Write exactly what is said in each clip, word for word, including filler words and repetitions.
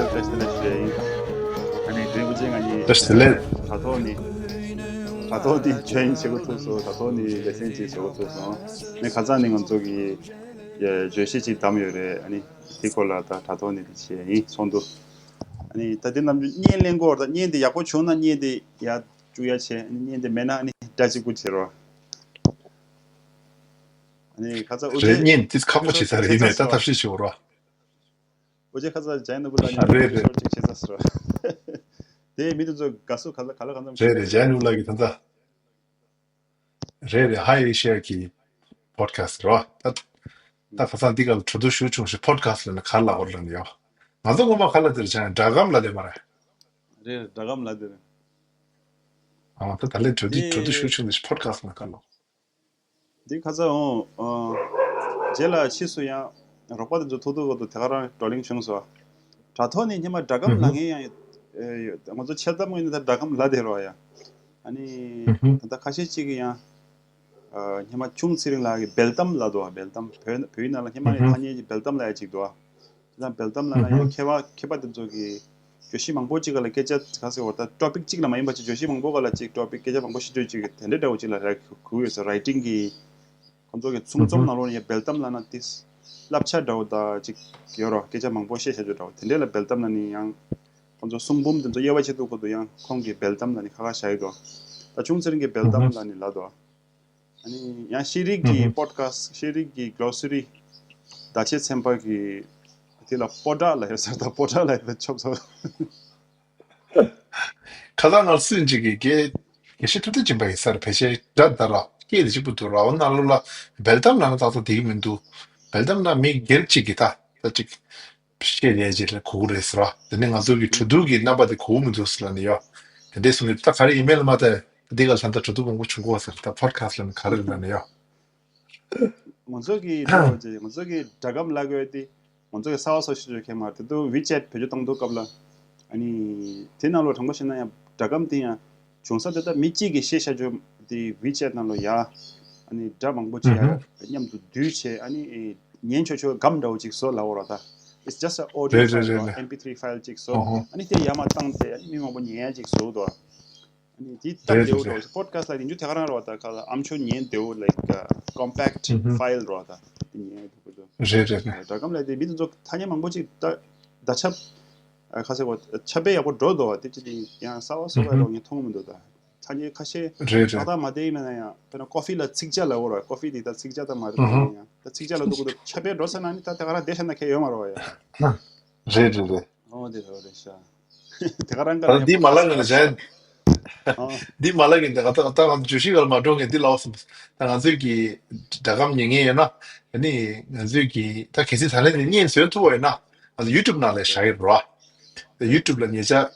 བཀྲ་ཤིས་བདེ་ལེགས་ཞུ་ཡ་ཡིན། ཨ་ནི་དེ་རིན་པོ་ཆེ་ང་གཉིས་བཀྲ་ཤིས་བདེ་ལེགས། དྲ་ཐོག་ནས་དྲ་ཐོག་ནས་join་བྱེད་འགོ་ཚུགས་སོང་། དྲ་ཐོག་ནས་ལེ་ཚན་ཅིག་བྱེད་འགོ་ཚུགས་སོང་། ནས་ཁ་སང་ནས་ང་ཚོ་གི་ཡ་བརྗོད་གཞི་ཅིག་བདམས་ཡོད་རེད། ཨ་ནི་དེ་སྐོར་ལ་ད་དྲ་ཐོག་ནས་དེ་བྱེད་ཡ་ཡིན་ཚོགས་འདུ། ཨ་ནི་ད་དེ་ནམ་རྒྱུན་བརྙན་ལེན་སྐོར་ད་བརྙན་དེ་ཡག་པོ་བྱུང་ན་བརྙན་དེ་ཡར་བཅུག་ཡ་བྱས། ཨ་ནི་བརྙན་དེ་མེད་ན་ཨ་ནི་སྒྲ་གཅིག་པུ་བྱེད་རོགས། ཨ་ནི་ཁ་ཚ་ཨོ་རེད། ཅེ་བརྙན་དེ་ཁག་པོ་བྱེད་ས་རེད། ཡིན་ནའི་ད་ཐབས་ཤེས་བྱེད་རོགས། ཨོ་ཅེ་ཁ་ཚ་ཇའི་ནོ་བུ་ལ་ནི་རེད་རེད། ཅིག་བྱེད་ས་སོ། དེ་མི་དེ་ཚོ་དགའ་བསུ་ག་ལ་ག་ལ་གང་འཚམ་རེད་རེད། ཇའི་ནོ་བུ་ལ་གི་ད་ལྟ་རེད་རེད། ཧའི་ཨེ་ཤི་ཡ་གི་podcast་རོ། ད་ད་ཁ་སང་འདི་ག་ལ་གྲོས་བསྡུར་ཞུ་བྱུང་ཞིག་podcast་ལ་ནི་ག་ལ་འོར་ལ་ནི་ཡོ། ང་ཚོ་ངོ་མ་ག་ལ་དེར་ཇའི་སྒྲ་སྒམ་ལ་དེ་མ་རེད། རེད་རེད། སྒྲ་སྒམ་ལ་དེ་རེད། ཨ་ད་ད་ལན་གྲོས་བསྡུར་གྲོས་བསྡུར་ཞུ་བྱུང་ཞིག་podcast་ལ་ག་ལ། འདི་ཁ་ཚ་འོང་། རྗེས་ལ་ཕྱིས་སུ་ཡང་རོགས་པ་དེ་ཚོ་ཐུག་ཐུག་གོ་ཐུག་དེ་ག་རང་བགྲོ་གླེང་བྱུང་སོང་། དྲ་ཐོག་ནས་སྔོན་མ་སྒྲ་སྒམ་ལ་ངས་ཡང་ང་ཚོ་འཆལ་གཏམ་ངོས་ནས་ད་སྒྲ་སྒམ་ལ་དེ་རོ་ཡ། ཨ་ནི་ད་ལྟ་ཁ་ཤས་ཅིག་གིས་ཡང་སྔོན་མ་ཁྱུང་ཚེ་རིང་ལགས་ཀྱིས་སྦེལ་གཏམ་ལ་དོ། སྦེལ་གཏམ་བོད་བོད་ཡིག་ནང་ལ་སྔོན་མ་ནས་ཐ་སྙད་ཀྱི་སྦེལ་གཏམ་ལ་ཡ་ཅིག་འདུག་དེ་དང་སྦེལ་གཏམ་ལ་ན་ཡང་མཁས་པ་མཁས་པ་དེ་ཚོ་གིས་བརྗོད་གཞི་མང་པོ་ཅིག་ག་ལ་སྐད་ཆ་ག་ཟེར་བ་ད་ཊོ་པིག་ཅིག་ལ་མ་ཡིན་པ་ཅིག་བརྗོད་གཞི་མང་པོ་ག་ལ་ཅིག་ཊོ་པིག་སྐད་ཆ་མང་པོ་བཤད་རྒྱུ་ཅིག་དེ་འདྲ་འདྲ་བོ་ཅིག་ལ་རག་གི་ཡོད་ས། writing་གི་ཁོང་ཚོ་གི་ཚོང་རྩོམ་ནང་ལོགས་ནས་ཡང་སྦེལ་གཏམ་ལ་ན་ཏིས་བསླབ་བྱ་འདྲ་བོ་ད་ཅིག་ཡོད་རོ། སྐད་ཆ་མང་པོ་བཤད་བྱ་རྒྱུ་འདྲ་བོ་དེ་འདྲ་ལ་སྦེལ་གཏམ་ལ་ནི་ཡང་ཁོང་ཚོ་གསུང་འབུམ་དེ་ཚོ་དབྱེ་བ་ཕྱེ་ཐུབ་ཁོ་ཐུག་ཡང་ཁོང་གིས་སྦེལ་གཏམ་ལ་ནི་ཁ་ཁ་བཞག་ཡོད་དོ། ད་ཁྱུང་ཚེ་རིང་གིས་སྦེལ་གཏམ་ལ་ནི་ལ་དོ། ཨ་ནི་ཡང་ཤེས་རིག་གི་podcast་ཤེས་རིག་གི་glossary་བརྡ་ཆད་ཚན་པ་གི་དེ་ལ་པོ་ཏྲ་ལ་ཡོད་ས། ད་པོ་ཏྲ་ལ་ཡོད་ཆོག་ཆོག་ཁ་སང་ང་སུན་ཅིག་གི་དགེ་དགེ་བཤེས་ཁྲི་ཐར་སྦྱིན་པ་ཡི་སར་ཕལ་ཆེར་སྒྲ་ད་ར་སྐད་དེ་གཅིག་པུ་འདུག་ར། འོ་ནང་ལོགས་ལ་སྦེལ་གཏམ་ལ་ན་ཏག་ཏག་བསྡད་ཀྱི་མི་འདུག་སྦེལ་གཏམ་ན་མི་སྒེར་གཅིག་གི་ད་ད་ཅིག་བཤད་ལས་ཅིག་ལ་གོ་གི་རེད་ཟེར་བ། དེ་ནས་ང་ཚོ་གི་གྲོས་བསྡུར་གྱི་རྣམ་པ་དེ་གོ་གི་མི་འདུག་ཟེར་ལ་ནི་ཡོ། དེ་འདྲས་གསུང་གི་ད་ག་རེ་ཡིན་མིན་ལ་མ་ལྟ་འདི་ག་ལ་ད་ལྟ་གྲོས་བསྡུར་མང་པོ་བྱུང་གོ་ཟེར། ད་podcast་ལ་ནི་ག་རེ་ལ་ནི་ཡོ། ང་ཚོ་གི་ད་ང་ཚོ་གི་སྒྲ་སྒམ་ལབ་དགོས་དེ་ང་ཚོ་གི་གསར་བ་སོ་སོ་ཞིག་ཁེལ་མ་རེད། དེ་དུས་WeChat་བེད་སྤྱོད་བཏང་དུས་སྐབས་ལ་ཨ་ནི་དེ་ནང་ལོགས་དྲང་པོ་བཤད་ན་ཡང་སྒྲ་སྒམ་དེ་ཡང་བྱུང་ས་དེ་ད་མི་གཅིག་གིས་བཤད་བྱ་རྒྱུ་དེ་WeChat་ནང་ལོགས་ཡ་ཨ་ནི་སྒྲ་མང་པོ་ཅིག་ཡ་མཉམ་དུ་བསྡུས་བྱས་ཨ་ནི་ཉན་ཆོག་ཆོག་སྒམ་འདྲ་བོ་ཅིག་བཟོ་ལབ་འོ་ར། ད་It's just a audio file རེད་རེད་རེད་རེད། MP3 file ཅིག་བཟོ། ཨ་ནི་དེ་ཡར་མར་བཏང་སྟེ་ཨ་ནི་མི་མང་པོ་ཉན་ཡ་ཅིག་བཟོ་འདུག་ཨ་ནི་དེ་སྟབས་བདེ་བོ་འདྲ་བོ་ཞིག་podcast་ལ་ཡིན་རྒྱུ་དེ་ག་རང་རེད་བ། ད་ག་ལ་ཨམ་ཅོག་ཉན་བདེ་བོ་like compact file རེད་བ། ད་དེ་ཉན་ཡ་འདུག་གོ་འདུག་རེད་རེད་རེད། སྒྲ་སྒམ་ལ་དེ་མི་དེ་ཚོ་ཐ་སྙད་མང་པོ་ཅིག་ད་ད་ཆ་ཁ་ཟེར་བ་ཆ་པས་ཡག་པོ་འགྲོ་འདུག་བ། དེ་ཅི་དེ་ཡང་གསར་བ་གསར་བ་རོགས་ངས་མཐོང་གི་མི་འདུག་ད་ཐ་སྙད་ཁ་ཤས་རེད་རེད། ཏག་ཏག་མ་བསྡད་ཡིན་ན་ཡང་དཔེར་ན་ཀོ་ཕི་ལ་ཚིག་ཇ་ལབ་འོ་ར། ཀོ་ཕི་དེ་ད་ཚིག་ཇ་ད་མ་རེད་ཡིན་ན་ཡང་ད་ཚིག་ཇ་ལ་འདུག་གོ་འདུག་ཆ་པས་འགྲོ་ས་ན་ནི་ད་དེ་ག་རང་བསྡད་ཤ་ན་ཁྱད་ཡོད་མ་རེད་བ་ཡ། རེད་རེད་རེད། ཨོ་དེ་ད་རེད་ཤ། དེ་ག་རང་ག་ད་ལ་འདི་མ་ལ་ངན་ལ་བྱས། ཨ། འདི་མ་ལ་གི་འདི་ག་ད་ད་ང་ཚོ་བརྗོད་གཞི་ག་ལ་མ་འགྲོ་ངས་འདི་ལ་འོ་སོང་། ད་ང་ཚོས་ཀྱི་སྒྲ་སྒམ་ཉན་མཁན་ཡོད་ན་ཨ་ནི་ང་ཚོས་ཀྱི་ད་གལ་སྲིད་ད་ལན་འདི་བརྙན་བཟོས་ཐུབ་པ་ཡོད་ན་ང་ཚོ་YouTube་ནང་ལ་བཞག་ཡོད་རོ། ད་YouTube་ལ་ཉེ་ཆར་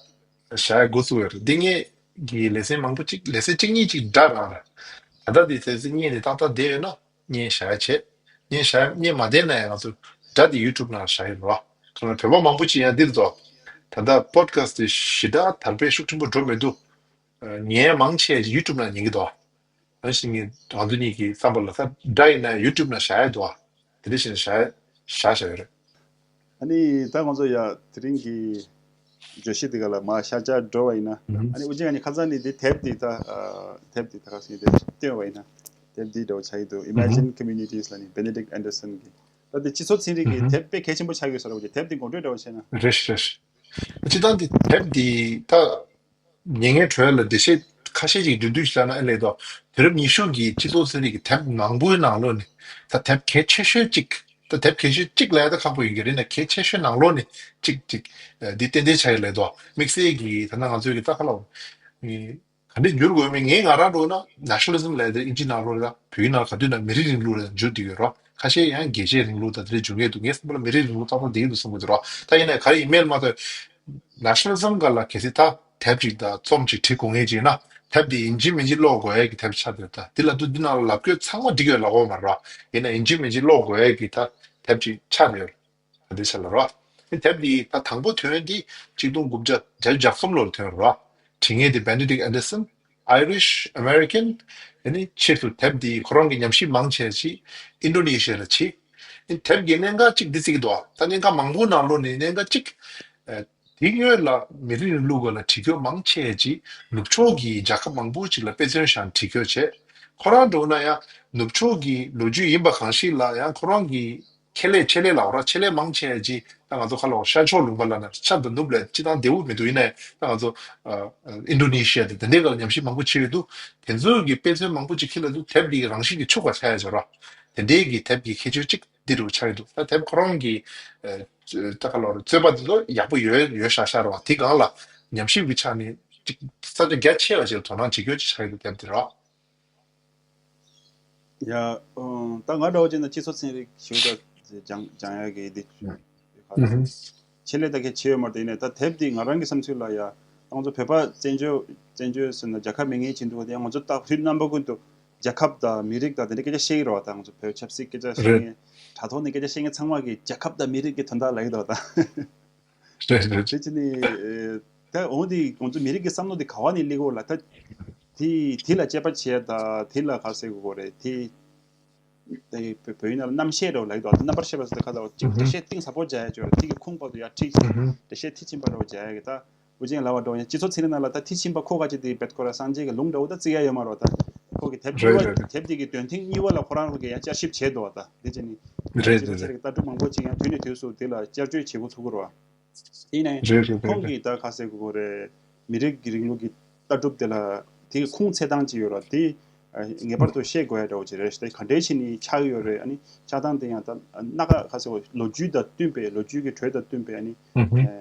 བཞག་ཡ་འགོ་ཚུགས་ཡོད་རེད། འདི་ངས་ཀྱི་ལེ་ཚན་མང་པོ་ཅིག་ལེ་ཚན་གཅིག་གཉིས་ཅིག་འདྲ་རང་རེད། ད་ལྟ་འདི་ལེ་ཚན་གཉིས་ནས་ཏག་ཏག་བསྡད་ཡོད་ན། བརྙན་བཞག་ཡ་བྱེད། བརྙན་བཞག་ཡ་བརྙན་མ་བསྡད་ན་ཡང་ང་ཚོ་སྒྲ་དེ་YouTube་ནང་བཞག་ཡོད་རོ། ཁོ་ན་བོད་པ་མང་པོ་ཅིག་ཡང་འདིར་འདུག་ད་ལྟ་podcast་དེ་ཞེ་དྲག་དར་སྤེལ་ཤུགས་ཆེན་པོ་འགྲོ་མི་འདུག་ཉན་ཡ་མང་ཆེ་YouTube་ནང་ཉན་གི་འདུག་ཨ་ནི་ང་ཚོ་གཉིས་ཀྱི་བསམ་པ་ལ་ད་སྒྲ་ཡིན་ན་YouTube་ནང་བཞག་ཡ་འདུག་དེ་འདྲ་བྱས་ནས་བཞག་ཡ་བཞག་བཞག་ཡོད་རེད། ཨ་ནི་ད་ང་ཚོ་ཡ་དེ་རིང་གི་བརྗོད་གཞི་དེ་ག་ལ་མ་ཤར་ཆག་འགྲོ་བ་ཡིན་ན། ཨ་ནི་ཨུ་ཅེ་ང་ནི་ཁ་སང་ནི་དེ་དེབ་དེ་ད་ཨ་དེབ་དེ་ད་ག་སེ་དེ་བསྟན་བ་ཡིན་ན། དེབ་འདི་འདྲ་བོ་ཆགས་ཀྱི་འདུག Emerging Communities་ལ་ནི་Benedict Anderson་གི། ད་དེ་སྤྱི་ཚོགས་ཚན་རིག་གི་དེབ་དཔེ་གལ་ཆེན་པོ་ཆགས་ཡོད་ས་རེད། ཨུ་ཅེ་དེབ་དེ་ངོ་སྤྲོད་འདྲ་བོ་བྱས་ན། རེད་རེད། སྤྱི་བཏང་དེ་དེབ་འདི་ད་ཉན་མཁན་གྲས་ལ་འགྲེལ་བཤད་ཁ་ཤས་ཅིག་བསྡུས་བསྡུས་ཤིག་ལབ་ན་ཨེ་ལས་དོ། དུས་རབས་ཉི་ཤུ་གི་སྤྱི་ཚོགས་ཚན་རིག་གི་དེབ་མང་པོའི་ནང་ལོགས་ནས་ད་དེབ་གལ་ཆེ་ཤོས་གཅིག་ད་དེབ་གལ་ཆེ་ཤོས་གཅིག་ལབ་ཡ་ད་ཁག་པོ་ཡིན་གྱི་རེད་ན་གལ་ཆེ་ཤོས་ནང་ལོགས་ནས་གཅིག་གཅིག་འདི་ཏན་ཏན་ཆགས་ཡོད་ལས་དོ། དམིགས་བསལ་གྱི་ད་ནང་ང་ཚོའི་གི་ད་ཁ་ལ་ག་འདྲས་འགྱུར་དགོས་མིན་ངས་ང་རང་འགྲོ་ན་Nationalism་ལབ་ཡ་ད་ཨིན་ཇི་ནང་ལོགས་ལ་བོད་ཡིག་ནང་ག་དུས་ན་མི་རིགས་རིང་ལུགས་ལ་འགྱུར་བསྡད་ཡོད་རོ། ཁ་ཤས་ཡང་རྒྱལ་གཅེས་རིང་ལུགས་དང་དེ་འདྲས་འགྱུར་ངེས་འདུག་ངས་བསམ་པ་ལ་མི་རིགས་རིང་ལུགས་ཏག་ཏག་བསྡད་ཀྱི་འདུག་བསམ་གྱི་འདུག་རོ། ད་ཡིན་ནའི་ག་རེ་ཡིན་མིན་མ་གཏོགས་Nationalism་སྒང་ལ་གལ་སྲིད་ད་དེབ་ཅིག་དང་རྩོམ་ཅིག་བྲིས་དགོས་ངེས་ཅིག་ཡིན་ན་དེབ་འདི་ཡིན་གཅིག་མིན་གཅིག་ཀློག་དགོས་ཡས་ཀྱི་དེབ་ཆགས་བསྡད་ཡོད། ད་འདི་ལ་དུ་འདི་ནང་ལ་ལབ་དགོས་ཚང་མ་འགྲིག་ཡོད་ལབ་དགོས་མ་རེད་རོ། ཡིན་ན་ཡིན་གཅིག་མིན་གཅིག་ཀློག་དགོས་ཡས་ཀྱི་ད་དེབ་ཅིག་ཆགས་བསྡད་ཡོད། ད་འདི་ཆ་ལ་རོ། དེ་དེབ་འདི་ད་དང་པོ་ཐོན་འདི་ཆིག་སྟོང་དགུ་བརྒྱ་བརྒྱད་ཅུ་གྱ་གསུམ་ལོར་ཐོན་རོ། བྲིས་མཁན་དེ་Benedict Anderson། Irish American། ཨ་ནི་ཕྱིས་སུ་དེབ་འདི་ཁོ་རང་གི་ཉམས་ཞིབ་མང་ཆེ་ཞིག་ཨིན་ཌོ་ནེ་ཤི་ཡ་ལ་བྱས། ཨ་ནི་དེབ་ཀྱི་གནད་འགག་གཅིག་འདི་བརྩི་གི་འདུག་ད་གནད་འགག་མང་པོའི་ནང་ལོགས་ནས་གནད་འགག་གཅིག་ཨ་ དེ་སྔོན་ལ་མི་རིགས་རིང་ལུགས་སྒང་ལ་འགྲིག་གི་མང་ཆེ་ཅིག་ནུབ་ཕྱོགས་ཀྱི་རྒྱལ་ཁབ་མང་པོ་ཅིག་ལ་དཔེ་མཚོན་བཞག་འགྲིག་གི་བྱས། ཁོ་རང་འགྲོ་ན་ཡང་ནུབ་ཕྱོགས་ཀྱི་ལོ་རྒྱུས་ཡིན་པ་གང་ཞིག་ལ་ཡང་ཁོ་རང་གི་ཁེ་ལས་ཆེད་ལས་ལ་འོ་ར་ཆེད་ལས་མང་ཆེ་ཅིག་ད་ང་ཚོ་ཁ་ལོ་ཤར་ཕྱོགས་ལུང་པ་ལ་ན་ཤར་དང་ནུབ་ལ་སྤྱི་བཏང་བདེ་བོ་མི་འདུག་ཡིན་ནའི་ད་ང་ཚོ་ཨ་ཨ་ཨིན་ཌོ་ནེ་ཤི་ཡ་དེ་དེ་འདྲའི་སྒང་ལ་ཉམས་ཞིབ་མང་པོ་བྱས་ཡོད་འདུག་དེ་ཚོའི་གི་དཔེ་མཚོན་མང་པོ་ཅིག་ཁྱེར་ལ་འདུག་དེབ་འདི་གི་རང་བཞིན་གྱི་ཕྱུག་པ་ཆགས་ཡ་ཆོག་ར། དེ་འདྲའི་གི་དེབ་ཀྱི་ཁྱད་ཆོས་གཅིག་འདི་རུ་ཆགས་ཡོད་འདུག་ད་དེབ་ཁོ་རང་གི་ཨ་ད་ཁ་ལོ་ར་རྩོད་པ་འདི་ཚོ་ཡག་པོ་ཡོད་ཡོད་ཤག་ཤག་ར་བ་དེ་སྒང་ལ་ཉམས་ཞིབ་ཀྱི་ཆ་ནས་ཅིག་ས་ཆ་རྒྱ་ཆེ་བ་ཅིག་ལ་དོ་སྣང་བྱེད་རྒྱུ་ཅིག་ཆགས་ཡོད་འདུག་དེབ་འདི་ར། ཡ། ཨ། ད་ང་འདྲ་བོ་བྱས་ན་སྤྱི་ཚོགས་ཚན་རིག་ཞུ་དག་སྦྱང་སྦྱང་ཡ་གི་འདི་ཆེད་ལས་ད་གལ་ཆེ་ཡོད་མ་རེད། ཡིན་ནའི་ད་དེབ་འདི་ང་རང་གི་བསམ་ཚུལ་ལ་ཡ། ང་ཚོ་བོད་པ་བཙན་བྱོལ་བཙན་བྱོལ་ཟེར་ན་རྒྱལ་ཁབ་མེད་མཁན་ཅིག་འདུག་ག་དེ་ང་ཚོ་ད་དུས་རྣམ་པ་ཀུན་ཏུ་རྒྱལ་ཁབ་དང་མི་རིགས་དང་དེ་འདྲའི་སྐད་ཆ་བཤད་ཀྱི་རེད་བ། ད་ང་ཚོ་བོད་ཆབ་སྲིད་སྐད་ཆ་བཤད་མཁན་དྲ་ཐོག་ནས་སྐད་ཆ་བཤད་མཁན་ཚང་མ་གིས་རྒྱལ་ཁབ་དང་མི་རིགས་ཀྱི་དོན་དག་ལབ་ཀྱི་འདུག་ད། རེད་རེད། དེ་ཅི་ནི། ཨེ། ད་འོ་འདི་ང་ཚོ་མི་རིགས་ཀྱི་བསམ་བློ་འདི་ག་བ་ནས་སླེབས་ཀྱི་ཡོད་ལབ་ད། དེ་དེ་ལ་དཔྱད་པ་བྱས་ད་དེ་ལ་ག་ཟེར་དགོས་རེད་དེ། དེ་བོད་བོད་ཡིག་ནང་ལ་རྣམ་བཤད་འདྲ་བོ་ལབ་ཀྱི་འདུག་རྣམ་པར་བཤད་པ་ཟེར་ཏེ་ག་ལ་བ་གཅིག་འགྲེལ་བཤད་གཏིང་ཟབ་པོ་རྒྱག་ཡ་ཅིག་ཡོད་རེད། དེ་གི་ཁུངས་བར་དུ་ཡར་ཁྲིད་འགྲེལ་བཤད་མཐིལ་ཕྱིན་པ་འདྲ་བོ་རྒྱག་ཡ་གི་ད། འུ་ཅག་ལབ་པ་འདྲ་བོ་ཡང་སྤྱི་ཚོགས་ཚན་རིག་ནང་ལ་ད་མཐིལ་ཕྱིན་པ་ཁོ་ག་ཅིག་དེ་བེད་ཁོ་ར་སངས་རྒྱས་ཀྱི་ལུང་འདྲ་བོ་ད་བརྩི་ཡ་ཡོད་མ་རེད་བ། ད་ཁོ་གི་དེབ་གཉིས་པ་རེད་རེད་རེད། དེབ་དེ་གི་དོན་ཐེངས་གཉིས་པ་ལ་ཁོ་རང་ཁོ་གི་ཡང་བསྐྱར་ཞིབ་བྱས་འདུག་བ། ད་དེ་བྱས་ནས་རེད་སྤྱི་ཚོགས་ཚན་རེད་རིག་ལྟ་གྲུབ་མང་པོ་ཅིག་ཡང་དུས་ནས་དུས་སུ་དེ་ལ་བསྐྱར་བཅོས་བྱེད་དགོས་ཐུག་གི་རེད་བ། ཡིན་ནའི་རེད་རེད་རེད་ཁོང་རེད། གིས་ད་ག་ཟེར་དགོས་རེད། མི་རིགས་ཀྱི་རིང་ལུགས་ཀྱི་ལྟ་གྲུབ་དེ་ལ་དེ་གི་ཁུངས་འཚོལ་སྟངས་ཅིག་ཡོད་རེད་དེ། ངེས་པར་དུ་ཤེས་དགོས་ཡ་འདྲ་བོ་ཅིག་རེད། དེ་ག་འདྲའི་ཕྱིན་ནས་ཆགས་ཡོད་རེད། ཨ་ནི་ཆགས་སྟངས་དེ་ཡང་ད་སྣ་ཁ་ག་ཟེར་བ་ལོ་རྒྱུས་དང་བསྟུན་པའི་ལོ་རྒྱུས་ཀྱི་འགྲོས་དང་བསྟུན་པའི་ཨ་ནི།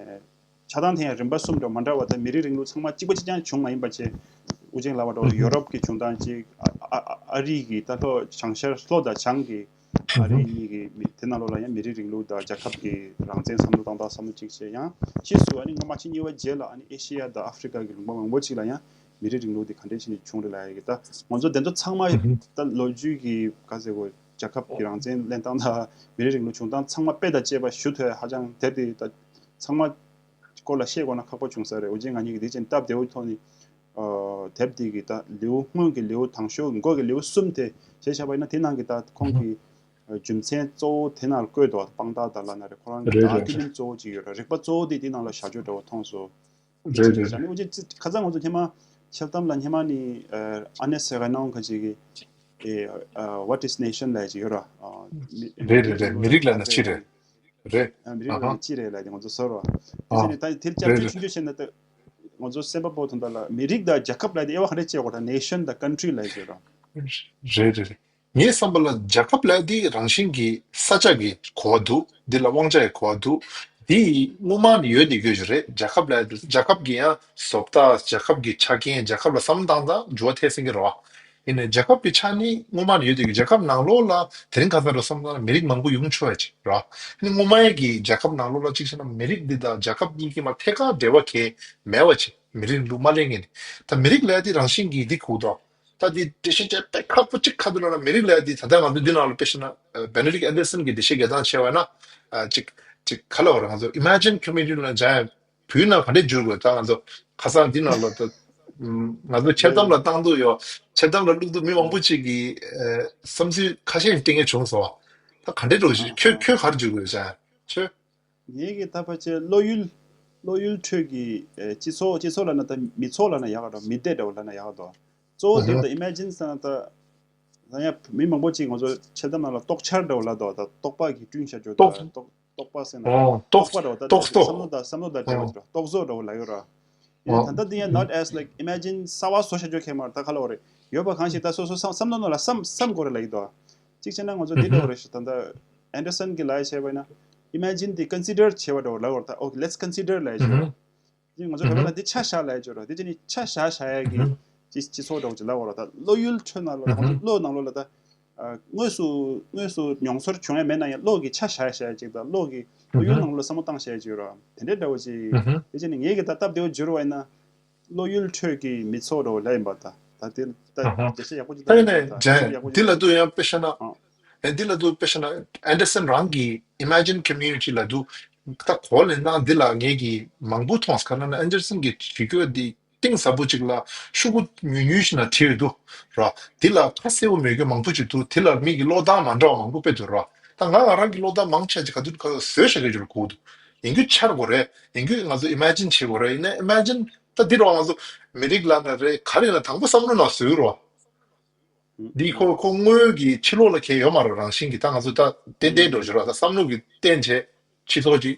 ཆགས་སྟངས་དེ་ཡང་རིམ་པ་གསུམ་འདྲ་མ་འདྲ་བ་དང་མི་རིགས་རིང་ལུགས་ཚང་མ་གཅིག་པ་གཅིག་རྐྱང་བྱུང་མ་ཡིན་པ་བྱས། དབུ་ཅན་ལབ་པ་འདྲ་བོ་ཡོ་རོབ་ཀྱི་བྱུང་སྟངས་གཅིག་ཨ་ཨ་ཨ་རི་གི་ད་ལྟ་བྱང་ཤར་ལྷོ་དང་བྱང་གི་ཨ་རི་གཉིས་ཀྱི་མི་དེ་ནང་ལོགས་ལ་ཡང་མི་རིགས་རིང་ལུགས་དང་རྒྱལ་ཁབ་ཀྱི་རང་བཙན་བསམ་བློ་བཏང་སྟངས་བསམ་བློ་གཅིག་བྱས། ཡང་ཕྱིས་སུ་ཨ་ནི་སྔོན་མ་ཕྱི་གཉིས་པ་རྗེས་ལ་ཨ་ནི་ཨེ་ཤེ་ཡ་དང་ཨ་ཧྥི་རི་ཀ་གི་ལུང་པ་མང་པོ་ཅིག་ལ་ཡང་མི་རིགས་རིང་ལུགས་དེ་ག་འདྲས་བྱས་ནས་བྱུང་རེད་ལབ་ཡ་གི་ད་ང་ཚོ་དེ་ཚོ་ཚང་མ་ད་ལོ་རྒྱུས་ཀྱི་ག་ཟེར་དགོས་རྒྱལ་ཁབ་ཀྱི་རང་བཙན་ལེན་སྟངས་དང་མི་རིགས་རིང་ལུགས་བྱུང་སྟངས་ཚང་མ་དཔེ་དང་བཅས་པ་ཞུ་ཐུབ་ཡ་ཧ་ཅང་དེབ་དེ་ད་ཚང་མ། སྐོར་ལ་ཤེས་དགོས་ན་ཁག་པོ་བྱུང་ས་རེད། འོ་ཅེ་ང་གཉིས་ཀྱི་དེ་ཅན་སྟབས་བདེ་བོའི་ཐོག་ནས། ཨ། དེབ་འདི་གི་ད་ལེའུ་སྔོན་གྱི་ལེའུ་དང་ཤོས་མགོ་གི་ལེའུ་གསུམ་དེ་བྱས་བཞག་པ་ཡིན་ན་དེ་ནང་གི་ད་ཁོང་གི་ཨ། རྒྱུ་མཚན་གཙོ་བོ་དེ་ནང་ལ་བཀོད་འདུག་དཔང་རྟགས་དང་ལབ་ན་རེད། ཁོ་རང་གི་རེད་ད་རེད་ཨར་གྱུ་རེད། མེན་ཊི་གཙོ་བོ་ཅིག་ཡོད་རེད། རིགས་པ་གཙོ་བོ་དེ་དེ་ནང་ལ་བཞག་རྒྱུ་འདྲ་བོ་མཐོང་སོང་། རེད་རེད་རེད། ཨ་ནི་འོ་ཅེ་ཁ་སང་ང་ཚོ་སྔོན་མ་འཆལ་གཏམ་ལ་སྔོན་མ་ནི་ཨ་ནེ་སེ་ག་ནང་ཁ་ཅིག་གི་ཨེ་ཨ། What is nation ལབ་ཅིག་ཡོད་ར། ཨ། མི་རེད་རེད་རེད། མི་རིགས་ལབ་ན་ཅི་རེད། རེད། ཨ། མི་རིགས་ལབ་ན་ཅི་རེད་ལབ་དེ་ང་ཚོ་ཟེར་བ། དེ་ཨ། བྱས་ནས་ད་དེར་བསྐྱར་རེད་བཅོས་རེད། ཆུང་ཆུང་བྱས་ན་ད་ང་ཚོ་སེམས་པ་པོ་དོན་དག་ལ་མི་རིགས་དང་རྒྱལ་ཁབ་ལབ་དེ་དབྱེ་བ་ག་འདྲས་ཕྱེ་དགོས་ད་nation དང་country ལབ་ཅིག་ར། རེད་རེད་རེད། ངའི་བསམ་པ་ལ་རྒྱལ་ཁབ་ལབ་དེ་རང་བཞིན་གྱིས་ས་ཆ་གི་གོ་བ་འདུག་འདི་ལ་དབང་ཆ་ཡི་གོ་བ་འདུག་འདི་སྔོན་མ་ནས་ཡོད་དེ་ཡོད་ཀྱི་རེད། རྒྱལ་ཁབ་ལབ་དེ་རྒྱལ་ཁབ་ཀྱི་ཡང་བཟོ་ལྟ་རྒྱལ་ཁབ་ཀྱི་ཆ་རྐྱེན་རྒྱལ་ཁབ་ལ་བསམ་བློ་བཏང་ཙང་འགྱུར་བ་ཐེབས་སྲིད་ཀྱི་རེད་བ། ཡིན་ནའི་རྒྱལ་ཁབ་ཀྱི་ཆ་ནས་སྔོན་མ་ནས་ཡོད་དེ་ཡོད་ཀྱི་རྒྱལ་ཁབ་ནང་ལོགས་ལ་དེ་རིང་ཁ་སང་རུ་བསམ་བློ་ན་མི་རིགས་མང་པོ་ཡོང་ཆོག་ཡ་ཅིག་ར། ཨ་ནི་སྔོན་མའི་གི་རྒྱལ་ཁབ་ནང་ལོགས་ལ་གཅིག་བྱས་ན་མི་རིགས་འདི་དང་རྒྱལ་ཁབ་གཉིས་ཀྱི་མ་ཐད་ཀར་འབྲེལ་བ་གང་མེད་པ་ཅིག་མི་རིགས་ལུགས་མ་ལེན་མཁན་ནི་ད་མི་རིགས་ལས་དེ་རང་བཞིན་གྱིས་འདི་གོ་དང་ད་འདི་འགྲེལ་བཤད་བྱས་པའི་ཁག་པོ་གཅིག་ཁ་ཐུག་ལ་ན་མི་རིགས་ལས་དེ་ད་ལྟ་ང་ཚོ་འདི་ནང་ལ་དཔེ་བཞག་ན་Benedict Anderson གྱི་འགྲེལ་བཤད་རྒྱག་སྟངས་བྱས་པ་ན་ཅིག་ཅིག་ག་ལ་བར་ང་ཚོ་Imagine Community ལ་སྦྱང་ཡ། བོད་ནང་ག་འདྲས་བསྒྱུར་དགོས་ད་ང་ཚོ་ཁ་སང་འདི་ནང་ལ་ད་ང་ཚོ་འཆལ་གཏམ་ལ་བཏང་འདུག་ཡོད། འཆལ་གཏམ་ལ་བླུག་འདུག་མི་མང་པོ་ཅིག་གིས་བསམ་ཚུལ་ཁ་ཤས་སྤྲད་མཁན་བྱུང་སོང་བ། ད་ག་འདྲས་འགྲོ་ཞིག་ཁྱོད་ཁྱོད་ག་རེ་བསྒྱུར་དགོས་བྱ་ཁྱོད། ངེད་ཀྱི་ད་ཕལ་ཆེར་བློ་ཡུལ་བློ་ཡུལ་ཁྲོད་ཀྱི་སྤྱི་ཚོགས་སྤྱི་ཚོགས་ལབ་ན་ད་མི་ཚོགས་ལབ་ན་ཡག་ག་འགྲོ་མི་སྡེ་འདྲ་བོ་ལབ་ན་ཡག་ག་འགྲོ། གཙོ་བོ་དེ་ད་Imagine ཟེར་ན་ད་ད་ཡང་མི་མང་པོ་ཅིག་ང་ཚོ་འཆལ་གཏམ་ནང་ལ་རྟོག་འཆར་འདྲ་བོ་ལབ་འདུག་ད་རྟོག་པ་གིས་བསྐྲུན་བྱ་རྒྱུ་ད་རྟོག་རྟོག་པ་ཟེར་ན་ཨོ་རྟོག་རྟོག་པ་འདྲ་བོ་ད་རྟོག་རྟོག་བསམ་བློ་དང་བསམ་བློ་དང་འབྲེལ་བ་ཅིག་རྟོག་བཟོ་འདྲ་བོ་ལབ་ཡོད་ར། ཡིན་ད་ལྟ་འདི་ཡང་not as like imagine གསར་བ་བཟོ་བྱ་རྒྱུ་ཁེལ་མ་རེད་ད་ག་ལ་བ་རེད། ཡོད་པ་གང་ཞིག་ད་སོ་སོ་བསམ་བསམ་བློ་ནང་ལ་བསམ་བསམ་དགོས་རེད་ལབ་ཀྱི་འདུག་གཅིག་བྱས་ན་ང་ཚོ་འདི་འདྲ་བ་རེད་ཤག་ད་ལྟ་Anderson གྱིས་ལབ་བྱས་པ་ཡིན་ན་Imagine དེ་consider བྱས་པ་འདྲ་བ་ལབ་བར་ད་Okay let's consider ལབ་བྱས་ར། དེ་ང་ཚོ་བོད་པ་ལ་འདི་ཆ་བཞག་ལབ་བྱས་ར། དེ་བྱས་ནས་ཆ་བཞག་བཞག་ཡ་གི་སྤྱི་སྤྱི་ཚོགས་འདྲ་བ་ཅིག་ལབ་བར་ད་བློ་ཡུལ་ཁྲོད་ནང་ལ་ང་ཚོ་བློ་ནང་ལོགས་ལ་ད། དངོས་སུ་དངོས་སུ་མྱོང་ཚོར་བྱུང་ཡ་མེད་ན་ཡང་བློ་གི་ཆ་བཞག་བཞག་ཅིག་དང་བློ་གི་བློ་ཡུལ་ནང་ལ་བསམ་བློ་བཏང་བཞག་ཅིག་ཡོད་ར། དེ་འདྲའི་འདྲ་བོ་ཅིག་དེ་བྱས་ནས་ངེད་ཀྱི་ད་སྟབས་བདེ་བོ་བསྒྱུར་བ་ཡིན་ན་བློ་ཡུལ་ཁྲོད་ཀྱི་མི་ཚོགས་འདྲ་བོ་ལ་ཡིན་པ་ད་ད་དེ་ད་འགྲེལ་བཤད་ཡག་པོ་ཅིག་ད་ཡིན་ནས་ད་འགྲེལ་བཤད་ཡག་པོ་ཅིག་འདི་ལ་ད་དུ་ཡང་དཔེ་བཤད་ན་ཨ། ཨེ་འདི་ལ་དུ་དཔེ་བཤད་ན་Anderson རང་གི་Imagine Community ལ་དུ་ད་གོ་ལེན་ན་འདི་ལ་ངེད་ཀྱི་མང་པོ་མཐོང་ས་ག་ན་ན་Anderson གི་བྱེད་སྒོ་འདི། གཏིང་ཟབ་པོ་ཅིག་ལ་ཤོག་གུ་ཉུང་ཉུང་ཞིག་ན་བྲིས་ཡོད་འདུག་ར། དེ་ལ་ཁ་གསལ་པོ་མེད་མཁན་མང་པོ་ཅིག་འདུག་དེ་ལ་མི་གི་ཀློག་སྟངས་མ་འདྲ་བ་མང་པོ་དཔེ་འདུག་ར། ད་ང་ང་རང་གི་ཀློག་སྟངས་མང་ཆེ་ཅིག་ག་དུས་ག་བཟོས་བཞག་གི་ཡོད་གོ་འདུག་ཡིན་རྒྱུ་འཆར་དགོས་རེད། ཡིན་རྒྱུ་ང་ཚོ་ཨི་མེ་ཇིན་བྱེད་དགོས་རེད། ཡིན་ན་ཨི་མེ་ཇིན་ད་འདི་རོ་ང་ཚོ་མི་རིགས་ལབ་ན་རེད། ག་རེ་ལ་དང་པོ་བསམ་བློ་ནང་བཟོས་རོ། འདི་ཁོ་ཁོ་དངོས་ཡོད་ཀྱི་ཕྱི་ལོགས་ལ་གང་ཡོད་མ་རེད། རང་བཞིན་གྱི་ད་ང་ཚོ་ད་ཏན་ཏན་འགྲོ་བཞིན་རོ། ད་བསམ་བློ་གི་རྟེན་བྱས་སྤྱི་ཚོགས་ཀྱི་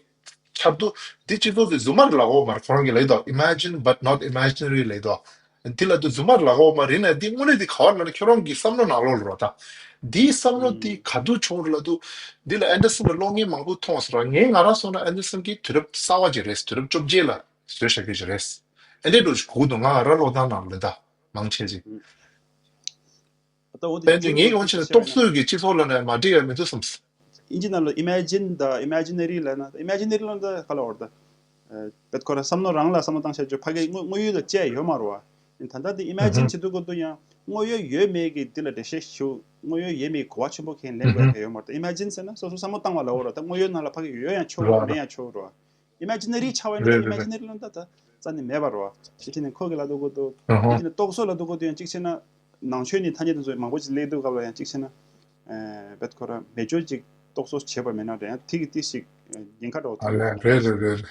འཆར་གཏོད་འདི་སྤྱི་ཚོགས་དེ་རྫུན་མ་རེད་ལབ་ཡོད་མ་རེད། ཁོ་རང་གིས་ལབ་ཡོད་དོ། Imagine but not imaginary ལབ་ཡོད་དོ། འདི་ལ་དུ་རྫུན་མ་རེད་ལབ་ཡོད་མ་རེད། ན་འདི་དངོས་གནས་འདི་ག་བ་ལབ་ན་ཁྱོད་རང་གི་བསམ་བློ་ནང་ལོགས་ལ་རོ། ད་འདིའི་བསམ་བློ་འདི་ག་དུས་བྱུང་རེད་ལབ་དུས། འདི་ལ་ཨན་ཌར་སན་ལ་གློག་བརྙན་མང་པོ་མཐོང་སོང་ར། ངས་ང་རང་སོང་ན་ཨན་ཌར་སན་གྱི་དུས་རབས་གསར་བ་ཅིག་རེད། དུས་རབས་བཅོ་བརྒྱད་ལ་བཟོས་བཞག་རྒྱུ་ཅིག་རེད། ཨེ་འདྲས་འགྲོ་ཞིག་གོ་གི་འདུག་ང་རང་ཀློག་སྟངས་ནང་ལ་ད་མང་ཆེ་ཅིག་ད་འོ་དེ་དཔེར་ན་ངའི་ཡོང་ཆེད་ནས་རྟོག་བཟོས་ཀྱི་སྤྱི་ཚོགས་ལ་ནས་མ་འགྲིག་ཡ་མི་འདུག་བསམ། ཨིན་ཇི་ནང་ལ་ཨི་མེ་ཇིན་དང་ཨི་མེ་ཇི་ན་རི་ལབ་ན། ཨི་མེ་ཇི་ན་རི་ལབ་ན་ད་ག་ལ་བར་ད། བེད་ཁོ་ར་བསམ་བློ་རང་ལ་བསམ་བློ་བཏང་བྱས་ཆོག་ཕ་གི་དངོས་དངོས་ཡོད་ལ་བཅས་ཡོད་མ་རེད་བ། ད་ལྟ་དེ་ཨི་མེ་ཇིན་བྱེད་དུས་སྐབས་དུ་ཡང་དངོས་ཡོད་ཡོད་མེད་ཀྱི་དེ་ལ་འགྲེལ་བཤད་ཞུ། དངོས་ཡོད་ཡོད་མེད་གོ་བ་ཆེན་པོ་གང་ལེན་དགོས་ཡ་ཡོད་མ་རེད། ད་ཨི་མེ་ཇིན་ཟེར་ན་སོ་སོ་བསམ་བློ་བཏང་བ་ལ་འོ་ར། ད་དངོས་ཡོད་ནང་ལ་ཕ་གི་ཡོད་ཡང་ཆོག་ར་མེད་ཡང་ཆོག་ར། ཨི་མེ་ཇི་ན་རི་ཆགས་པ་ཡིན་ན་ད་ཨི་མེ་ཇི་ན་རི་ལ་ད་ད་རྩ་ནས་མེད་པ་རེད་བ། ཕྱི་ཕྱི་ནས་ཁོ་གི་ལ་འདུག་གོ་འདུག་ཕྱི་ཕྱི་ནས་རྟོག་བཟོ་ལ་འདུག་གོ་འདུག་ཡང་གཅིག་བྱས་ན་ནང་ཆོས་ནས་ཐ་སྙད་དེ་ཚོ་མང་པོ་ཅིག་སླེབས་འདུག་སྐབས་ལ་ཡང་གཅིག་བྱས་ན། བེད་ཁོ་ར་མེད་ཆོག་ཅིག་རྟོག་བཟོ་བྱས་པ་མེད་ན་འདྲ། ཡང་དེ་གི་ཏི་ཞིག་ཉེན་ཁ་འདྲ་བོ་ཐོན་ཡོད་རེད་རེད་རེད།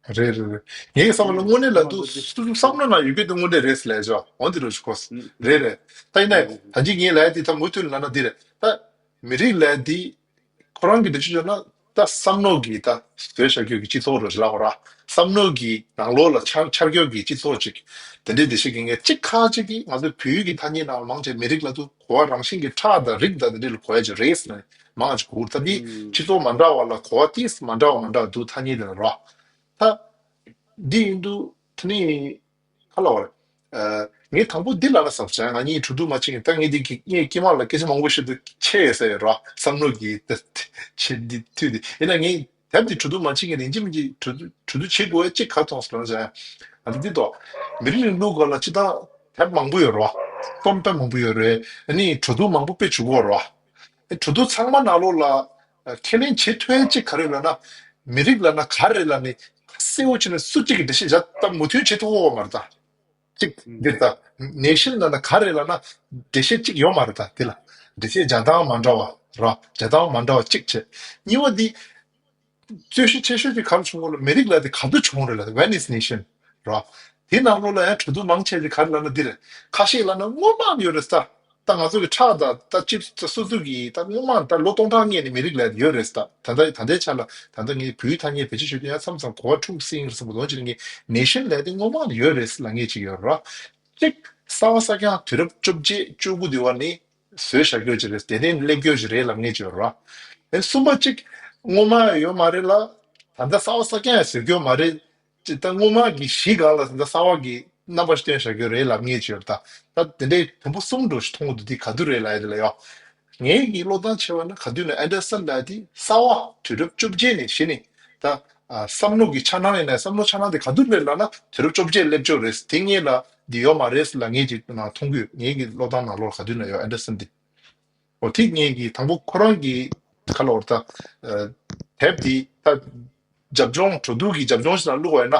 རེད་རེད་རེད། ངའི་བསམ་བློ་དངོས་གནས་ལ་འདུག་སོ་སོའི་བསམ་བློ་ནང་ཡོད་རྒྱུ་དེ་དངོས་གནས་རེད་ལས་ཆོག་འོན་ཏེ་རུ་ཞིག་གོ། རེད་རེད། ད་ཡིན་ན་ད་ཅི་ངས་ལས་དེ་ད་མུ་མཐུད་ལ་ན་འདི་རེད། ད་མི་རིགས་ལས་དེ། ཁོ་རང་གི་འགྲེལ་བརྗོད་བྱས་ན་ད་བསམ་བློ་གི་ད་བཟོས་བཞག་རྒྱུ་གི་སྤྱི་ཚོགས་རོ་ལ་འོ་ར། བསམ་བློ་གི་ནང་ལོགས་ལ་འཆར་འཆར་འགྱུར་གྱི་སྤྱི་ཚོགས་ཅིག་དེ་འདྲའི་འགྲེལ་བཤད་ཀྱི་ངས་གཅིག་ཁ་ཅིག་གིས་ང་ཚོའི་བོད་ཡིག་གི་ཐ་སྙད་ནང་མང་ཆེ་མི་རིགས་ལ་དུ་གོ་བ་རང་བཞིན་གྱི་ཁྲག་དང་རིགས་དང་དེ་འདྲའི་ལ་གོ་ཡ་ཅིག་རེད་ཟེར་ནས་མང་ཅིག་གོ། ད་འདི་སྤྱི་ཚོགས་མ་འདྲ་བ་ལ་གོ་བ་ཏིས་མ་འདྲ་བ་མ་འདྲ་བ་འདུག་ཐ་སྙད་དེ་ལ་རོ། ད་འདི་ཡིན་དུས་དེ་ནི། ཁ་ལ་བ་རེད། ངས་དང་པོ་འདི་ལ་ལ་བསམ་བྱས། ང་གཉིས་གྲོས་བསྡུར་མ་བྱེད་ཀྱིན་ད་ངས་འདི་གི་ངས་ཀྱེ་མ་ལ་སྐད་ཆ་མང་པོ་ཞིག་ཏུ་ཆད་ཡོད་ས་ཡོད་ར། བསམ་བློ་གི་ད་ཆེད་འདི་དུས་འདི་ཡིན་ན་ངས་དེབ་འདི་གྲོས་བསྡུར་མ་བྱེད་ཀྱིན་ཡིན་གཅིག་མིན་གཅིག་གྲོས་བསྡུར་གྲོས་བསྡུར་བྱེད་དགོས་ཡ་གཅིག་ག་མཐོང་སོང་ཟེར་ན། ང་ཚོ་འདི་ཐོག་མི་རིགས་རིང་ལུགས་སྐོར་ལ་སྤྱི་བཏང་དེབ་མང་པོ་ཡོད་ར། རྩོམ་དཔེ་མང་པོ་ཡོད་རེད། ཨ་ནི་གྲོས་བསྡུར་མང་པོ་དཔེ་བྱུང་གི་ཡོད་ར། གྲོས་བསྡུར་ཚང་མ་ནང་ལོགས་ལ་ཁས་ལེན་བྱེད་ཐུབ་ཡ་གཅིག་ག་རེ་ལབ་ན། མི་རིགས་ལབ་ན་ག་རེ་ལབ་ནི་གསལ་བོ་བྱས་ནས་སུ་གཅིག་གིས་འགྲེལ་བཤད་བྱ་ད་མུ་མཐུད་བྱེད་ཐུབ་ཀྱི་ཡོད་མ་རེད་ད། གཅིག་འདིར་ད་ནེ་ཤན་ལབ་ན་ག་རེ་ལབ་ན་འགྲེལ་བཤད་གཅིག་ཡོད་མ་རེད་ད། དེ་ལ་འགྲེལ་བཤད་བྱ་སྟངས་མ་འདྲ་བ་ར། བྱ་སྟངས་མ་འདྲ་བ་གཅིག་བྱས། གཉིས་པ་འདི། རྩོད་གཞི་ཆེ་ཤོས་ཅིག་ག་རེ་བྱུང་གོ་ལ། མི་རིགས་ལབ་དེ་ག་དུས་བྱུང་རེད་ལབ། When is nation ར། དེ་ནང་ལོགས་ལ་ཡང་གྲོས་བསྡུར་མང་ཆེ་ཅིག་ག་རེ་ལབ་ན་འདི་རེད། ཁ་ཤས་ལབ་ན་སྔོན་མ་ནས་ཡོད་རེད་ས། ད་ང་ཚོ་གི་ཁྲག་དང་ད་ཅིབ་ད་སོ་སོ་གི་ད་སྔོན་མ་ད་ལོ་སྟོང་ཕྲག་སྔོན་ནས་མི་རིགས་ལབ་དེ་ཡོད་རེད་ས། ད་ད་ད་ལྟའི་ཆ་ལ་ད་ལྟ་ངས་བོད་ཐ་སྙད་བེད་སྤྱོད་བྱེད་དུས་ཡང་མཚམས་མཚམས་གོ་བ་འཁྲུག་སྲིད་རེད་བསམ་གི་འདུག་ཅེས་ངས་ནེ་ཤན་ལབ་དེ་སྔོན་མ་ནས་ཡོད་རེད་ལབ་མཁན་ཅིག་ཡོད་ར། གཅིག་གསར་བ་གསར་རྐྱང་དུས་རབས་བཅོ་བརྒྱད་བཅུ་དགུ་དེ་བ་ནི། བཟོས་བཞག་རྒྱུ་ཅིག་རེད། དེ་ནས་སླེབས་རྒྱུ་ཅིག་རེད་ལབ་མཁན་ཅིག་ཡོད་རེད་བ། ཨེ་གསུམ་པ་གཅིག་སྔོན་མ་ཡོད་མ་རེད་ལ། ད་ལྟ་གསར་བ་གསར་རྐྱང་ཡང་བཟོ་རྒྱུ་མ་རེད། ཅིག་ད་སྔོན་མ་གི་གཞི་སྒང་ལ་ད་ལྟ་གསར་བ་གི་རྣམ་པ་ཞིག་སྟོན་བཞག་རྒྱུ་རེད་ལབ་མཁན་ཅིག་ཡོད་རེད་ད། ད་དེ་འདྲའི་དུམ་བུ་གསུམ་འགྲོ་ཞིག་མཐོང་གི་འདུག་དེ་ག་དུས་རེད་ལབ་ཡ་དེ་ལ་ཡོ། ངའི་གི་བློ་བཏང་བྱས་པ་ན་ག་དུས་ནས་ཨན་ཌར་སན་ལབ་དེ་གསར་བ་དུས་རབས་བཅོ་བརྒྱད་ནས་གཞི་ནས་ད། ཨ་བསམ་བློ་གི་འཆར་སྣང་ཡིན་ན་བསམ་བློ་འཆར་སྣང་དེ་ག་དུས་སླེབས་ལབ་ན་དུས་རབས་བཅོ་བརྒྱད་སླེབས་ཆོག་རེད། དེ་སྔོན་ལ་འདི་ཡོད་མ་རེད་ལབ་མཁན་ཅིག་ན་མཐོང་གི་ཡོད། ངའི་གི་བློ་བཏང་ནང་ལོགས་ག་དུས་ན་ཡོད་ཨན་ཌར་སན་འདི། འོ་དེ་ངའི་གི་དང་པོ་ཁོ་རང་གི་ཁ་ལ་འོར་ད། ཨ་དེབ་འདི་ད་རྒྱབ་ལྗོངས་གྲོས་བསྡུར་གི་རྒྱབ་ལྗོངས་ཤིག་ནང་བླུགས་པ་ཡིན་ན།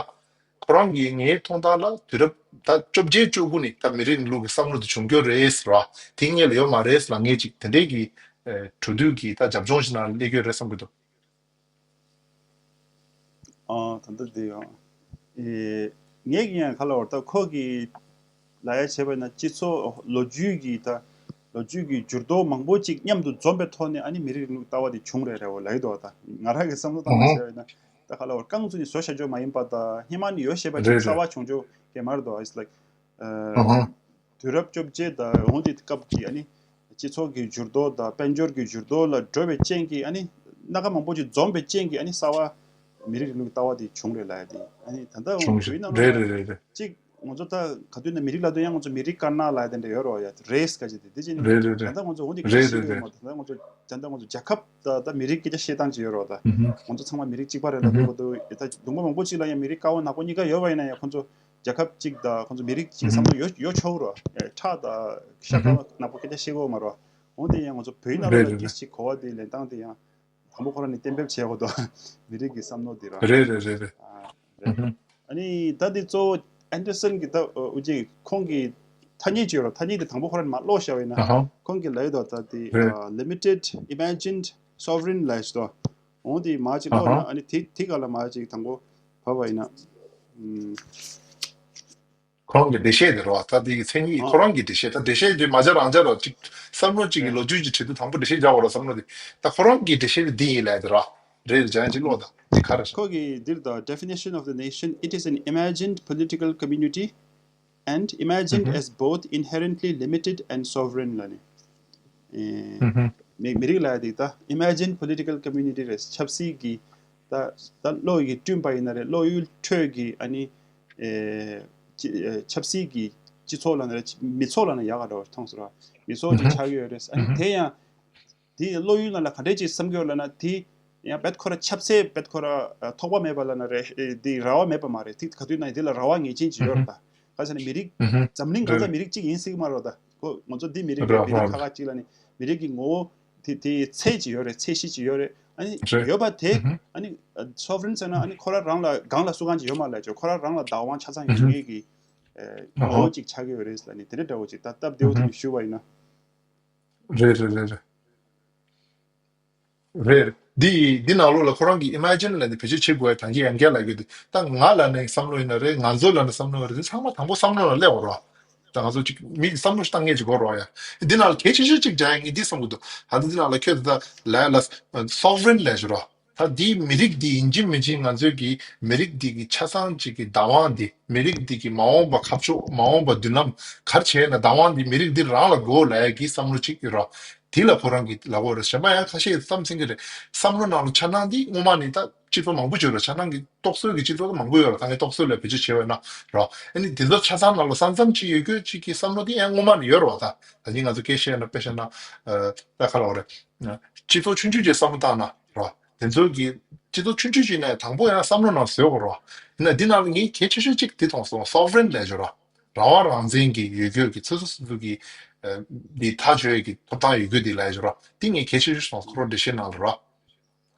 ཁོ་རང་གི་ངའི་མཐོང་སྟངས་ལ་དུས་རབས་ད་བཅོ་བརྒྱད་བཅུ་དགུ་ནས་ད་མི་རིགས་རིང་ལུགས་ཀྱི་བསམ་བློ་དེ་བྱུང་རྒྱུ་རེད་ཟེར་བ། དེ་སྔོན་ལ་ཡོད་མ་རེད་ལབ་མཁན་ཅིག་དེ་འདྲའི་གི་ཨ་གྲོས་བསྡུར་གི་ད་རྒྱབ་ལྗོངས་ཤིག་ནང་སླེབས་ཡོད་རེད་བསམ་གི་འདུག་ཨ་ད་ལྟ་དེ་ཡང་། ཨེ་ངས་ཀྱི་ཡང་ཁ་ལ་བར་ད་ཁོ་གི་ལ་ཡ་བྱས་པ་ན་སྤྱི་ཚོགས་ལོ་རྒྱུས་ཀྱི་ད་ལོ་རྒྱུས་ཀྱི་འགྱུར་ལྡོག་མང་པོ་ཅིག་མཉམ་དུ་འཛོམས་པའི་ཐོག་ནས་ཨ་ནི་མི་རིགས་རིང་ལུགས་ལྟ་བ་དེ་བྱུང་རེད་རེད་བ་ལབ་ཀྱི་འདུག་ད་ང་རང་གི་བསམ་བློ་བཏང་བ་བྱས་པ་ན་ད་ཁ་ལ་བར་རྐང་བཙུགས་ནས་བཟོ་བྱ་ཆོག་མ་ཡིན་པ་ད་སྔོན་མ་ནས་ཡོད་བྱས་པ་ཅིག་རེད་གསར་རེད། བ་བྱུང་ཆོག་གི་མ་རེད་དོ། It's like དུས་རབས་བཅོ་བརྒྱད་དང་འོང་དེ་སྐབས་ཀྱི་ཨ་ནི་སྤྱི་ཚོགས་ཀྱི་འགྱུར་ལྡོག་དང་དཔལ་འབྱོར་གྱི་འགྱུར་ལྡོག་ལ་འགྲོ་བའི་རྐྱེན་གྱིས་ཨ་ནི་སྣ་ཁ་མང་པོ་ཅིག་འཛོམས་པའི་རྐྱེན་གྱིས་ཨ་ནི་གསར་བ་མི་རིགས་རིང་ལུགས་ལྟ་བ་དེ་བྱུང་རེད་ལབ་ཡ་དེ་ཨ་ནི་ད་ལྟ་བོད་ཡིག་ནང་ལོགས་ལ་རེད་རེད་རེད་རེད། གཅིག་ང་ཚོ་ད་ག་དུས་ན་མི་རིགས་ལབ་དུས་ཡང་ང་ཚོ་མི་རིགས་དཀར་ནག་ལབ་ཡ་དེ་འདྲ་ཡོད་རེད་བ། ཡ་རེས་སྐད་ཆ་དེ་དེ་ཅི་ནི་རེད་རེད་ད་རེད། ལྟ་ང་ཚོ་འོང་དེ་སྐད་རེད་ཆ་རེད་ཤེས་ཀྱི་ཡོད་རེད། མ་རེད་ད་ལྟ་ང་ཚོ་ད་ལྟ་ང་ཚོ་རྒྱལ་ཁབ་ད་ད་མི་རིགས་སྐད་ཆ་བཤད་སྟངས་ཅིག་ཡོད་རེད་བ། ད་ཨུ་ཧུ། ང་ཚོ་ཚང་མ་མི་རིགས་གཅིག་པ་རེད་ལབ་ཨུ་ཧུ། འདུག་ག་འདུག་ཡ་ད་གདོང་པ་མང་པོ་ཅིག་ལ་ཡང་མི་རིགས་དཀར་པོ་ནག་པོ་གཉིས་ཀ་ཡོད་བ་ཡིན་ན་ཡང་ཁོ་ཚོ་རྒྱལ་ཁབ་གཅིག་དང་ཁོ་ཚོ་མི་རིགས་གཅིག་གི་བསམ་བློ་ཡོད་ཡོད་ཆོག་རོ། ཁྲག་དང་ཤ་ཁ་ནག་པོ་སྐད་ཆ་བཤད་གོ་མ་རོ། འོན་ཏེ་ཡང་ང་ཚོ་བོད་ཡིག་ནང་ལོགས་ལ་རེད་རེད་རེད། ཏིས་ཅིག་གོ་བ་དེ་ལེན་སྟངས་དེ་ཡང་དང་པོ་ཁོ་རང་ནས་གཏན་འབེབས་བྱས་གོ་དོ། མི་རིགས་ཀྱི་བསམ་བློ་དེ་ར། རེད་རེད་རེད་རེད། ཨ་རེད། ཨ་ནི་ད་དེ་གཙོ་བོ་ཨན་ཌར་སན་གྱི་ད་འུ་ཅག་ཁོང་གི་ཐ་སྙད་ཅིག་ཡོད་ར། ཐ་སྙད་དེ་དང་པོ་ཁོ་རང་མ་ཀློག་བཞག་པ་ཡིན་ན་ཨ་ཧ། ཁོང་གིས་ལབ་ཡོད་དོ། ད་དེ་རེད། ཨ་limited imagined sovereign ལབ་ཞིག་དོ། འོང་དེ་མ་ཅིག་ཀློག་ན་ཨ་ནི་དེ་དེ་ག་ལ་མ་ཅིག་དང་པོ་བབ་པ་ཡིན་ན། ཁོ་རང་གི་འགྲེལ་བཤད་དེ་རོ། ད་དེ་གི་མཚན་ཉིད་ཁོ་རང་གི་འགྲེལ་བཤད། ད་འགྲེལ་བཤད་དེ་མ་སྦྱར་རང་སྦྱར་རོ། ཅིག་བསམ་བློ་གཅིག་གི་ལོ་རྒྱུས་ཀྱི་ཁྲིད་དུ་དང་པོ་འགྲེལ་བཤད་རྒྱག་དགོས་རོ། བསམ་བློ་དེ། ད་ཁོ་རང་གི་འགྲེལ་བཤད་དེ་འདི་ཡིན་ལབ་དེ་རོ། རེད་རེད། ཅང་ཅིག་ཀློག་དང་དེ་ག་རེ་ཤག་ཁོ་གི་འདིར་ད། Definition of the nation, it is an imagined political community and imagined as both inherently limited and sovereign ལ་ནི། མི་མི་རིགས་ལ་དེ་ད་imagined political community རེད། ཆབ་སྲིད་ཀྱི་ད་ད་བློ་ཡི་བསྐྲུན་པ་ཡིན་ན་རེད། བློ་ཡུལ་ཁྲོད་ཀྱི་ཨ་ནི་ཆབ་སྲིད་ཀྱི་སྤྱི་ཚོགས་ལ་ན་རེད། མི་ཚོགས་ལ་ན་ཡག་ག་འདྲ་བ་མཐོང་སོང་ར། མི་ཚོགས་ཀྱི་ཆགས་ཡོད་རེད། ཨ་ནི་དེ་ཡང་དེ་བློ་ཡུལ་ནང་ལ་ག་འདྲས་ཅིག་བསམ་གྱི་ཡོད་ལབ་ན། དེ་ཡང་བེད་ཁོ་ར་ཆབ་སྲིད་བེད་ཁོ་ར་ཐོགས་པ་མེད་པ་ལབ་ན་རེད། དེ་ར་བ་མེད་པ་མ་རེད། དེ་ག་དུས་ན་དེ་ལ་ར་བ་ངེས་ཅན་ཅིག་ཡོད་རེད་ད། ག་ཟེར་ན་མི་རིགས་འཛམ་གླིང་གང་ས་མི་རིགས་གཅིག་ཡིན་སྲིད་ཀྱི་མ་རེད་ད། ཁོ་ང་ཚོ་འདི་མི་རིགས་རེད། མི་རིགས་ཁག་ཁག་ཅིག་ལ་ནི་མི་རིགས་ཀྱི་ངོ་བོ་དེ་དེ་ཚད་ཅིག་ཡོད་རེད། ཚད་གཞི་ཅིག་ཡོད་རེད། ཨ་ནི་ཡོད་པ་དེ་ཨ་ནི་sovereign ཟེར་ན་ཨ་ནི་ཁོ་ར་རང་ལ་སྒང་ལ་སུ་གང་ཅིག་ཡོད་མ་ལབ་ཅོ། ཁོ་ར་རང་ལ་བདག་དབང་ཆ་ཚང་ཡོད་མཁན་གྱི་ངོ་བོ་ཅིག་ཆགས་ཀྱི་ཡོད་རེད་ལབ་ནི་དེ་འདྲ་འདྲ་བོ་ཅིག་ད་སྟབས་བདེ་བོ་དེ་ནི་ཞུ་བ་ཡིན་ན། རེད་རེད་རེད་རེད། རེད། འདི་འདི་ནང་ལོགས་ལ་ཁོ་རང་གི་imagine ལབ་ནས་བེད་སྤྱོད་བྱེད་དགོས་པའི་དང་གི་ཡང་སྐད་ལ་གི་འདུག་ད་ང་ལ་ནས་བསམ་བློ་ཡིན་ན་རེད། ང་ཚོ་ལ་ནས་བསམ་བློ་ཡིན་ན་རེད། ཚང་མ་དང་པོ་བསམ་བློ་ལ་སླེབས་པ་རོ། ད་ང་ཚོ་ཅིག་མི་གི་བསམ་བློ་ཞིག་བཏང་མཁན་ཅིག་དགོས་རོ་ཡ། འདི་ནང་ལ་གལ་ཆེ་ཤོས་ཅིག་འདྲ་ཡ་ངས་འདི་བསམ་གི་འདུག་ད་འདི་ནང་ལ་ཁྱོད་ད་ལ་ལ་sovereign ལབ་ཞུ་རོ། ད་འདིའི་མི་རིགས་འདི་ཡིན་གཅིག་མིན་གཅིག་ང་ཚོའི་གི་མི་རིགས་འདི་གི་ཆ་ཚང་གཅིག་གི་བདག་དབང་འདི། མི་རིགས་འདི་གི་མ་འོངས་པ་ཁ་ཕྱོགས། མ་འོངས་པ་མདུན་ལམ་ག་རེ་བྱས་ན་བདག་དབང་འདི་མི་རིགས་འདི་རང་ལ་དགོས་ལབ་ཡ་གི་བསམ་བློ་གཅིག་ཡོད་ར། དེ་ལ་ཁོ་རང་གི་ལབ་དགོས་རེད། གཞན་པ་ཡང་ཁ་ཤས་བསམ་ཚིག་གི་རེད། བསམ་བློ་ནང་ལ་འཆར་སྣང་འདི་སྔོན་མ་ནས་ད་སྤྱི་ཚོགས་མང་པོ་ཡོད་ར། འཆར་སྣང་གི་རྟོག་བཟོ་གི་སྤྱི་ཚོགས་མང་པོ་ཡོད་ར། ད་ངས་རྟོག་བཟོ་ལ་བེད་སྤྱོད་བྱས་པ་ན་ར། ཨ་ནི་དེ་ཚོ་ཆ་ཚང་ནང་ལ་ས་མཚམས་གཅིག་ཡོད་རྒྱུ་གཅིག་གི་བསམ་བློ་འདི་ཡང་སྔོན་མ་ནས་ཡོད་ར་བ། ད་ད་ནི་ང་ཚོ་སྐད་བཤད་ན་དཔེ་བཤད་ན་ད་ག་ལབ་དགོས་རེད། སྤྱི་ཚོགས་ཆུང་ཆུང་ཅིག་བསམ་བློ་བཏང་ན་ར། དེ་ཚོ་གི་སྤྱི་ཚོགས་ཆུང་ཆུང་ཅིག་ནས་དང་པོ་ཡང་བསམ་བློ་ནང་བཟོས་དགོས་རོ། ཡིན་ན་འདི་ནང་ལ་ངས་གལ་ཆེ་ཤོས་གཅིག་འདི་མཐོང་སོང་། sovereign ལབ་ཞོར་ར། རང་དབང་རང་བཙན་གྱི་ཡོད་རྒྱུ་གི་སོ་སོ་སོ་སོ་གི་འདི་ཐག་གཅོད་ཀྱི་ཐོབ་ཐང་ཡོད་རྒྱུ་འདི་ལབ་ཞོར་ར། འདི་ངས་གལ་ཆེ་ཤོས་མཐོང་སོང་། ཁོ་རང་འགྲེལ་བཤད་ནང་ལ་ར།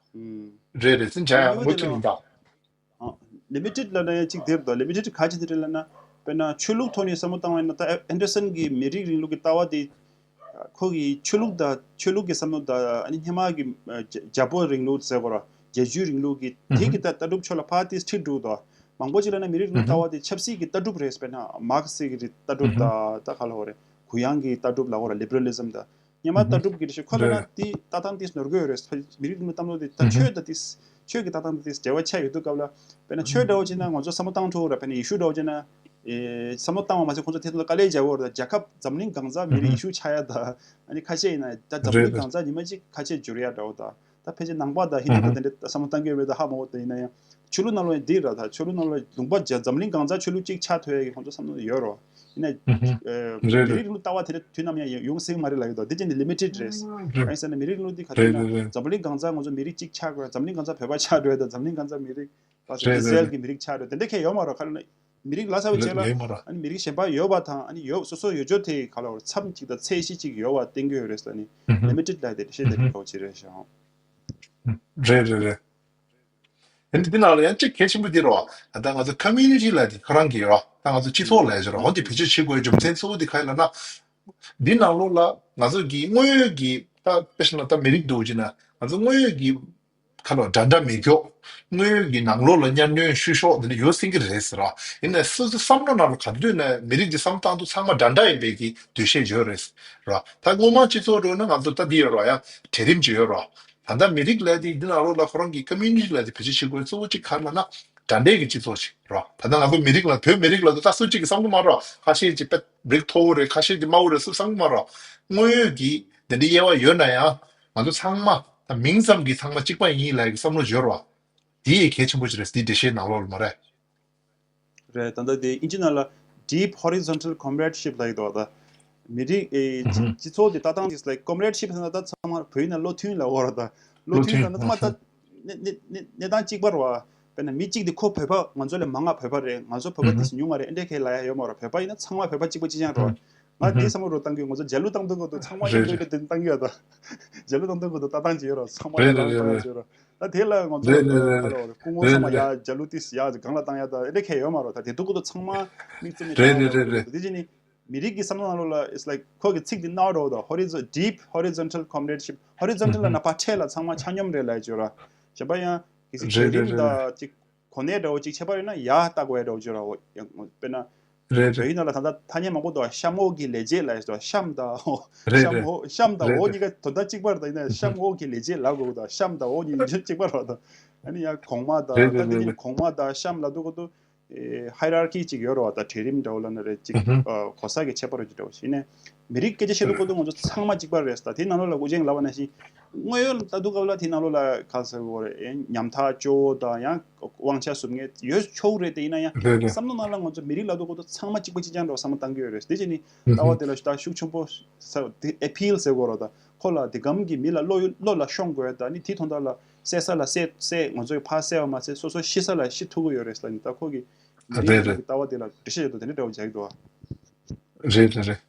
རེད་རེད། ཚིན་ཇ་ཡང་མུ་མཐུད་ཡིན་ད། ལི་མི་ཊེཌ་ལབ་ན་ཡང་གཅིག་དེར་དང་། ལི་མི་ཊེཌ་ག་ཅི་དེ་རེད་ལབ་ན། དཔེར་ན་ཆོས་ལུགས་ཐོག་ནས་བསམ་བློ་བཏང་བ་ཡིན་ན། ད་ཨེན་ཌར་སན་གྱི་མི་རིགས་རིང་ལུགས་ཀྱི་ལྟ་བ་དེ། ཁོ་གི་ཆོས་ལུགས་དང་ཆོས་ལུགས་ཀྱི་བསམ་བློ་དང་། ཨ་ནི་སྔོན་མ་གི་རྒྱ་རྒྱ་བོད་རིང་ལུགས་ཟེར་དགོས་ར། རྒྱལ་བརྒྱུད་རིང་ལུགས་ཀྱི་དེ་གི་ད་ལྟ་གྲུབ་ཕྱོགས་ལ་ཕར་ཏིས་ཁྲིད་འགྲོ་དང་། མང་པོ་ཅིག་ལབ་ན་མི་རིགས་རིང་ལུགས་ལྟ་བ་དེ་ཆབ་སྲིད་ཀྱི་ལྟ་གྲུབ་རེད། དཔེར་ན་མཱར་ཁེ་སི་གི་ལྟ་གྲུབ་དང་། ད་ག་ལབ་དགོས་རེད། གུ་ཡངས་ཀྱི་ལྟ་གྲུབ་ལབ་དགོས་ར། ལི་བྷ་རལ་ཨི་ཛམ་དང་། སྔོན་མ་ལྟ་གྲུབ་ཀྱི་རེད་ཤག་ཁོ་ལབ་ན་དེ་ལྟ་སྟངས་དེ་ནོར་གི་ཡོད་རེད། མི་རིགས་རིང་ལུགས་བསམ་བློ་དེ་ད་ཆོས་དང་དེ་ཆོས་ཀྱི་ལྟ་སྟངས་དེ་འབྲེལ་བ་ཆགས་ཡོད་དུས་སྐབས་ལ། དཔེར་ན་ཆོས་འདྲ་བོ་བྱས་ན་ང་ཚོ་བསམ་བློ་བཏང་ཐུབ་ར། དཔེར་ན་ཡེ་ཤུ་འདྲ་བོ་བྱས་ན། ཨེ་བསམ་བློ་བཏང་བ་མ་ཟད་ཁོང་ཚོ་དེ་ཚོ་ལ་དཀའ་ལས་རྒྱག་གི་ཡོད་རེད། རྒྱལ་ཁབ་འཛམ་གླིང་གང་སར་མི་རིགས་ཡེ་ཤུ་ཆགས་ཡ་ད། ཨ་ནི་ཁ་ཤས་ཡིན་ན་ད་འཛམ་གླིང་གང་སར་ཉི་མ་གཅིག་ཁ་ཤས་འགྱུར་ཡ་འདྲ་བོ་ད། ད་ཕལ་ཆེར་ནང་པ་དང་ཧིན་དུ་དང་དེ་འདྲ་བསམ་བློ་བཏང་གི་ཡོད་མེད་ད་ཧ་མ་གོ། དེ་ཡིན་ན་ཡང་ཆོས་ལུགས་ནང་ལོགས་ཡང་འདི་ར། ད་ཆོས་ལུགས་ནང་ལོགས་ལུང་པ་རྒྱ་འཛམ་གླིང་གང་སར་ཆོས་ལུགས་གཅིག་ཆགས་ཐུབ་ཡ་གི་ཁོང་ཚོ་བསམ་བློ་ཡོད་རོ། ཡིན་ན། རེད་རེད། མི་རིགས་ལུགས་ལྟ་བ་དེ་འདྲ་དུས་ནམ་ཡང་ཡོང་སྲིད་མ་རེད་ལབ་ཡོད་དོ། འདི་ཅན་ནི་ལི་མི་ཊེཌ་རེད། རེད། གང་ཡིན་ཟེར་ན་མི་རིགས་ལུགས་འདི་ག་དུས་ན་རེད་རེད། འཛམ་བུ་གླིང་གང་སར་ང་ཚོ་མི་རིགས་གཅིག་ཆགས་དགོས། འཛམ་གླིང་གང་སར་བོད་པ་ཆགས་འགྲོ་ཡ་དང་། འཛམ་གླིང་གང་སར་མི་རིགས་པ་ཚོ་རེད་ཨི་སི་རེལ་གྱི་མི་རིགས་ཆགས་འགྲོ་ཡ་དེ་འདྲ་གང་ཡང་ཡོད་མ་རེད། ག་རེ་ལབ་ན་མི་རིགས་ལ་ས་བའི་རེད་ཆེད་ལ་ཡོད་མ་རེད། ཨ་ནི་མི་རིགས་གཞན་པ་ཡོད་པ་དང་། ཨ་ནི་ཡོད་སོ་སོ་ཡོད་ཆོག་དེ་ག་ལ་བར་མཚམས་གཅིག་དང་ཚད་གཞི་གཅིག་ཡོད་པ་བསྟན་གྱི་ཡོད་རེད་ཟེར་ནི་ལི་མི་ཊེཌ་ལབ་དེ་འདྲ་བཤད་དེ་འདྲ་ག་བ་ཅི་རེད་ཤག་རེད་རེད་རེད། དེ་འདི་ནང་ལ་ཡང་གཅིག་གལ་ཆེན་པོ་འདི་རེད་བ། ད་ང་ཚོ་community ལབ་དེ་ཁོ་རང་གི་རེད་བ། ད་ང་ཚོ་སྤྱི་ཚོགས་ལབ་ཞིག་རེད་བ། འོ་དེ་བེད་སྤྱོད་བྱེད་དགོས་རྒྱུ་མཚན་གཙོ་བོ་དེ་ག་རེ་ལབ་ན། འདི་ནང་ལོགས་ལ་ང་ཚོ་གི་དངོས་ཡོད་ཀྱི་ད་དཔེ་བཞག་ན་ད་མི་རིགས་འདུག་ཅེ་ན། ང་ཚོ་དངོས་ཡོད་ཀྱི་ཁ་ལོ་འདྲ་འདྲ་མི་འགྱོ། དངོས་ཡོད་ཀྱི་ནང་ལོགས་ལ་གཉའ་གནོན་བཤུ་གཞོག་འདི་འདྲ་ཡོད་སྲིད་ཀྱི་རེད་ཟེར་བ། ཡིན་ནའི་སོ་སོའི་བསམ་བློ་ནང་ལ་ག་དུས་ནས་མི་རིགས་ཀྱི་བསམ་བློ་བཏང་དུས་ཚང་མ་འདྲ་འདྲ་ཡིན་པའི་གི་འདུ་ཤེས་ཡོད་རེད་ཟེར་བ། ད་སྔོན་མ་སྤྱི་ཚོགས་འགྲོ་ན་ང་ཚོ་ད་འདི་ཡོད་རེད་བ། ཡང་གྲལ་རིམ་ཅིག་ཡོད་རེད་བ། ད་ལྟ་མི་རིགས་ལབ་དེ་འདི་ནང་ལོགས་ལ་ཁོ་རང་གི་community ལབ་དེ་བེད་སྤྱོད་བྱེད་དགོས་གཙོ་བོ་གཅིག་ག་རེ་ལབ་ན། འདྲ་འདྲ་གི་སྤྱི་ཚོགས་ཤིག་རེད་བ། ད་ལྟ་ང་ཚོ་མི་རིགས་ལ་བོད་མི་རིགས་ལ་ད་སུ་གཅིག་གི་བསམ་གི་མ་རེད་བ། ཁ་ཤས་ཀྱི་དཔེ་རིགས་མཐོ་བོ་རེད། ཁ་ཤས་ཀྱི་དམའ་བོ་རེད། སུ་བསམ་གི་མ་རེད་བ། དངོས་ཡོད་ཀྱི་འདི་འདྲའི་དབྱེ་བ་ཡོད་ན་ཡང་ང་ཚོ་ཚང་མ་ད་མིང་ཙམ་གྱི་ཚང་མ་གཅིག་པ་ཡིན་ལབ་ཀྱི་བསམ་བློ་ཡོད་རེད་བ། དེ་ཡི་གལ་ཆེན་པོ་ཅིག་རེད། དེ་འགྲེལ་བཤད་ནང་ལོགས་ལ་མ་རེད། རེད། ད་ལྟ་དེ་ཨིན་ཇི་ནང་ལ་deep horizontal comradeship ལབ་ཀྱི་འདུག་ད། མི་རིགས་ཨེ་སྤྱི་སྤྱི་ཚོགས་དེ་ལྟ་སྟངས་དེ་like comradeship ཟེར་ན་ད་ཚང་མ་བོད་ཡིག་ནང་བློ་མཐུན་ལབ་ཀྱི་ཡོད་རེད་ད། བློ་མཐུན་ལབ་ན་ཚང་མ་ད་གནས་གནས་གནས་གནས་སྟངས་གཅིག་པ་རེད་བ། དཔེར་ན་མི་གཅིག་དེ་ཁོ་བོད་པ་ང་ཚོ་ལས་མང་ང་བོད་པ་རེད། ང་ཚོ་བོད་པ་དེ་ཞིག་ཉུང་ང་རེད། ཨེ་འདྲས་ཁས་ལབ་ཡ་ཡོད་མ་རེད། བོད་པ་ཡིན་ན་ཚང་མ་བོད་པ་གཅིག་པ་གཅིག་རྐྱང་རེད་བ། ང་དེ་བསམ་བློ་རུ་བཏང་གི། ང་ཚོ་རྒྱ་ལུགས་བཏང་དུས་སྐབས་དུ་ཚང་མ་ཨེ་འདྲས་དེ་བཏང་གི་ཡོད་ད། རྒྱ་ལུགས་བཏང་དུས་སྐབས་དུ་ལྟ་སྟངས་ཅིག་ཡོད་རེད། ཚང་མ་ཨེ་འདྲས་བཏང་ཡ་ཅིག་ཡོད་རེད། ད་དེ་ལ་ང་ཚོ་རེད་རེད་རེད་ག་ལ་བ་རེད། སྐུ་ངོ་རེད་ཚང་མ་རེད་ཡ་རེད། རྒྱ་ལུགས་ཏིས་ཡ་གང་ལ་བཏང་ཡ་ད་ཨེ་འདྲས་ཁས་ཡོད་མ་རེད། ད་དེ་དུས་སྐབས་དུ་ཚང་མ་དམིགས་བརྩེ་ནས་རེད་རེད་རེད་རེད། དེ་བཞིན་ནི་མི་རིགས་ཀྱི་བསམ་བློ་ནང་ལོགས་ལ་it's like ཁོ་གི་ཚིག་འདི་ནོར་འགྲོ་ད། horizon deep horizontal comradeship། horizontal ལ་ན་བར་ཐད་ལ་ཚང་མ་ཆ་སྙོམས་རེད་ལབ་ཀྱི་ཡོད་ར། གཞན་པ་ཡང་གལ་སྲིད་རེད་གྲལ་རིམ་རེད་རེད་དང་ཅིག་གོ་གནས་འདྲ་བོ་ཅིག་ཁྱད་པར་ཡོད་ན་ཡར་ལྟ་དགོས་ཡ་འདྲ་བོ་ཅིག་ར། འོ་ཡང་དཔེར་ན་རེད་བོད་རེད་ཡིག་ནང་ལ་ད་ལྟ་ཐ་སྙད་མང་པོ་འདུག་གཤམ་འོག་གི་ལས་བྱེད་ལབ་ཡ་འདུག་གཤམ་དང་འོག་རེད་གཤམ་རེད་འོག་གཤམ་དང་རེད་འོག་རེད། གཉིས་ཀ་དོན་དག་གཅིག་པ་རེད། ད་ཡིན་ན་གཤམ་འོག་གི་ལས་བྱེད་ལབ་དགོས་འདུག་གཤམ་དང་འོག་གཉིས་གཅིག་པ་རེད། ད་ཨ་ནི་ཡང་གོང་མ་དང་རེད་ད་རེད་དེ་རེད་ཉིད་རེད། གོང་མ་དང་གཤམ་ལབ་དུས་ཀོ་ཏུ། ཧའི་རར་ཀི་ཅིག་ཡོད་རེད་བ། ད་གྲལ་རིམ་འདྲ་བོ་ལབ་ན་རེད་ཅིག་ཨ་གོ་ས་གི་ཁྱད་པར་ཅིག་འདྲ་བོ་ཞིག་ཡིན་ནའི་མི་རིགས་སྐད་ཆ་བཤད་དུས་ཀོ་ཏུ་ང་ཚོ་ཚང་མ་གཅིག་པ་རེད། ད་དེའི་ནང་ལོགས་ལ་ཀུ་ཅེང་ལབ་པ་ནང་བཞིན་དངོས་ཡོད་ལ་ལྟ་དུས་སྐབས་ལ་དེའི་ནང་ལོགས་ལ་ག་ཟེར་དགོས་རེད། ཉམ་ཐག་སྐྱོ་བོ་དང་ཡང་དབང་ཆ་ཟུར་ངན་ཡོད་ཆོག་རེད། དེ་ཡིན་ན་ཡང་རེད་རེད། བསམ་བློ་ནང་ལ་ང་ཚོ་མི་རིགས་ལབ་དུས་ཀོ་ཏུ་ཚང་མ་གཅིག་པ་གཅིག་རྐྱང་འདྲ་བོ་བསམ་བློ་བཏང་གི་ཡོད་རེད། དེ་བྱས་ནི་ལྟ་བ་དེ་ལ་ད་ཤུགས་ཆེན་པོ་ས་དེ་ཨེ་ཕིལ་ཟེར་དགོས་རེད། ད་ཁོ་ལ་དེ་གམ་གྱི་མི་ལ་བློ་བློ་ལ་ཤོང་དགོས། ད་ནི་དེའི་དོན་དག་ལ་བསད་ས་ལ་བསད་བསད་ང་ཚོས་ཕར་བསད་པ་མ་ཟད་སོ་སོ་ཤི་ས་ལ་ཤི་ཐུབ་ཀྱི་ཡོད་རེད་ཟེར་ནི་ད་ཁོ་གི་མི་རིགས་རེད་རེད། ཀྱི་ལྟ་བ་དེ་ལ་འགྲེལ་བཤད་བྱེད་དུས་དེ་འདྲ་འདྲ་བོ་རྒྱག་གི་འདུག་ཨ། རེད་རེད་རེད།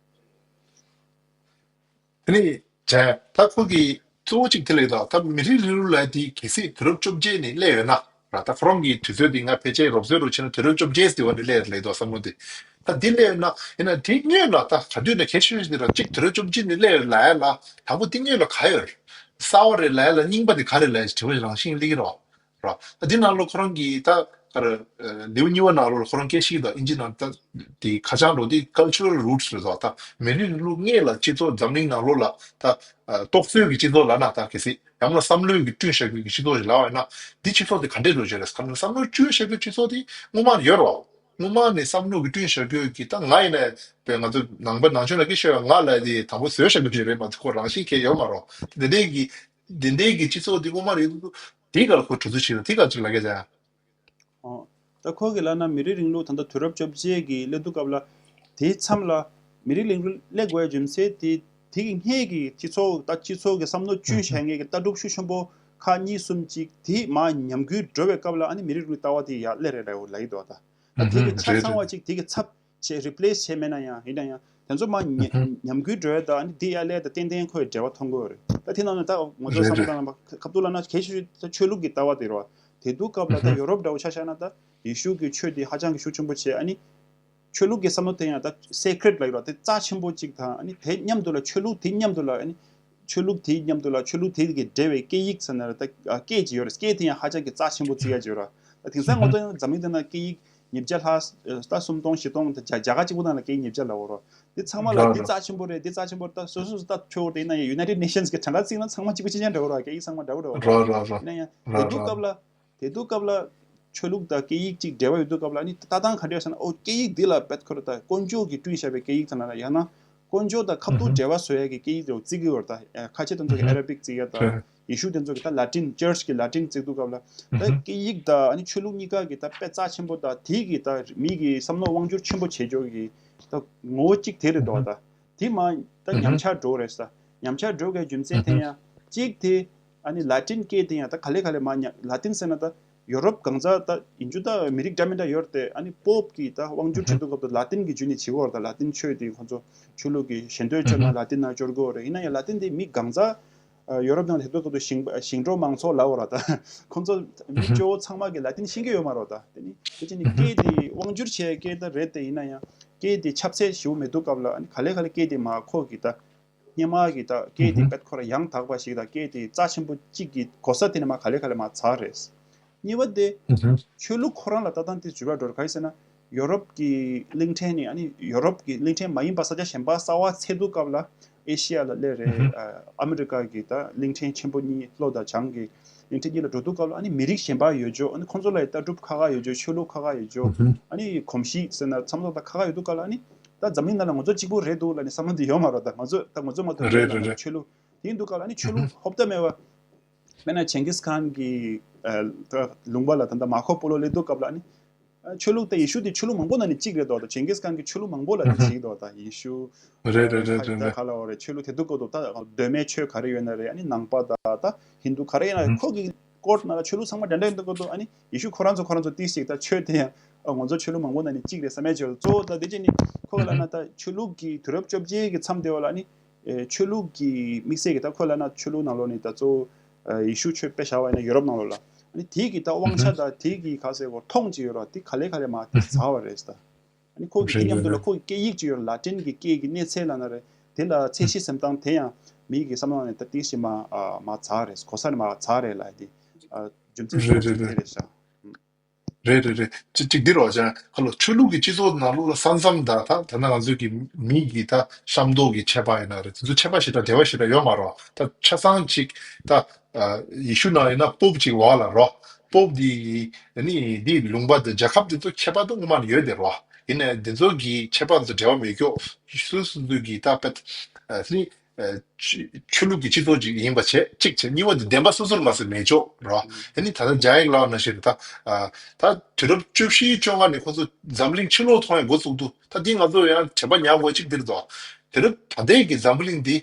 དེ་ནི་བྱས་ད་ཁོ་གི་གཙོ་བོ་གཅིག་དེ་ལས་ད་ད་མི་རིགས་རིང་ལུགས་ལབ་དེ་གལ་སྲིད་དུས་རབས་བཅོ་བརྒྱད་ནས་སླེབས་ཡོད་ན་ར། ད་ཁོ་རང་གི་དུས་ཚོད་དེ་ང་ཕལ་ཆེར་རོབ་ཟེར་རུ་ཕྱིན་ན་དུས་རབས་བཅོ་བརྒྱད་དེ་བ་ནས་སླེབས་ལས་འདུག་བསམ་བློ་དེ། ད་འདི་སླེབས་ཡོད་ན་ཡིན་ན་དེ་སྔོན་ལ་ད་ག་དུས་ནས་གལ་ཆེ་ཤོས་དེ་ར་གཅིག་དུས་རབས་བཅོ་བརྒྱད་ནས་སླེབས་ཡོད་ལབ་ཡ་ལ་དང་པོ་དེ་སྔོན་ལ་ག་ཡོད་རེད། གསར་བ་རེད་ལབ་ཡ་ལ་རྙིང་པ་དེ་ག་རེད་ལབ་ཡ་དྲི་བ་རང་བཞིན་སླེབས་ཀྱི་རེད་བ། ར། ད་འདི་ནང་ལོགས་ཁོ་རང་གིས་ད་ག་རེ་ལེའུ་གཉིས་པ་ནང་ལོགས་ལ་ཁོ་རང་སྐད་ཆ་ཞིག་དང་ཨིན་ཇི་ནང་ད་དེ་ཁ་བྱང་འགྲོ་དེ་cultural roots་རེད་ཟེར་བ། ད་མི་རིགས་རིང་ལུགས་སྔོན་ལ་སྤྱི་ཚོགས་འཛམ་གླིང་ནང་ལོགས་ལ་ད་རྟོག་བཟོས་ཀྱི་སྤྱི་ཚོགས་ལབ་ན་ད་གལ་སྲིད་ཡང་ན་བསམ་བློས་ཀྱི་བསྐྲུན་བཞག་རྒྱུ་གི་སྤྱི་ཚོགས་ཤིག་ལབ་པ་ཡིན་ན་འདི་སྤྱི་ཚོགས་དེ་ག་འདྲས་འགྲོ་བཞིན་རེད། ག་ནས་བསམ་བློ་བསྐྲུན་བཞག་རྒྱུ་སྤྱི་ཚོགས་དེ་སྔོན་མ་ཡོད་རེད་བ། སྔོན་མ་ནས་བསམ་བློ་གི་བསྐྲུན་བཞག་རྒྱུ་གི་ད་ང་ཡིན་ན་བས་ང་ཚོ་ནང་པ་ནང་ཆོས་ལ་སྐད་ཆ་ཡོད། ང་ལ་དེ་དང་པོ་བཟོས་བཞག་རྒྱུ་ཞིག་རེད་མ་གཏོགས་ཁོ་རང་བཞིན་གང་ཡོད་མ་རེད། དེ་འདྲས་ཀྱི་དེ་འདྲས་ཀྱི་སྤྱི་ཚོགས་དེ་སྔོན་མ་རེད་འདུག་དེ་ག་ལ་ཁོ་གྲུབ་ཚུལ་ཞིག་དང་དེ་ག་ཚོད་ལ་སྐད་ཆ། ཨོ། ད་ཁོ་གི་ལབ་ན་མི་རིགས་རིང་ལུགས་ད་ལྟ་དུས་རབས་བཅོ་བརྒྱད་ཀྱི་སླེབས་དུས་སྐབས་ལ་དེའི་མཚམས་ལ་མི་རིགས་རིང་ལུགས་སླེབས་དགོས་རྒྱུ་མཚན་དེ་དེ་གི་སྔས་ཀྱི་སྤྱི་ཚོགས་ད་སྤྱི་ཚོགས་ཀྱི་བསམ་བློ་བསྐྲུན་བྱས་མཁན་གྱི་ལྟ་གྲུབ་ཤུགས་ཆེན་པོ་ཁག་གཉིས་གསུམ་ཅིག་དེ་མར་ཉམས་རྒུད་འགྲོ་བའི་སྐབས་ལ་ཨ་ནི་མི་རིགས་རིང་ལུགས་ལྟ་བ་དེ་ཡར་སླེབས་རེད་ལབ་ཡོད་ད། ད་དེ་གི་ཆ་ཚང་བ་ཅིག་དེ་གི་ཚབ་བྱས་replace་བྱས་མེད་ན་ཡང་ཡིན་ན་ཡང་དེ་ཚོ་མར་ཉམས་རྒུད་འགྲོ་ཡ་ད་ཨ་ནི་དེ་ཡར་སླེབས་ད་ཏན་ཏན་ཁོའི་འབྲེལ་བ་མཐོང་གི་ཡོད་རེད། ད་དེ་ནང་ནས་ད་ང་ཚོ་བསམ་བློ་བཏང་ན་ཁ་ཐུག་ལབ་ན་གལ་ཆེ་ཤོས་ད་ཆོས་ལུགས་ཀྱི་ལྟ་བ་དེ་རེད་བ། དེ་དུས་སྐབས་ལ་ད་ཡོ་རོབ་འདྲ་བོ་ཆ་བཞག་ན་ད་ཡེ་ཤུ་གི་ཆོས་དེ་ཧ་ཅང་གི་ཤུགས་ཆེན་པོ་བྱས་ཨ་ནི་ཆོས་ལུགས་ཀྱི་བསམ་བློ་དེ་ཡང་ད་sacred་ལབ་ཡོད་ར། དེ་རྩ་ཆེན་པོ་གཅིག་དང་ཨ་ནི་དེ་མཉམ་དུ་ལ་ཆོས་ལུགས་དེ་མཉམ་དུ་ལ་ཨ་ནི་ཆོས་ལུགས་དེ་མཉམ་དུ་ལ་ཆོས་ལུགས་དེ་གི་འབྲེལ་བའི་སྐད་ཡིག་ཟེར་ན་ར་ད་སྐད་ཅིག་ཡོད་རེད། སྐད་དེ་ཡང་ཧ་ཅང་གི་རྩ་ཆེན་པོ་བརྩི་ཡ་ཅིག་ཡོད་ར། ད་དེང་སང་ང་ཚོ་ཡང་འཛམ་གླིང་སྟེང་ན་སྐད་ཡིག་ཉིས་བརྒྱ་ལྷག་ད་སུམ་སྟོང་བཞི་སྟོང་ད་བརྒྱ་བརྒྱ་ཁ་གཅིག་པོ་ནང་ལ་སྐད་ཡིག་ཉིས་བརྒྱ་ལབ་ཡོད་ར། དེ་ཚང་མ་ལ་འདི་རྩ་ཆེན་པོ་རེད། འདི་རྩ་ཆེན་པོ་རེད། ད་སོ་སོ་སོ་ད་ཆོས་དེ་ཡིན་ན་ཡང་United Nations་གི་གྲངས་ཀ་བརྩིས་ན་ཚང་མ་གཅིག་པ་གཅིག་རྐྱང་འདྲ་བོ་ར། སྐད་ཡིག་ཚང་མ་འདྲ་བོ་འདྲ་བོ་ར། ཡིན་ན་ཡང་དེ་དུས་སྐབས་ལ་དེ་དུས་སྐབས་ལ་ཆོས་ལུགས་དང་སྐད་ཡིག་ཅིག་འབྲེལ་བ་ཡོད་དུས་སྐབས་ལ་ཨ་ནི་ལྟ་སྟངས་ག་འདྲ་ཡོད་ཟེར་ན་ཨོ་སྐད་ཡིག་འདི་ལ་བེད་ཁོ་ར་ད་དཀོན་མཆོག་གིས་བསྐྲུན་བཞག་པའི་སྐད་ཡིག་ཙམ་ལ་ཡང་ན་དཀོན་མཆོག་དང་ཁ་ཐུག་འབྲེལ་བ་བཟོ་ཡ་གི་སྐད་ཡིག་རེ་བརྩི་གི་ཡོད་ར། ད་ཁ་ཆེ་དེ་ཚོ་གི་Arabic་བརྩི་ཡ་ད་ཡེ་ཤུ་དེ་ཚོ་གི་ད་Latin Church་གི་Latin་བརྩི་དུས་སྐབས་ལ་ད་སྐད་ཡིག་དང་ཨ་ནི་ཆོས་ལུགས་གཉིས་ཀ་གི་ད་དཔེ་རྩ་ཆེན་པོ་ད་དེ་གི་ད་མི་གི་བསམ་བློ་དབང་སྒྱུར་ཆེན་པོ་བྱེད་ཕྱོགས་གི་ད་ངོ་བོ་གཅིག་དེ་རེད་འདུག་ད་དེ་མ་ད་ཉམས་ཆག་འགྲོ་རེད་ས། ཉམས་ཆག་འགྲོ་གའི་རྒྱུ་མཚན་དེ་ཡང་གཅིག་དེ་ཨ་ནི་Latin་སྐད་དེ་ཡང་ད་ག་ལེ་ག་ལེ་མ་ཉམས། Latin་ཟེར་ན་ད་ཡོ་རོབ་གང་ཟག་ད་ཡིན་རྒྱུ་ད་མི་རིགས་འདྲ་མི་འདྲ་ཡོད་རེད་དེ། ཨ་ནི་Pope་གི་ད་དབང་སྒྱུར་བྱེད་དུས་སྐབས་དུ་Latin་གི་བརྒྱུད་ནས་བྱེད་ཀྱི་ཡོད་རེད། ད་Latin་ཆོས་དེ་ཁོ་ཚོ་ཆོས་ལུགས་ཀྱི་ཞེ་འདོད་བཅོས་ན་Latin་ནང་སྦྱོར་གྱི་ཡོད་རེད། ཡིན་ན་ཡང་Latin་དེ་མི་གང་ཟག་ཡོ་རོབ་ནང་ལ་དེ་དུས་སྐབས་དུ་ཞིང་ཞིང་འབྲོག་མང་ཚོགས་ལབ་ཡོད་རེད། ད་ཁོ་ཚོ་མི་སྐྱོ་བོ་ཚང་མ་གི་Latin་ཤེས་ཀྱི་ཡོད་མ་རེད། ད་དེ་ནི་དེ་ཅི་ནི་སྐད་དེ་དབང་སྒྱུར་བྱས་སྐད་ད་རེད་དེ། ཡིན་ན་ཡང་སྐད་དེ་ཁྱབ་ཚད་ཞེ་པོ་མེད་དུས་སྐབས་ལ་ཨ་ནི་ག་ལེ་ག་ལེ་སྐད་དེ་མ་ཁོ་གི་ད་སྔོན་མ་གི་ད་སྐད་དེ་པད་ཁོ་ར་ཡང་དག་པ་ཞིག་ད་སྐད་དེ་རྩ་ཆེན་པོ་གཅིག་གི་གོ་ས་དེ་ནས་མ་ག་ལེ་ག་ལེ་མ་ཚར་རེད། གཉིས་པ་དེ་ཆོས་ལུགས་ཁོ་རང་ལ་ལྟ་སྟངས་དེ་ཇུས་པ་འགྲོ་ར། ག་རེ་ཟེར་ན་ཡོ་རོབ་ཀྱི་གླིང་ཕྲན་ནས་ཨ་ནི་ཡོ་རོབ་ཀྱི་གླིང་ཕྲན་མ་ཡིན་པ་ས་ཆ་གཞན་པ་གསར་བ་འཚོལ་དུས་སྐབས་ལ་ཨེ་ཤི་ཡ་ལ་སླེབས་རེད། ཨ་ཨ་མི་རི་ཀ་གི་ད་གླིང་ཕྲན་ཆེན་པོ་གཉིས་ལྷོ་དང་བྱང་གི་གླིང་ཕྲན་གཉིས་ལ་འགྲོ་དུས་སྐབས་ལ་ཨ་ནི་མི་རིགས་གཞན་པ་ཡོད་ཆོག་ཨ་ནི་ཁོང་ཚོ་ལ་ཡི་ལྟ་གྲུབ་ཁ་ཁ་ཡོད་ཆོག་ཆོས་ལུགས་ཁ་ཁ་ཡོད་ཆོག་ཨ་ནི་གོམས་གཤིས་ཟེར་ན་བསམ་བློ་ད་ཁ་ཁ་ཡོད་དུས་སྐབས་ལ་ཨ་ནི་ད་འཛམ་གླིང་ནང་ལ་ང་ཚོ་གཅིག་པུ་རེད་འདུག་ལབ་ནས་བསམ་བློ་འདི་ཡོད་མ་རེད། ད་ང་ཚོ་ད་ང་ཚོ་མ་གཏོགས་རེད་རེད་རེད། ཆོས་ལུགས་དེ་ཡིན་དུས་སྐབས་ལ་ཨ་ནི་ཆོས་ལུགས་ཧོབ་ཏེ་མེད་པ། དཔེར་ན་ཆེང་གིས་ཁཱན་གྱི་ཨ་ད་ལུང་པ་ལ་ད་ལྟ་མར་ཁོ་པོ་ལོ་སླེབས་དུས་སྐབས་ལ་ཨ་ནི་ཆོས་ལུགས་དང་ཡེ་ཤུ་དེ་ཆོས་ལུགས་མང་པོ་ནང་ནས་གཅིག་རེད་དོ། ད་ཆེང་གིས་ཁཱན་གྱི་ཆོས་ལུགས་མང་པོ་ལ་དེ་བྱེད་ཀྱི་འདུག་ད་ཡེ་ཤུ་རེད་རེད་རེད་ད་རེད་རེད། ག་ལ་བ་རེད། ཆོས་ལུགས་དེ་དུས་སྐབས་དུ་ད་གདོད་མའི་ཆོས་ག་རེ་ཡོད་ན་རེད། ཨ་ནི་ནང་པ་དང་ད་ཧིན་དུ་ག་རེ་ཡིན་ན་རེད། ཁོ་གི་ཀོར་ནང་ལ་ཆོས་ལུགས་ཚང་མ་འདྲ་འདྲ་ཡིན་དུས་སྐབས་དུ་ཨ་ནི་ཡེ་ཤུ་ཁོ་རང་ཚོ་ཁོ་རང་ཚོ་ཏིས་ཅིག་ད་ཆོས་དེ་ཡང་ཨ་ང་ཚོ་ཆོས་ལུགས་མང་པོ་ནང་ནས་གཅིག་རེད་བསམ་ཡས་བྱས་གཙོ་བོ་ད་དེ་བྱས་ནི་ཁོ་ག་ལ་ན་ད་ཆོས་ལུགས་ཀྱི་དུས་རབས་བཅོ་བརྒྱད་ཀྱི་མཚམས་དེ་བ་ལ་ཨ་ནི་ཨེ་ཆོས་ལུགས་ཀྱི་དམིགས་བསལ་གྱི་ད་ཁོ་ལ་ན་ཆོས་ལུགས་ནང་ལོགས་ནས་ད་གཙོ་བོ་ཨེ་ཡེ་ཤུ་ཆོས་དཔེ་བཞག་པ་ཡིན་ན་ཡོ་རོབ་ནང་ལོགས་ལ་ཨ་ནི་དེའི་གི་ད་དབང་ཆ་དང་དེའི་གི་ག་ཟེར་གོ་མཐོང་ཅིག་ཡོད་ར། དེ་ག་ལེ་ག་ལེ་མ་དེ་ཟ་བ་རེད་ད། ཨ་ནི་ཁོ་གི་དེ་མཉམ་དུ་ལ་ཁོ་གི་སྐད་ཡིག་ཅིག་ཡོད་ར། ལ་ཏིན་གི་སྐད་ཀྱི་གནས་ཚད་ལ་ན་རེད། དེ་ལ་ཚད་གཞི་སེམས་སྟངས་དེ་ཡང་མི་གི་བསམ་བློ་ནས་ད་ཏིག་ཞིག་མ་ཨ་མ་ཟ་རེད། གོ་ས་ནས་མ་ཟ་རེད་ལ་དེ། ཨ་རྒྱུ་མཚན་ཞིག་རེད་རེད་ཅིག་དེ་རེད། རེད་ཤག་རེད་རེད་རེད། ཅི་གཅིག་འདི་རོ་ཅང་ཁ་ལོ་ཆོས་ལུགས་ཀྱི་སྤྱི་ཚོགས་ནང་ལོགས་ལ་ས་མཚམས་དང་ད་ད་ནང་ང་ཚོའི་གི་མི་གི་ད་གཤམ་ཐོག་གི་ཁྱད་པར་ཡིན་ན་རེད། དེ་ཚོ་ཁྱད་པར་ཞེ་དྲག་འབྲེལ་བ་ཞེ་དྲག་ཡོད་མ་རོ། ད་ཆ་ཚང་ཅིག་ད་ཨ་ཡེ་ཤུ་ནང་ཡིན་ན་པོབ་ཅིག་འོག་ལ་རོ། པོབ་འདི་ནི་འདི་ལུང་པ་དང་རྒྱལ་ཁབ་དེ་ཚོ་ཁྱད་པར་དུ་ངོ་མ་ནི་ཡོད་དེ་རོ། ཡིན་ནའི་དེ་ཚོ་གི་ཁྱད་པར་དུ་འབྲེལ་བ་མེད་ཀྱོག་སོ་སོ་སོ་གི་ད་པད་ཨ་ནི། ཆོས་ཆོས་ལུགས་ཀྱི་སྤྱི་ཚོགས་ཅིག་ཡིན་པ་བྱས་གཅིག་བྱས། གཉིས་པ་དེ་བདེན་པ་སོ་སོར་མ་ཟད་མེད་ཅོག་རོ། ཨ་ནི་ད་ལྟ་རྒྱ་ཡིག་ལ་ནང་བཞིན་ད་ཨ་ད་དུས་རབས་བཅུ་བཞི་བཅོ་ལྔ་ནས་ཁོ་ཚོ་འཛམ་གླིང་ཕྱི་ལོགས་མཐོང་ཡ་འགོ་བཙུགས་དུས། ད་འདི་ང་ཚོ་ཡང་དྲན་པ་ཉར་དགོས་གཅིག་འདིར་དོ། དུས་རབས་ད་ལྟའི་གི་འཛམ་གླིང་འདི་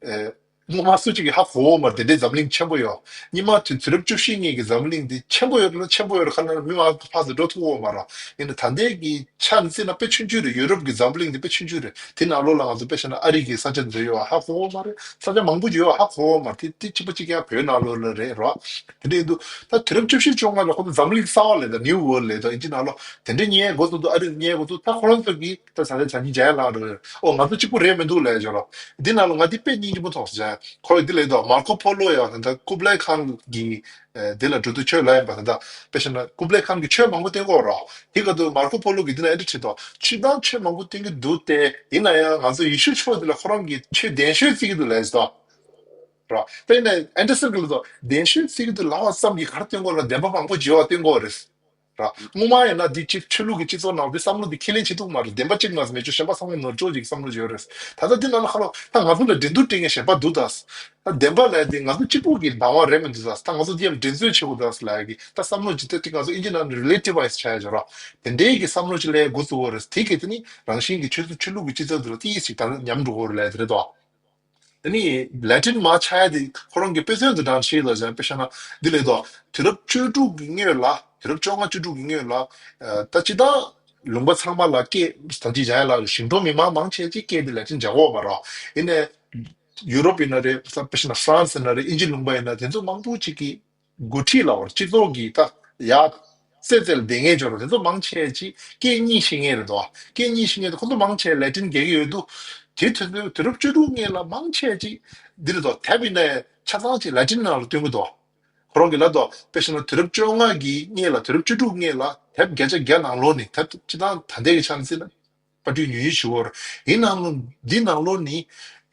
ཨ་སྔོན་མ་སུ་གཅིག་གིས་ཧ་གོ་བོ་མ་རེད། དེ་འདྲའི་འཛམ་གླིང་ཆེན་པོ་ཡོད། སྔོན་མ་དུས་དུས་རབས་བཅུ་བཞི་སྔོན་གྱི་འཛམ་གླིང་འདི་ཆེན་པོ་ཡོད་ལ་ཆེན་པོ་ཡོད་ཁ་ན་མི་མང་ཕར་ཚུར་འགྲོ་ཐུབ་བོ་མ་རེད། ཡིན་ན་ད་ལྟའི་གི་ཆ་ནས་བརྩིས་ན་དཔེ་ཆུང་ཆུང་རེད། ཡུ་རོབ་ཀྱི་འཛམ་གླིང་འདི་དཔེ་ཆུང་ཆུང་རེད། དེ་ནང་ལོགས་ལ་ང་ཚོ་དཔེ་བཞག་ན་ཨ་རི་གི་ས་ཆ་འཛུལ་ཡོད་ཧ་གོ་བོ་མ་རེད། ས་ཆ་མང་པོ་ཅིག་ཡོད་ཧ་གོ་བོ་མ་རེད། དེ་དེ་གཅིག་པ་གཅིག་རྐྱང་བོད་ནང་ལོགས་ལ་རེད་རོ། དེ་འདྲ་ཡིན་དུས་ད་དུས་རབས་བཅུ་བཞི་བཅོ་ལྔ་ལ་ཁོ་ཚོ་འཛམ་གླིང་གསར་བ་ལས་ད་ནིའུ་ཝོལ་ལས་ད་ཨིན་ཇི་ནང་ལོགས་དེ་འདྲ་ཉེ་འགོ་ཚུགས་དུས། ཨ་རི་ཉེ་འགོ་ཚུགས་ད་ཁོ་རང་ཚོ་གིས་ད་ས་ཆ་ཆ་ཉིན་རྒྱ་ཡན་ལགས་རེད། ཨོ་ང་ཚོ་གཅིག་པུ་རེད་མི་འདུག་ལས་བྱོས་རོ། འདི་ནང་ལ་ང་འདི་དཔེ་སྙིང་རྗེ་པོ་མཐོང་སོང་། ཁོ་འདི་ལས་དོ་མར་ཁོ་ཕོ་ལོ་ཡང་ད་ཀུབ་ལའི་ཁཱན་གྱི་ཨ་འདི་ལ་འགྲོ་དུས་ཆོས་ལ་ཡིན་པ་ད་ད་དཔེ་བཞག་ན་ཀུབ་ལའི་ཁཱན་གྱི་ཆོས་མང་པོ་བསྟན་གོ་རོ། དེ་ག་དུས་མར་ཁོ་ཕོ་ལོ་གིས་འདི་ན་ཨེ་འདྲ་བྲིས་དོ། ཕྱི་ནང་ཆོས་མང་པོ་བསྟན་གྱི་འདུག་སྟེ། ཡིན་ན་ཡང་ང་ཚོ་ཡེ་ཤུ་ཆོས་འདི་ལ་ཁོ་རང་གིས་ཆོས་བདེན་ཤོས་བརྩི་གི་འདུག་ལས་དོ་རོ། དཔེར་ན་ཨེ་འདྲ་ཟེར་གི་ལ་དོ། བདེན་ཤོས་བརྩི་གི་འདུག་ལབ་པ་ཙམ་གྱིས་ག་རེ་སྟོན་གོ་ལ། བདེན་པ་མང་པོ་བརྗེ་བ་སྟོན་གོ་རེད། ར། སྔོན་མ་ཡིན་ན་འདི་ཅིག་ཆོས་ལུགས་ཀྱི་སྤྱི་ཚོགས་ནང་འདི་བསམ་བློ་འདི་ཁས་ལེན་བྱེད་ཐུབ་མ་རེད། བདེན་པ་གཅིག་མ་ཟད་མེད་ཆོག་གཞན་པ་ཚང་མ་ནོར་འཁྲུལ་ཅིག་བསམ་བློ་བརྗོད་རེད། ད་ལྟ་འདི་ནང་ལ་ཁ་ལོ་ད་ང་ཚོ་ལ་འགྲན་བསྡུར་སྤྲད་མཁན་གཞན་པ་འདུག་ད། ད་བདེན་པ་ལ་འདི་ང་ཚོ་གཅིག་པུ་གི་ལྡང་བ་རེད་མི་འདུག་ད། ད་ང་ཚོ་འདི་ཡང་འགྲན་རྩོད་བྱེད་དགོས་ད་ལ་གི་ད་བསམ་བློ་ཅིག་ད་ཅིག་ང་ཚོ་ཨིན་ཇི་ནང་relativize་བྱ་ཡ་བྱ་ར། དེ་འདྲའི་གི་བསམ་བློ་ཅིག་ལས་འགོ་བཙུགས་པ་རེད། དེ་གི་དེ་ནི་རང་བཞིན་གྱི་ཆོས་ཚོ་ཆོས་ལུགས་ཀྱི་སྤྱི་ཚོགས་འདི་ལ་ཏིས་ཅིག་ད་ཉམས་འགྲོ་གི་རེད་ལས་དེ་རེད་དོ། དེ་ནི་ལེ་ཏིན་མ་ཆགས་ཡ་དེ་ཁོ་རང་གི་དཔེ་མཚོན་དུ་དྲངས་ཤེས་ལ་ཟེར་དཔེ་བཤད་ན་འདི་ལས་དོ། དུས་རབས་བཅུ་དྲུག་གི་སྔོན་ལ་དུས་རབས་བཅོ་ལྔ་བཅུ་དྲུག་གི་སྔོན་ལ་ཨ་ད་སྤྱི་བཏང་ལུང་པ་ཚང་མ་ལ་སྐད་ད་ཅི་བྱ་ཡ་ལ་ཞིང་འབྲོག་མི་མང་མང་ཆེ་ཅིག་སྐད་དེ་ལེ་ཏིན་བྱ་གོ་མ་རོ། ཡིན་ནའི་ཡུ་རོབ་ཡིན་ན་རེད། དཔེ་བཤད་ན་ཧྥ་རན་སི་ཡིན་ན་རེད། ཨིན་ཇི་ལུང་པ་ཡིན་ན་དེ་ཚོ་མང་པོ་ཅིག་གི་འགོ་ཁྲིད་ལ་བར་སྤྱི་ཚོགས་ཀྱི་ད་ཡ་རྩེ་རྩེ་ལ་བསྡད་མཁན་ཅོ་ར་དེ་ཚོ་མང་ཆེ་ཅིག་སྐད་གཉིས་ཤེས་མཁན་རེད་དོ། སྐད་གཉིས་ཤེས་མཁན་དེ་ཁོ་ཚོ་མང་ཆེ་ལེ་ཏིན་རྒྱག་གི་ཡོད་དུས། དེ་དུས་ཚོད་དུས་རབས་བཅུ་དྲུག་སྔོན་ལ་མང་ཆེ་ཅིག་འདི་རེད་དོ། དེབ་ཡིན་ནའི་ཆ་ཚང་ཅིག་ལེ་ཏིན་ནང་ལ་སྟོན་གི་འདུག་ཁོ་རང་གི་ལབ་དོ། དཔེ་བཞག་ན་དུས་རབས་བཅོ་ལྔ་གི་སྔོན་ལ་དུས་རབས་བཅུ་དྲུག་སྔོན་ལ་དེབ་བརྒྱ་ཆ་བརྒྱ་ནང་ལོགས་ནས་དེབ་སྤྱི་བཏང་ད་ལྟའི་གི་ཆ་ནས་བརྩིས་ན། པར་སྐྲུན་ཉུང་ཉུང་ཞིག་ཡོད་རེད། ཡིན་ནའང་འདི་ནང་ལོགས་ནི་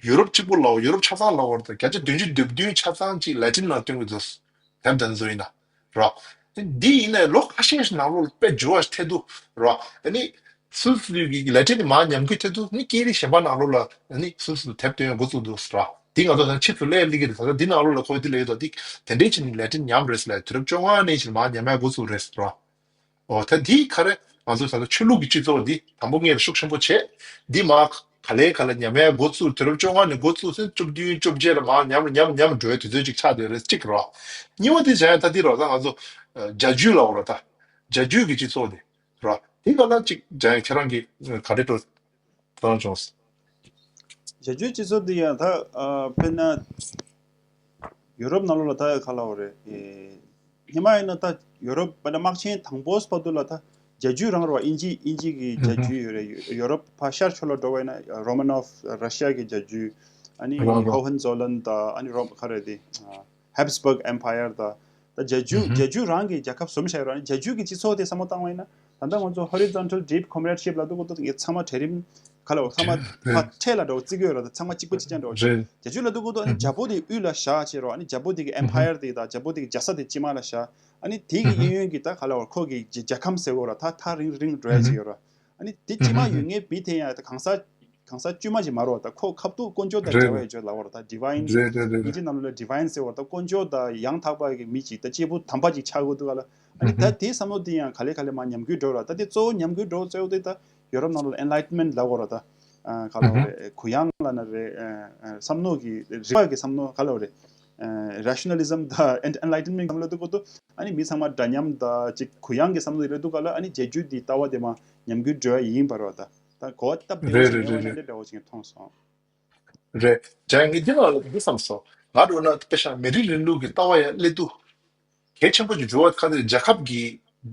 ཡུ་རོབ་གཅིག་པུ་ལའོ། ཡུ་རོབ་ཆ་ཚང་ལའོ་བར་དུ་བརྒྱ་ཆ་བདུན་ཅུ་དོན་བདུན་ཆ་ཚང་གཅིག་ལེ་ཏིན་ནང་སྟོན་གྱི་འདུག་དེབ་དེ་ཚོ་ཡིན་ན་རོ། འདི་ཡིན་ནའི་ལོ་ཁ་ཤས་ཤིག་ནང་ལོགས་དཔེ་འགྱུར་བ་ཐེབས་འདུག་རོ། ཨ་ནི་སུད་སི་གི་ལེ་ཏིན་ནི་མར་ཉམས་རྒུད་ཐེབས་འདུག་ནི་སྐད་རིགས་གཞན་པ་ནང་ལོགས་ལ་ཨ་ནི་སུད་སི་དེབ་སྟོན་འགོ་བཙུགས་འདུག་རོ། འདི་ང་ཚོ་ད་ཕྱིས་སུ་སླེབས་ལི་གི་རེད། ད་ལྟ་འདི་ནང་ལོགས་ལ་ཁོ་འདི་ལས་ཡོད་དོ། འདི་དེ་འདྲའི་ཆེད་ནི་ལེ་ཏིན་ཉམས་རེད་ལ་དུས་རབས་བཅོ་ལྔ་ནས་ཕྱིན་མར་ཉམས་ཡ་འགོ་བཙུགས་རེད་རོ། ཨོ་ད་འདི་ག་རེ་ང་ཚོ་ད་ལྟ་ཆོས་ལུགས་ཀྱི་སྤྱི་ཚོགས་འདི་དང་པོ་ངེས་ལ་ཤུགས་ཆེན་པོ་བྱས། འདི་མ་ག་ལེ་ག་ལེ་ཉམས་ཡ་འགོ་བཙུགས། དུས་རབས་བཅོ་ལྔ་ནས་འགོ་བཙུགས་ཚེ་བཅུ་བདུན་བཅོ་བརྒྱད་ལ་མར་ཉམས་ཉམས་ཉམས་འགྲོ་བའི་དུས་ཚོད་ཅིག་ཆགས་བསྡད་རེད་གཅིག་རོ། གཉིས་པ་དེ་བྱས་ད་འདི་རོ། ད་ང་ཚོ་ཨ་རྒྱ་རྒྱུད་ལ་འོ་རོ། ད་རྒྱ་རྒྱུད་ཀྱི་སྤྱི་ཚོགས་འདི་རོ། འདི་ག་ལ་གཅིག་བྱས་ཁྱེད་རང་གིས་ག་རེ་འགྲོ་གཏོང་བྱུང་། རྒྱ་རྒྱུད་སྤྱི་ཚོགས་འདི་ཡང་ད་ཨ་དཔེར་ན་ཡུ་རོབ་ནང་ལོགས་ལ་ད་ག་ལ་བ་རེད། ཨེ་སྔོན་མ་ཡིན་ན་ད་ཡུ་རོབ་དཔེར་ན་དམག་ཆེན་དང་པོ་བར་དུ་ལ་ད་རྒྱ་རྒྱུད་རང་རེད་བ། ཨིན་ཇི་ཨིན་ཇི་གི་རྒྱ་རྒྱུད་ཡོད་རེད། ཡུ་ཡུ་རོབ་ཕར་ཤར་ཕྱོགས་ལ་འགྲོ་བ་ཡིན་ན་རོ་མ་ནོབ་ར་ཤི་ཡ་གི་རྒྱ་རྒྱུད། ཨ་ནི་རང་རང་ཧོ་ཧན་ཛོ་ལན་ད་ཨ་ནི་རོམ་ག་རེད་དེ། ཧེབ་སི་བརག་ཨེམ་པ་ཡར་དང་། ད་རྒྱ་རྒྱུད་རྒྱ་རྒྱུད་རང་གི་རྒྱལ་ཁབ་བཟོ་མི་བྱ་ཡོད་ར། ཨ་ནི་རྒྱ་རྒྱུད་ཀྱི་སྤྱི་ཚོགས་དེ་བསམ་བློ་བཏང་བ་ཡིན་ན། ད་ལྟ་ང་ཚོ་horizontal deep comradeship་ལབ་དུས་ཀོ་ཏོ་ངས་ཚང་མ་གྲལ་རིམ་ག་ལ་བ་ཚང་མ་ཕ་འཕྲེད་ལ་འགྲོ་བརྩི་གི་ཡོད་ར། ད་ཚང་མ་གཅིག་པ་གཅིག་རྐྱང་འགྲོ་བ་ཅིག་རེད། རྒྱ་རྒྱུད་ལབ་དུས་ཀོ་ཏོ་ཨ་ནི་རྒྱ་པོ་དེ་དབུས་ལ་བཞག་བྱས་རོ། ཨ་ནི་རྒྱ་པོ་དེ་གི་ཨེམ་པ་ཡར་དེ་དང་རྒྱ་པོ་དེ་གི་རྒྱལ་ས་དེ་དཀྱིལ་མ་ལ་བཞག་ཨ་ནི་དེ་གི་གཡས་གཡོན་གྱི་ད་ག་ལ་བ་ཁོ་གི་རྒྱ་རྒྱལ་ཁམས་ཟེར་གོ་ར། ད་ཐག་རིང་རིང་འགྲོ་ཡ་ཅིག་ཡོད་ར། ཨ་ནི་དེ་དཀྱིལ་མ་ཡོད་ངེས་བི་དེ་ཡང་ད་གང་ས་གང་ས་བཅོས་མ་ཅིག་མ་རོ། ད་ཁོ་ཁ་ཐུག་དཀོན་མཆོག་དང་འབྲེལ་བ་ཡོད་ཅོག་ལབ་པ་ར། ད་divine་རེད་རེད་རེད་ཨིན་ཇི་རེད། ནང་ལོགས་ལ་divine་ཟེར་བ་ད་དཀོན་མཆོག་དང་ཡང་དག་པ་གི་མི་ཅིག་ད་སྐྱེས་བུ་དམ་པ་ཅིག་ཆགས་དགོས་འདུག་ག་ལ། ཨ་ནི་ད་དེའི་བསམ་བློ་དེ་ཡང་ག་ལེ་ག་ལེ་མར་ཉམས་རྒུད་འགྲོ་ར། ད་དེ་གཙོ་བོ་ཉམས་རྒུད་འགྲོ་གཙོ་བོ་དེ་ད་ཡོ་རོབ་ནང་ལོགས་ལ་Enlightenment་ལབ་དགོས་ར། ད་ག་ལ་བ་རེད། གུ་ཡངས་ལབ་ན་རེད། བསམ་བློ་གི་རིག་པ་གི་བསམ་བློ་ག་ལ་བ་རེད། Rationalism་ད་Enlightenment་བསམ་བློ་འདུག་གོ་ད། ཨ་ནི་མི་ཚང་མ་འདྲ་མཉམ་དང་ཅིག་གུ་ཡངས་ཀྱི་བསམ་བློ་ཡོད་འདུག་ག་ལ། ཨ་ནི་རྒྱལ་རྒྱུད་འདི་ལྟ་བ་དེ་མ་ཉམས་རྒུད་འགྲོ་ཡ་ཡིན་པ་རོ། ད་ད་གོ་བ་སྟབས་བདེ་བོ་རེད་ཞིག་རེད་མེད་པ་རེད་ཡིན་རེད། འདྲ་བོ་ཞིག་མཐོང་སོང་། རེད། ཇ་ངས་འདི་ལ་འདི་བསམ་སོང་། ང་འགྲོ་ན་དཔེ་ཤ་མི་རིགས་རིང་ལུགས་ཀྱི་ལྟ་བ་ཡ་སླེབས་དུས། གལ་ཆེན་པོ་ཞིག་འགྱུར་བ་ཁ་དེ་རྒྱལ་ཁབ་ཀྱི་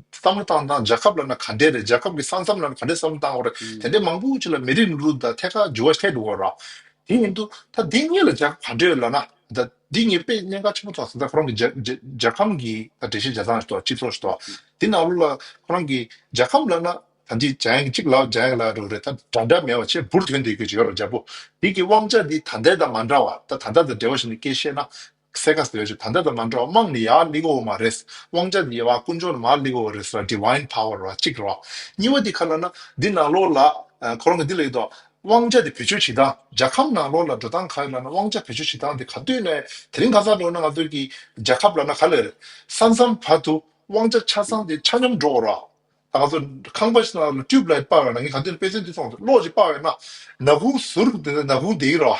བསམ་བློ་བཏང་སྟངས། རྒྱལ་ཁབ་ལབ་ན་ག་འདྲས་རེད། རྒྱལ་ཁབ་ཀྱི་ས་མཚམས་ལབ་ན་ག་འདྲས་བསམ་བློ་བཏང་དགོས་རེད། དེ་འདྲས་མང་པོ་ཅིག་ལ་མི་རིགས་རིང་ལུགས་དང་ཐད་ཀར་འགྱུར་བ་ཐེབས་འགྲོ་གི་རེད། དེ་ཡིན་དུས་ད་འདི་གཉིས་ལ་རྒྱལ་ཁབ་ག་འདྲས་ཡོད་ལབ་ན། ད་འདི་ངས་དཔེ་གནད་འགག་ཆེན་པོ་མཐོང་སོང་། ད་ཁོ་རང་གི་རྒྱ་རྒྱ་རྒྱལ་ཁམས་ཀྱི་ད་འགྲེལ་བཤད་རྒྱག་སྟངས་ཤིག་འདུག་སྤྱི་ཚོགས་ཤིག་འདུག་འདི་ནང་ལོགས་ལ་ཁོ་རང་གི་རྒྱལ་ཁམས་ལབ་ན་ད་འདི་འཇམ་དབྱངས་གཅིག་ལབ་འཇམ་དབྱངས་ལབ་འགྲོ་རེད། ད་འདྲ་འདྲ་མེད་པ་བྱས་འབུར་ཐོན་བསྡད་རྒྱུ་ཅིག་ཡོད་རེད། རྒྱལ་པོ་འདི་གི་དབང་ཆ་འདི་ད་ལྟའི་དང་མ་འདྲ་བ། ད་ད་ལྟ་དང་འབྲེལ་བ་བྱས་ནས་སྐད་བཤད་ན་གསལ་ཁ་ཟེར་བ་ཞིག་ད་ལྟ་དང་མ་འདྲ་བ། དམངས་ནི་ཡར་སླེབས་ཀྱི་ཡོད་མ་རེད། དབང་ཆ་འདི་ཡར་བ་དཀོན་མཆོག་ནས་མར་སླེབས་ཀྱི་ཡོད་རེད་ཟེར། divine power ར་གཅིག་ར། གཉིས་པ་འདི་ག་ལབ་ན་འདི་ནང་ལོགས་ལ་ཨ་ཁོ་རང་གི་འདི་ལ་ཡོད་དོ། དབང་ཆ་དེ་བེད་སྤྱོད་བྱེད་སྟངས། རྒྱལ་ཁམས་ནང་ལོགས་ལ་འགྲོ་སྟངས་ག་རེ་ལབ་ན། དབང་ཆ་བེད་སྤྱོད་བྱེད་སྟངས་དེ་ག་དུས་ནས་དེ་རིང་ཁ་སང་འགྲོ་ན་ང་ཚོ་གི་རྒྱལ་ཁབ་ལབ་ན་ག་ལེར་ས་མཚམས་བར་དུ་དབང་ཆ་ཆ་ཚང་དེ་ཆ་སྙོམས་འགྲོ་ར། ད་ང་ཚོ་ཁང་པ་ཞིག་ནང་ལ་ཊིའུབ་ལའིཊ་སྤར་བ་ན། ངས་ག་དུས་ནས་དཔེ་མཚོན་དེ་སོང་། གློག་ཅིག་སྤར་བས་ན་ནག་ཁུང་ཟུར་དེ་ནག་ཁུང་དེ་ཡིན་ར།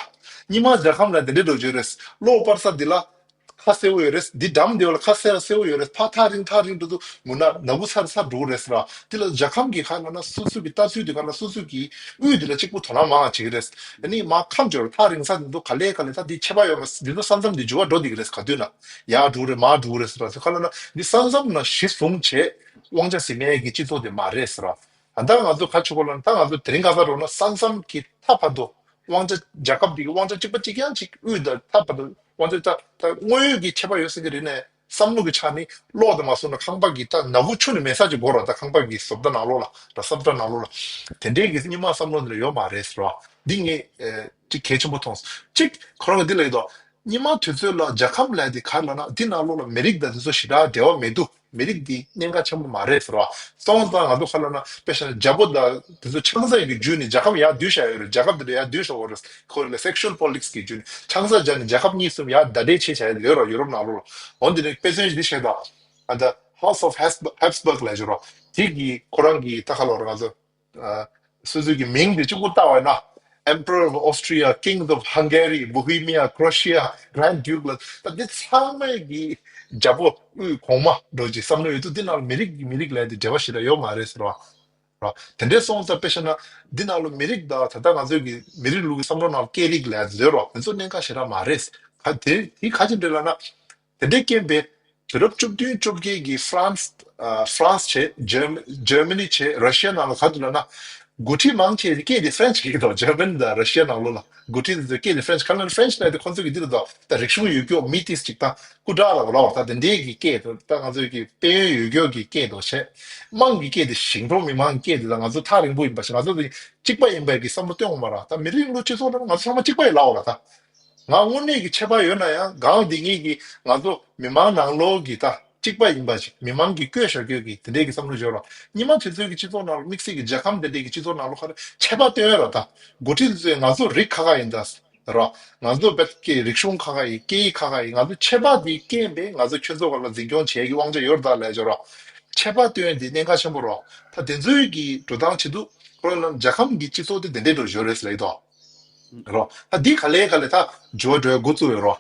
སྔོན་མ་རྒྱལ་ཁམས་ལ་དེ་འདྲའི་འགྲོ་རྒྱུ་རེད། གློག་སྤར་ས་འདི་ལ་ཁ་གསལ་བོ་ཡོད་རེད། འདི་འགྲམ་འདི་བ་ལ་ཁ་གསལ་ལ་གསལ་བོ་ཡོད་རེད། ཕར་ཐག་རིང་ཐག་རིང་འགྲོ་དུས་མུན་ནག་ནག་ཁུང་ཚ་རུ་ཚ་འགྲོ་གི་རེད་ཟེར་བ། འདི་ལ་རྒྱལ་ཁམས་ཀྱི་ཁ་ལ་ན་སོ་སོ་གི་ལྟ་ཚུལ་དེ་ག་ལ་སོ་སོ་གི་དབུས་འདི་ལ་གཅིག་པུ་དོ་སྣང་མང་བ་བྱེད་ཀྱི་རེད། ཨ་ནི་མ་ཁམས་འབྱོར་ཐག་རིང་ས་འདི་ཚོ་ག་ལེ་ག་ལེ་ད་འདི་ཁྱད་པར་ཡོད་མ་རེད། འདི་ཚོ་ས་མཚམས་འདི་འགྱུར་བ་འགྲོ་བསྡད་ཀྱི་རེད། ག་དུས་ན་ཡར་འགྲོ་གི་རེད་མར་འགྲོ་གི་རེད་ཟེར་བ། ཚོ་ག་ལ་ན་འདི་ས་མཚམས་ན་གཞི་བཟུང་བྱས་དབང་ཆ་ཟིན་མཁན་གྱི་སྤྱི་ཚོགས་དེ་མ་རེད་ཟེར་བ། ད་ལྟ་ང་ཚོ་ག་ཆོ་གོ་ལ་ན་ད་ང་ཚོ་དེ་རིང་ཁ་སང་འགྲོ་ན་ས་མཚམས་ཀྱི་མཐའ་བར་དུ་དབང་ཆ་རྒྱལ་ཁབ་འདི་གི་དབང་ཆ་གཅིག་པ་གཅིག་རྐྱང་གཅིག་དབུས་དང་མཐའ་བར་དུ་དབང་ཆ་ད་ད་དངོས་ཡོད་ཀྱི་ཁྱད་པར་ཡོད་ས་གི་རེད་ནས། བསམ་བློ་གི་ཆ་ནས་གློག་དང་མ་སོང་ན་ཁང་པ་གི་ད་ནག་ཁུང་ཆུ་ནས་མེད་ས་ཅིག་དགོས་ར། ད་ཁང་པ་གི་བཟོ་ལྟ་ནང་ལོགས་ལ་ད་བཟོ་ལྟ་ནང་ལོགས་ལ་དེ་འདྲའི་གི་སྔོན་མ་བསམ་བློ་འདི་ལ་ཡོད་མ་རེད་ཟེར་བ། འདི་ངས་ཨེ་ཅིག་གལ་ཆེན་པོ་མཐོང་སོང་། གཅིག་ཁོ་རང་གི་འདི་ལ་ཡོད་དོ། སྔོན་མ་དུས་ཚོད་ལ་རྒྱལ་ཁམས་ལབ་དེ་ག་ལབ་ན་འདི་ནང་ལོགས་ལ་མི་རིགས་དང་དེ་ཚོ་ཞེ་དྲག་འབྲེལ་བ་མེད་དུས། མི་རིགས་འདི་གནད་འགག་ཆེན་པོ་མ་རེད་ཟེར་བ། སོང་ཙང་ང་ཚོ་ག་ལབ་ན་དཔེ་བཞག་ན་རྒྱལ་པོ་དང་དེ་ཚོ་ཆང་ས་ཡི་གི་བརྒྱུད་ནས་རྒྱལ་ཁམས་ཡར་བསྡུས་བཞག་ཡོད་རེད། རྒྱལ་ཁབ་དེ་འདྲ་ཡར་བསྡུས་བཞག་ཡོད་རེད། ཁོ་ལ་sexual politics གི་བརྒྱུད་ནས་ཆང་ས་སྦྱར་ནས་རྒྱལ་ཁབ་གཉིས་གསུམ་ཡར་ཟླ་སྒྲིལ་བྱས་བཞག་ཡོད་རེད་རོ། ཡུ་རོབ་ནང་ལོགས་ལ། འོ་འདི་ནས་དཔེ་མཚོན་ཞིག་འདི་བཤད་དང་། ཨ་ད་House of Habsburg Habsburg ལབ་ཡོད་རོ། དེ་གི་ཁོ་རང་གི་ད་ག་ལབ་ར། ང་ཚོ་ཨ་སོ་སོ་གི་མིང་དེ་གཅིག་པུ་བཏགས་པ་ན། Emperor of Austria, Kings of Hungary, Bohemia, Croatia, Grand Duke ལ་ད་འདི་ཚང་མས་གི་རྒྱལ་པོ་དབུས་གོང་མ་འགྲོ་ཅིག་བསམ་བློ་ཡོད་དུས། འདི་ནང་ལ་མི་རིགས་ཀྱི་མི་རིགས་ལབ་དེ་འབྲེལ་བ་ཞེ་དྲག་ཡོད་མ་རེད་ཟེར་བ། ར། དེ་འདྲའི་སོང་ཙང་དཔེ་བཤད་ན་འདི་ནང་ལ་མི་རིགས་དང་ད་ལྟ་ང་ཚོའི་གི་མི་རིགས་ལུགས་ཀྱི་བསམ་བློ་ནང་ལ་སྐད་རིགས་ལབ་ཡོད་རོ། དེ་ཚོ་གནད་འགག་ཞེ་དྲག་མ་རེད། ག་དེ་དེ་ག་ཅི་འདྲ་ལབ་ན། དེ་འདྲའི་རྐྱེན་པས་དུས་རབས་བཅུ་བདུན་བཅོ་བརྒྱད་ཀྱི་ཧྥ་རན་སི་ཨ་ཧྥ་རན་སི་བྱས། ཇར་ཇར་མ་ནི་བྱས། ར་ཤི་ཡ་ནང་ལ་ག་དུས་ལབ་ན། འགོ་ཁྲིད་མང་ཆེ་སྐད་དེ་ཧྥ་རན་སི་སྐད་དོ། ཇར་མ་ནི་དང་ར་ཤི་ཡ་ནང་ལོགས་ལ་འགོ་ཁྲིད་དེ་ཚོའི་སྐད་དེ་ཧྥ་རན་སི། ག་ལབ་ན་ཧྥ་རན་སི་ལབ་དེ་ཁོ་ཚོ་གི་འདི་ལ་དོ། ད་རིག་གཞུང་ཡོད་རྒྱུ་མི་ཏིས་ཅིག་ད་སྐུ་དྲག་ལ་ར་བ། ད་དེ་འདྲའི་གི་སྐད་དོ། ད་ང་ཚོའི་གི་དཔལ་ཡོན་ཡོད་རྒྱུ་གི་སྐད་དོ་བྱས། དམངས་ཀྱི་སྐད་དེ་ཞིང་འབྲོག་མི་མང་གི་སྐད་དེ། ད་ང་ཚོ་ཐག་རིང་པོ་ཡིན་པ་ཞིག་ང་ཚོ་དེ་གཅིག་པ་ཡིན་པའི་གི་བསམ་བློ་གཏོང་དགོས་མ་ར། ད་མི་རིགས་ལུགས་སྤྱི་ཚོགས་ནང་ང་ཚོ་ཚང་མ་གཅིག་པ་ཡིན་ལབ་འོ་ར། ད་ང་དངོས་གནས་ཀྱི་ཁྱད་པར་ཡོད་ན་ཡང་། གང་འདི་ངེད་ཀྱི་ང་ཚོ་མི་མང་ནང་ལོགས་ཀྱི་ད་གཅིག་པ་ཡིན་པ་ཞིག་མི་མང་གི་བཀོད་བཞག་རྒྱུ་གི་དེ་འདྲའི་གི་བསམ་བློ་ཡོད་ར། སྔོན་མ་དུས་ཚོད་ཀྱི་སྤྱི་ཚོགས་ནང་ལ། དམིགས་བསལ་གྱི་རྒྱལ་ཁམས་དེ་འདྲའི་གི་སྤྱི་ཚོགས་ནང་ལོགས་ཁ་རེ་ཁྱད་པར་སྟོན་ཡོད་ར། ད་འགོ་ཁྲིད་ཚོས་ང་ཚོ་རིགས་ཁ་ཁ་ཡིན་ད་ར། ང་ཚོ་བོད་ཀྱི་རིག་གཞུང་ཁ་ཁ་ཡིན། སྐད་ཡིག་ཁ་ཁ་ཡིན། ང་ཚོ་ཁྱད་པར་དེའི་རྐྱེན་པས་ང་ཚོ་ཁྱོད་ཚོ་ག་ལ་འཛིན་སྐྱོང་བྱེད་ཀྱི་དབང་ཆ་ཡོད་ར་ད་ལབ་ཡོད་ར། ཁྱད་པར་སྟོན་དེ་གནད་འགག་ཆེན་པོ་ར། ད་དེ་ཚོའི་གི་འགྲོ་སྟངས་བྱེད་དུས་ཁོ་རང་ལ་རྒྱལ་ཁམས་ཀྱི་སྤྱི་ཚོགས་དེ་དེ་འདྲའི་འགྲོ་ཡོད་རེད་ལབ་ཡོད་དོ། རོ། ད་འདི་ག་ལེ་ག་ལེ་ད་འགྱུར་བ་འགྲོ་ཡ་འགོ་བཙུགས་ཡོད་རོ།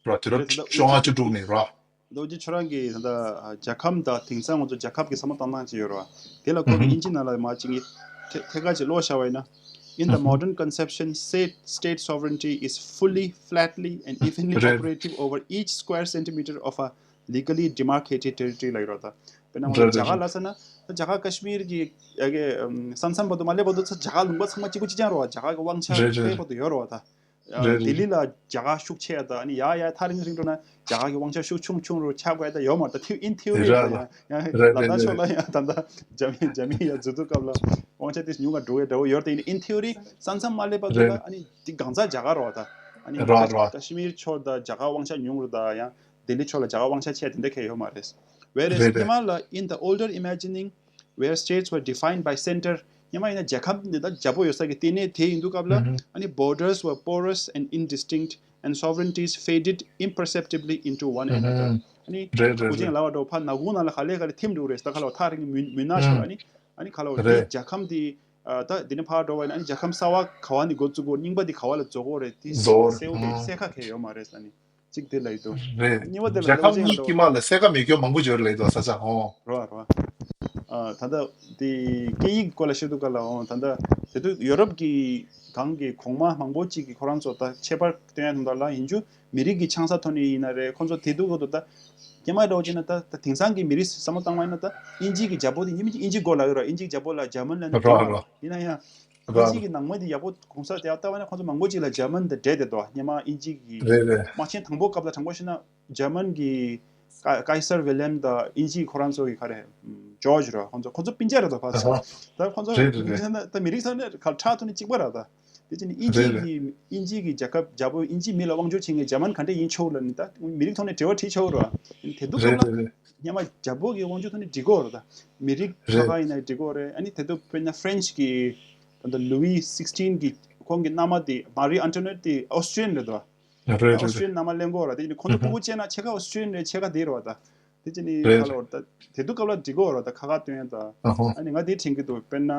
རོ། དུས་རབས་བཅོ་ལྔ་བཅུ་དྲུག་ནས་རོ། རྡོ་རྗེ་ཁྱོད་རང་གིས་ད་ལྟ་རྒྱལ་ཁམས་དང་དེང་སང་ང་ཚོ་རྒྱལ་ཁབ་ཀྱི་བསམ་བློ་བཏང་སྟངས་ཅིག་ཡོད་རོ། དེ་ལ་ཁོ་གི་ཨིན་ཇི་ནང་ལ་མ་ཅིག་ངས་ཐད་ཀ་ཅིག་ཀློག་བཞག་པ་ཡིན་ན། In the modern conception, state, state sovereignty is fully, flatly, and evenly operative over each square centimeter of a legally demarcated territory ལབ་ཡོད་རོ། ད་དཔེར་ན་ང་ཚོ་རྒྱ་གར་ལབ་ཟེར་ན། ད་རྒྱ་གར་ཀ་ཤི་མིར་གྱི་ཡ་གི་ས་མཚམས་བར་དུ་མ་སླེབས་བར་དུ་ད་རྒྱ་གར་ལུང་པ་ཚང་མ་གཅིག་པ་གཅིག་རྐྱང་རེད་བ། རྒྱ་གར་གྱི་དབང་ཆ་དཔེ་བར་དུ་ཡོད་རེད་བ། ད་ལྡི་ལི་ལ་རྒྱ་གར་ཤུགས་ཆེ་ཡ་ད། ཨ་ནི་ཡ་ཡ་ཐག་རིང་རིང་འགྲོ་ན་རྒྱ་གར་གྱི་དབང་ཆ་ཤུགས་ཆུང་ཆུང་རུ་ཆགས་དགོས་ཡ་ད་ཡོད་མ་རེད། ད་ཐིའུ་ཨིན་ཐིའུ་རི་ལ་ཡ་ཡ་ལ་དྭགས་ཕྱོགས་ལ་ཡ་ད་ད་རྒྱ་མི་རྒྱ་མི་ཡ་འཛུལ་དུས་སྐབས་ལ་དབང་ཆ་དེ་ཉུང་བ་འགྲོ་བའི་འདྲ་བོ་ཡོད་རེད། ད་ཨིན་ཐིའུ་རི་ས་མཚམས་མ་སླེབས་བར་དུ་ལ་ཨ་ནི་དེ་གང་ཚ་རྒྱ་གར་རེད་བ། ད་ཨ་ནི་ཀ་ཀ་ཤི་མིར་ཕྱོགས་ད་རྒྱ་གར་དབང་ཆ་ཉུང་རུ་ད་ཡང་། ལྡི་ལི་ཕྱོགས་ལ་རྒྱ་གར་དབང་ཆ་ཆེ་དེ་འདྲ་གང་ཡང་ཡོད་མ་རེད། Whereas ཉི་མ་ལ་in the older imagining where states were defined by center, ཉི་མ་ཡིན་ན་རྒྱལ་ཁབ་འདི་དག་རྒྱལ་པོ་ཡོད་ས་གི་ལྟེ་གནས་དེ་ཡིན་དུས་སྐབས་ལ་ཨ་ནི་borders were porous and indistinct and sovereignties faded imperceptibly into one another. ཨ་ནི་གུ་ཅན་ལ་བ་འགྲོ་ཕ་ནག་ཁུང་ནང་ལ་ག་ལེ་ག་ལེ་ཐིམ་འགྲོ་རེད། ད་ག་ལ་བ་ཐག་རིང་མུན་མུན་ནག་ཤོར། ཨ་ནི་ཨ་ནི་ག་ལ་བ་འདི་རྒྱལ་ཁམས་འདི་ད་འདི་ནས་ཕར་འགྲོ་བ་ཡིན་ན་ཨ་ནི་རྒྱལ་ཁམས་གསར་བ་ག་བ་ནས་འགོ་བཙུགས་དགོས། རྙིང་པ་འདི་ག་བ་ལ་རྫོགས་དགོས་རེད། འདི་གསལ་བོ་གི་གསལ་ཁ་གང་ཡང་ཡོད་མ་རེད་ཟེར་ནི། གཅིག་དེ་ལ་ཡོད་དོ། རེད། གཉིས་པ་དེ་ལ་རྒྱལ་ཁབ་གཉིས་དཀྱིལ་མ་ལ་གསལ་ཁ་མེད་མཁན་མང་པོ་ཡོད་རེད་ལབ་དོ་ས་ཆ་ཧོ། རོ་རོ། ཨ་ད་ལྟ་དེ་སྐད་ཡིག་སྐོར་ལ་བཤད་དུས་སྐབས་ལ་ཨོ་ད་ལྟ་དེ་དུས་ཡོ་རོབ་ཀྱི་གང་གི་གོང་མ་མང་པོ་གཅིག་གིས་ཁོ་རང་ཚོ་ད་ཁྱད་པར་སྟོན་ཡ་དང་ད་ལ་ཡིན་རྒྱུ་མི་རིགས་ཀྱི་ཆང་ས་ཐོན་ནི་ཡིན་ན་རེད། ཁོ་ཚོ་དེ་དུས་ཁོ་ཚོ་ད་སྐྱེས་མ་འདྲ་བོ་བྱས་ན་ད་ད་དེང་སང་གི་མི་རིགས་བསམ་བློ་བཏང་བ་ཡིན་ན་ད་ཨིན་ཇི་གི་རྒྱལ་པོ་དེ་ཉིན་མི་ཨིན་ཇི་མགོ་ལ་ཡོད་ར། ཨིན་ཇི་རྒྱལ་པོ་ལ་རྒྱ་མན་ལ་ནི་རོ་རོ། ཡིན་ན་ཡང་། ཨིན་ཇི་གི་ནང་མ་དེ་ཡག་པོ་གོང་ས་དེ་ལྟ་བ་ན་ཁོང་ཚོ་མང་པོ་ཅིག་ལ་འཇར་མན་དང་འབྲེལ་བསྡད་འདུག་སྔོན་མ་ཨིན་ཇི་གི་རེད་རེད། དམག་ཆེན་དང་པོ་སྐབས་ལ་དྲང་པོ་བཤད་ན་འཇར་མན་གྱི་ཀ་ཀའི་སར་ཝི་ལེམ་དང་ཨིན་ཇི་ཁོ་རང་ཚོ་གི་ག་རེ་ཇོར་ཇི་ར་ཁོང་ཚོ་ཁོང་ཚོ་སྤུན་ཀྱག་རེད་འདུག་ཕ་ཚོ། ཨ་ཧ། ད་ཁོང་ཚོ་རེད་རེད་རེད། ད་མི་རིགས་ས་ནས་ཁ་ཁྲག་ཐོག་ནས་གཅིག་པ་ར་ད། དེ་ཅི་ནི་ཨིན་རེད་ཇི་རེད། གི་ཨིན་ཇི་གི་རྒྱལ་ཁབ་རྒྱལ་པོ་ཨིན་ཇི་མི་ལ་དབང་སྒྱུར་བྱེད་མཁན་འཇར་མན་ག་འདྲ་ཡིན་ཆོག་ལ་ནི་ད་མི་རིགས་ཐོག་ནས་འབྲེལ་བ་བྱེད་ཆོག་ར། དེ་དུས་རེད་སྐབས་ལ་རེད་རེད། སྔོན་མ་རྒྱལ་པོ་གི་དབང་སྒྱུར་ཐོག་ནས་འགྲིག་གོ་ར་ད། མི་རིགས་ཁ་རེད། ཁ་ཡིན་ན་འགྲིག་གོ་རེད། ཨ་ནི་དེ་དུས་དཔེར་ན་ཧྥ་རན་ཆི་གི་ད་ལྟ་ལུ་ཝི་སིག་སི་ཊིན་གི་ཁོང་གི་མནའ་མ་དེ་མ་རི་ཨན་ཏོ་ནེ་ཊི་དེ་ཨོ་སི་ཊི་རི་ཡན་རེད་དོ། རེད་རེད་ཨོ་སི་ཊི་རི་ཡན་མནའ་མ་ལེན་གོ་ར་དེ་ནི་ཁོང་ཚོ་ཕྲུ་གུ་སྐྱེས་ན་ཕྱེད་ཀ་ཨོ་སི་ཊི་རི་ཡན་རེད་ཕྱེད་ཀ་དེ་རེད་བ་ད། དེ་ཅི་ནི་རེད་ཁ་ལོ་རེད། ད་དེ་དུས་སྐབས་ལ་འགྲིག་གོ་ར་ད་ཁ་ཁ་སྟོན་ད། ཨ་ཧོ། ཨ་ནི་ང་དེ་དྲན་གི་འདུག་དཔེར་ན།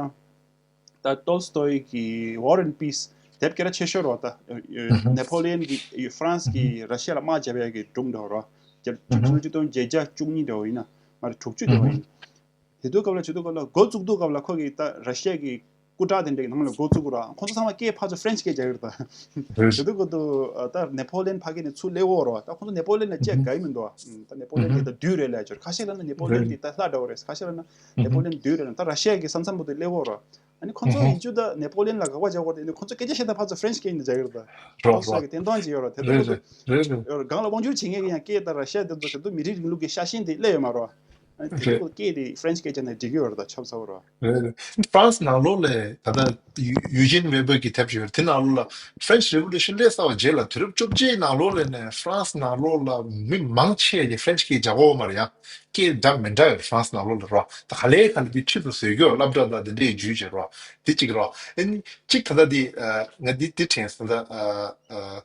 ད་ཏོལ་སི་ཏོའི་གི་War and Peace དེབ་སྐད་གྲགས་ཆེ་ཤོས་རོ་ད། ཨ་ཧུ། ནེ་པོ་ལི་ཡན་གི་ཧྥ་རན་སི་གི་ར་ཤི་ཡ་ལ་དམག་བརྒྱབ་ཡ་གི་སྒྲུང་འདྲ་བོ་རོ། བརྒྱ་ཨ་ཆིག་སྟོང་ཨ་ཧུ། དགུ་བརྒྱ་བརྒྱད་ཅུ་གྱ་གཉིས་འདྲ་བོ་ཡིན་ན་མ་རེད་དྲུག་ཅུ་འདྲ་བོ་ཡིན། དེ་དུས་སྐབས་ལ་ཆུ་ཚོད་སྐབས་ལ་འགོ་བཙུགས་དུས་སྐབས་ལ་ཁོ་གི་ད་ར་ཤི་ཡ་གི་སྐུ་དྲག་དེ་འདྲ་གི་ནང་ལ་འགོ་བཙུགས་ར་ཁོང་ཚོ་ཚང་མ་སྐད་ཕར་ཚུར་ཧྥ་རན་སི་སྐད་རྒྱག་གི་རེད་ད། རེད། དེ་དུས་སྐབས་དུ་ད་ནེ་པོ་ལི་ཡན་ཕ་གི་ནས་ཚུར་སླེབས་འོ་རོ་ད་ཁོང་ཚོ་ནེ་པོ་ལི་ཡན་ལ་ཅེས་དགའ་ཡི་མི་འདུག་ཨ། ད་ནེ་པོ་ལི་ཡན་དེ་ད་བདུད་རེད་ལ་ཅོར་ཁ་ཤས་ལ་ན་ནེ་པོ་ལི་ཡན་དེ་ད་ལྷ་འདྲ་བོ་རེད་ཁ་ཤས་ལ་ན་ནེ་པོ་ལི་ཡན་བདུད་རེད་ན་ད་ར་ཤི་ཡ་གི་ས་མཚམས་པོ་དེ་སླེབས་འོ་རོ། ཨ་ནི་ཁོང་ཚོ་ཡིན་རྒྱུ་ད་ནེ་པོ་ལི་ཡན་ལ་དགག་པ་རྒྱག་དགོས་རེད་ཨ་ནི་ཁོང་ཚོ་སྐད་ཆ་བཤད་ད་ཕར་ཚུར་ཧྥ་རན་སི་སྐད་ཡིན་ན་རྒྱག་གི་རེད་ད། རོ་ཁོང་ཚོ་རོ། གི་བསྟན་སྟངས་ཅིག་ཡོད་ར་དེ་རེད་ཚོ་རེད་རེད། སྒང་ལ་དབང་སྒྱུར་བྱེད་མཁན་གི་ཡང་སྐད་ད་ར་ཤ་དེ་ཚོ་དེ་ཚོ་མི་རིགས་རིང་ལུགས་ཀྱི་ཤ་ཞེན་དེ་སླེབས་ཡོད་མ་རོ། ཨ་ནི་དེ་རེད། ཚོ་སྐད་དེ་ཧྥ་རན་སི་སྐད་ཆ་ནས་འགྲིག་གི་ཡོད་ར་ད་ཆབ་ཚ་བོ་རོ། རེད་རེད། ཧྥ་རན་སི་ནང་ལོགས་ལས་ད་ལྟ་ཡུ་ཡུ་ཇིན་ཝེ་བར་གྱི་དེབ་ཅིག་ཡོད་རེད་དེ་ནང་ལོགས་ལ་French Revolution སླེབས་ཚར་བ་རྗེས་ལ་དུས་རབས་བཅོ་བརྒྱད་ནང་ལོགས་ལས་ནས་ཧྥ་རན་སི་ནང་ལོགས་ལ་མི་མང་ཆེ་གི་ཧྥ་རན་སི་སྐད་རྒྱག་གོ་མ་རེད་ཡ། སྐད་འདྲ་མི་འདྲ་ཡོད་ཧྥ་རན་སི་ནང་ལོགས་ལ་རོ། ད་ག་ལེ་ག་ལེ་དེ་ཁྲིད་དུ་བཟོས་རྒྱུ་སློབ་གྲྭ་དང་དེ་འདྲའི་བརྒྱུད་བྱས་རོ། དེ་གཅིག་རོ། ཨ་ནི་གཅིག་ད་ལྟ་དེ་ཨ་ང་འདི་འདི་དྲན་སོང་ད་ཨ་ཨ་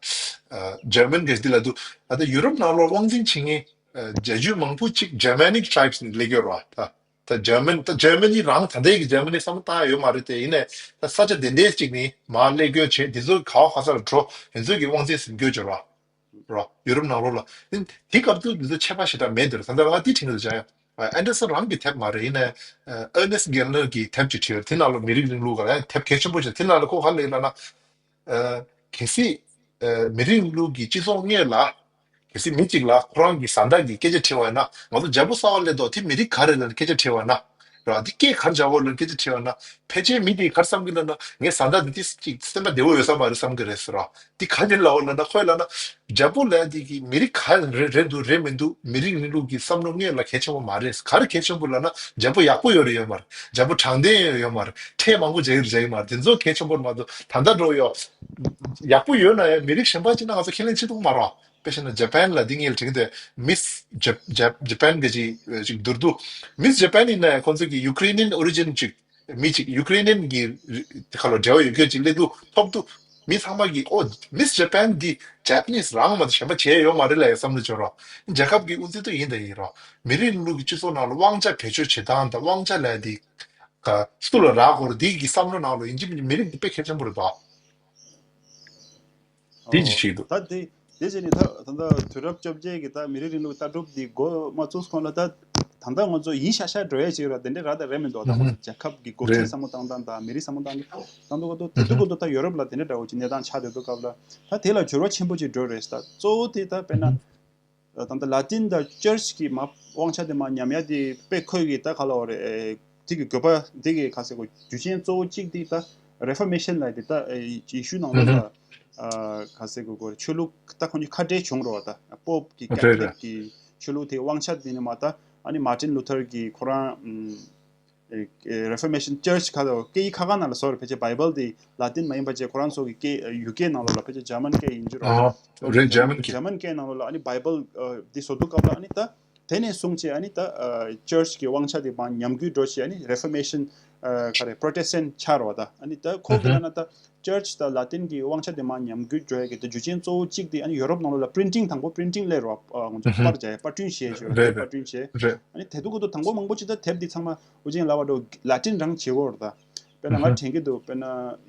ཨ་འཇར་མན་གྱི་འདི་ལ་དུ་ད་ལྟ་ཡུ་རོབ་ནང་ལོགས་དབང་འཛིན་བྱེད་མཁན་ཨ་རྒྱལ་རྒྱུད་མང་པོ་གཅིག་Germanic tribes ནས་སླེབས་ཡོད་རོ། ད་ད་འཇར་མན་ད་འཇར་མ་ནི་རང་ད་ལྟའི་གི་འཇར་མ་ནི་བསམ་བློ་བཏང་ཡ་ཡོད་མ་རེད་དེ་ཡིན་ནའི་ད་ས་ཆ་དེ་འདྲའི་གཅིག་ནས་མར་སླེབས་སྐྱོད་བྱས་དེ་ཚོ་ག་བ་ག་ས་ལ་འགྲོ་དེ་ཚོ་གི་དབང་འཛིན་ཟིན་སྐྱོད་བྱེད་རོ། རོ། ཡུ་རོབ་ནང་ལོགས་ལ། དེ་དེ་སྐབས་དུས་དེ་ཚོ་ཆད་པ་ཞེ་དྲག་མེད་འདིར་ད་ལྟ་ང་དེ་དྲན་གྱི་འདུག་ཅང་ཡང་། ཨན་ཌར་སན་རང་གི་དེབ་མ་རེད་ཡིན་ནའི་ཨར་ནེ་སི་གེ་ལར་གི་དེབ་ཅིག་བྲིས་ཡོད་དེ་ནང་ལ་མི་རིགས་རིང་ལུགས་ལ་ཡང་དེབ་གལ་ཆེན་པོ་ཞིག་དེ་ནང་ལ་ཁོ་ག་ལ་ཡིན་ལབ་ན། གལ་སྲིད་མི་རིགས་རིང་ལུགས་ཀྱི་སྤྱི་ཚོགས་དངོས་ལ། གལ་སྲིད་མི་གཅིག་ལ་ཁོ་རང་གི་བཟའ་ཟླ་གིས་སྐད་ཆ་དྲིས་པ་ཡིན་ན་ང་ཚོ་རྒྱལ་པོ་གསར་པ་སླེབས་འདུག་དེ་མི་རིགས་ག་རེ་ལབ་ནས་སྐད་ཆ་དྲིས་པ་ཡིན་ན། ར་དེ་སྐད་ག་རེ་རྒྱག་དགོས་ལབ་སྐད་ཆ་དྲིས་པ་ན་ཕལ་ཆེར་མི་དེས་ག་རེ་བསམ་གི་ལབ་ན་ངའི་བཟའ་ཟླ་འདི་ཏིས་ཅིག་སེམས་པ་བདེ་བོ་ཡོད་ས་མ་རེད་བསམ་གི་རེད་ཟེར་ར། འདི་ག་རེ་ལབ་ལབ་ན་ཁོས་ལབ་ན་རྒྱལ་པོ་ལབ་འདི་གི་མི་རིགས་ག་རེ་རེད་འདུག་རེད་མི་འདུག་མི་རིགས་རིང་ལུགས་ཀྱི་བསམ་བློ་དངོས་ལ་གལ་ཆེན་པོ་མ་རེད། ག་རེ་གལ་ཆེན་པོ་ལབ་ན་རྒྱལ་པོ་ཡག་པོ་ཡོད་རེད་ཡོད་མ་རེད། རྒྱལ་པོ་དྲང་བདེན་ཡོད་ཡོད་མ་རེད། ཁྲལ་མང་པོ་རྒྱག་གི་རེད་རྒྱག་གི་མ་རེད། དེ་ཚོ་གལ་ཆེན་པོ་རེད་མ་གཏོགས་ད་ལྟ་འགྲོ་ཡོད་ཡག་པོ་ཡོད་ན་ཡང་མི་རིགས་གཞན་པ་ཅིག་ན་ང་ཚོ་ཁས་ལེན་བྱེད་ཐུབ་མ་རེད། དཔེ་བཞག་ན་ཇ་པན་ལ་འདི་ངས་དྲན་གི་འདུག་མིས་ཇ་ཇ་ཇ་པན་གི་ཅིག་ཅིག་བསྡུར་དུས། མིས་ཇ་པན་ཡིན་ན་ཁོང་ཚོ་གི་ཡུ་ཀེ་རེ་ནིན་ཨོ་རི་ཇིན་ཅིག་མི་ཅིག་ཡུ་ཀེ་རེ་ནིན་གི་ཁ་ལོ་འབྲེལ་བ་ཡོད་མཁན་ཅིག་སླེབས་དུས་ཐོབ་དུས་མི་ཚང་མ་གི་ཨོ་མིས་ཇ་པན་འདི་ཇ་པ་ནིས་རང་མ་གཏོགས་གཞན་པ་བྱས་ཡོད་མ་རེད་ལབ་ཡ་བསམ་བློ་བྱུང་རོགས། རྒྱལ་ཁབ་ཀྱི་དབུ་འཛིན་དུ་ཡིན་དང་ཡིན་རོགས། མི་རིགས་རིང་ལུགས་ཀྱི་སྤྱི་ཚོགས་ནང་ལ་དབང་ཆ་བེད་སྤྱོད་བྱེད་སྟངས་དང་དབང་ཆ་ལབ་ཡ་འདི་ག་སུ་ལ་རག་དགོས་རེད། འདི་གི་བསམ་བློ་ནང་ལ་ཡིན་གཅིག་མིན་གཅིག་མི་རིགས་འདི་དཔེ་གལ་ཆེན་པོ་རེད་དོ། དེ་ཅིག་ཞིག་འདུག་ད་དེ་དེ་བྱས་ནས་ད་ད་ལྟ་དུས་རབས་བཅོ་བརྒྱད་ཀྱི་ད་མི་རིགས་རིང་ལུགས་ལྟ་གྲུབ་འདི་འགོ་མ་བཙུགས་གོང་ལ་ད་ད་ལྟ་ང་ཚོ་ཡིན་ཤག་ཤག་འགྲོ་ཡས་ཅིག་ར་དེ་འདྲ་ར་ད་རེད་མི་འདུག་ད་ང་ཚོ་རྒྱལ་ཁབ་ཀྱི་འགོ་ཁྲིད་བསམ་བློ་བཏང་སྟངས་དང་མི་རིགས་བསམ་བློ་བཏང་བཏང་འདུག་ག་དུ་དེ་དུས་གོ་དུ་ད་ཡོ་རོབ་ལ་དེ་འདྲ་འདྲ་བོ་ཅིག་གནས་སྟངས་ཆགས་བསྡད་འདུག་སྐབས་ལ་ད་དེ་ལ་འགྱུར་བ་ཆེན་པོ་ཅིག་འགྲོ་རེད། ད་གཙོ་བོ་དེ་ད་དཔེར་ན། ད་ལྟ་ལ་ཏིན་དང་ཅར་ཆི་གི་མ་དབང་ཆ་དེ་མ་ཉམས་ཡ་དེ་དཔེ་ཁོས་གི་ད་ག་ལ་བ་རེད། དེ་གི་དགོས་པ་དེ་གི་ག་ཟེར་གོ་རྒྱུ་རྐྱེན་གཙོ་བོ་གཅིག་དེ་ད་རེ་ཕོར་མེ་ཤན་ལ་དེ་ད་ཡེ་ཤུ་ནང་ལོགས་ལ་ག་ཟེར་གོ་གོ་ཆོས་ལུགས་ད་ཁོང་ཚོ་ཁ་བྲལ་བྱུང་རོགས། ད་པོབ་གི་ཀེ་ཐོ་ལིག་གི་ཆོས་ལུགས་དེ་དབང་ཆ་དེ་ནི་མ་ད་ཨ་ནི་མར་ཏིན་ལུ་ཐར་གི་ཁོ་རང་། Reformation Church ཁ་ལ་སྐད་ཡིག་ཁ་ཁ་ནང་ལ་བཟོ་རེད། ཕལ་ཆེར་བྷའི་བལ་དེ་ལ་ཏིན་མ་ཡིན་པ་བྱས་ཁོ་རང་ཚོ་གི་སྐད་ཡུ་ཀེ་ནང་ལོགས་ལ་ཕལ་ཆེར་འཇར་མན་སྐད་ཡིན་རྒྱུ་རེད། ཨོ་རེད། འཇར་མན་སྐད། འཇར་མན་སྐད་ནང་ལོགས་ལ་ཨ་ནི་བྷའི་བལ་དེ་བཟོ་དུས་སྐབས་ལ་ཨ་ནི་ད་དེ་ནས་བཟུང་བྱས་ཨ་ནི་ད་Church གི་དབང་ཆ་དེ་མར་ཉམས་རྒུད་འགྲོ་བྱས་ཨ་ནི་Reformation ག་རེ་Protestant ཆགས་རོགས། ད་ཨ་ནི་ད་ཁོ་གི་ལ་ན་ད་Church དང་ལ་ཏིན་གི་དབང་ཆ་དེ་མར་ཉམས་རྒུད་འགྲོ་ཡ་གི་ད་རྒྱུ་རྐྱེན་གཙོ་བོ་གཅིག་དེ་ཨ་ནི་ཡོ་རོབ་ནང་ལོགས་ལ་Printing དང་པོ་Printing སླེབས་རོགས། ང་ཚོ་པར་རྒྱག་ཡ་པར་སྐྲུན་བྱས་བྱས་རོགས། རེད་པར་སྐྲུན་བྱས་རེད། ཨ་ནི་དེ་དུས་གོ་དུས་དང་པོ་མང་པོ་ཅིག་ད་དེབ་འདི་ཚང་མ་ཨུ་ཅན་ལ་བ་འགྲོ་ལ་ཏིན་རང་བྱེད་དགོས་རེད། ད་དཔེར་ན་ང་དྲན་གྱི་འདུག་དཔེར་ན་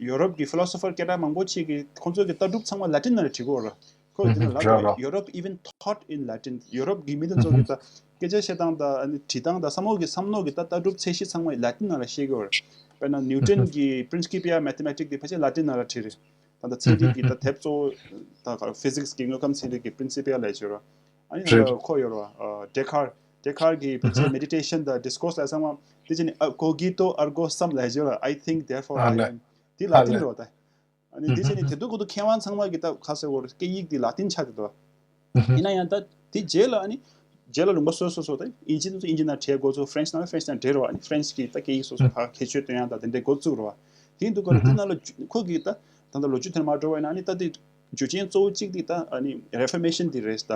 ཡོ་རོབ་ཀྱི་ཕི་ལོ་སོ་ཕར་སྐད་གྲགས་མང་པོ་ཅིག་གིས་ཁོང་ཚོ་གི་ལྟ་གྲུབ་ཚང་མ་ལ་ཏིན་ནང་ལ་བྲིས་དགོས་རེད། ཁོ་དེ་ན་ལ་རེད་རེད། Europe even taught in Latin ཡོ་རོབ་ཀྱི་མི་དེ་ཚོ་གི་ད་སྐད་ཆ་བཤད་སྟངས་དང་ཨ་ནི་བྲིས་སྟངས་དང་བསམ་བློ་གི་བསམ་བློ་གི་ད་ལྟ་གྲུབ་ཚད་གཞི་ཚང་མ་ལ་ཏིན་ནང་ལ་བཤད་དགོས་རེད། དཔེར་ན་ནིའུ་ཏན་གི་Principia Mathematica དེ་ཕལ་ཆེར་ལ་ཏིན་ནང་ལ་བྲིས་རེད། ད་ལྟ་ཚན་རིག་གི་ད་དེབ་གཙོ་བོ་ད་ག་ཕི་ཟིག་སི་གི་དངོས་ཁམས་ཚན་རིག་གི་Principia ལབ་ཡོད་རེད། ཨ་ནི་ད་ལྟ་ཁོ་ཡོད་རེད་བ། Descartes Descartes གི་ཕལ་ཆེར་Meditation དང་Discourse ལབ་ཚང་མ་དེ་ཅི་ནི་Cogito ergo sum ལབ་ཡོད་རེད། I think therefore I am། དེ་ལ་ཏིན་རེད་བ་ད། ཨ་ནི་དེ་བྱས་ནས་དེ་དུས་ཀོ་ཏུ་མཁས་དབང་ཚང་མ་གི་ད་ཁ་སེ་བོར་སྐད་ཡིག་དེ་ལ་ཏིན་ཆགས་ཀྱི་འདུག་ཡིན་ན་ཡང་ད་དེ་རྗེས་ལ་ཨ་ནི་རྗེས་ལ་ལུང་པ་སོ་སོ་སོ་ད་ཨིན་ཇི་དེ་ཚོ་ཨིན་ཇི་ནང་བྲིས་འགོ་ཚུགས། ཧྥ་རན་སི་ནང་ཧྥ་རན་སི་ནང་བྲིས་རེད་བ། ཨ་ནི་ཧྥ་རན་སི་གི་ད་སྐད་ཡིག་སོ་སོ་ཕར་ཁྱད་ཆོས་སྟོན་ཡག་ད་དེ་འདྲའི་འགོ་བཙུགས་རེད་བ། དེ་འདུག་ག་ལ་དེ་ནང་ལ་ཁོ་གི་ད་ད་ལྟ་ལོ་རྒྱུས་དེར་མ་འགྲོ་བ་ཡིན་ན་ཨ་ནི་ད་དེ་རྒྱུ་རྐྱེན་གཙོ་བོ་གཅིག་དེ་ད་ཨ་ནི་རེ་ཕོར་མེ་ཤན་དེ་རེད་ད།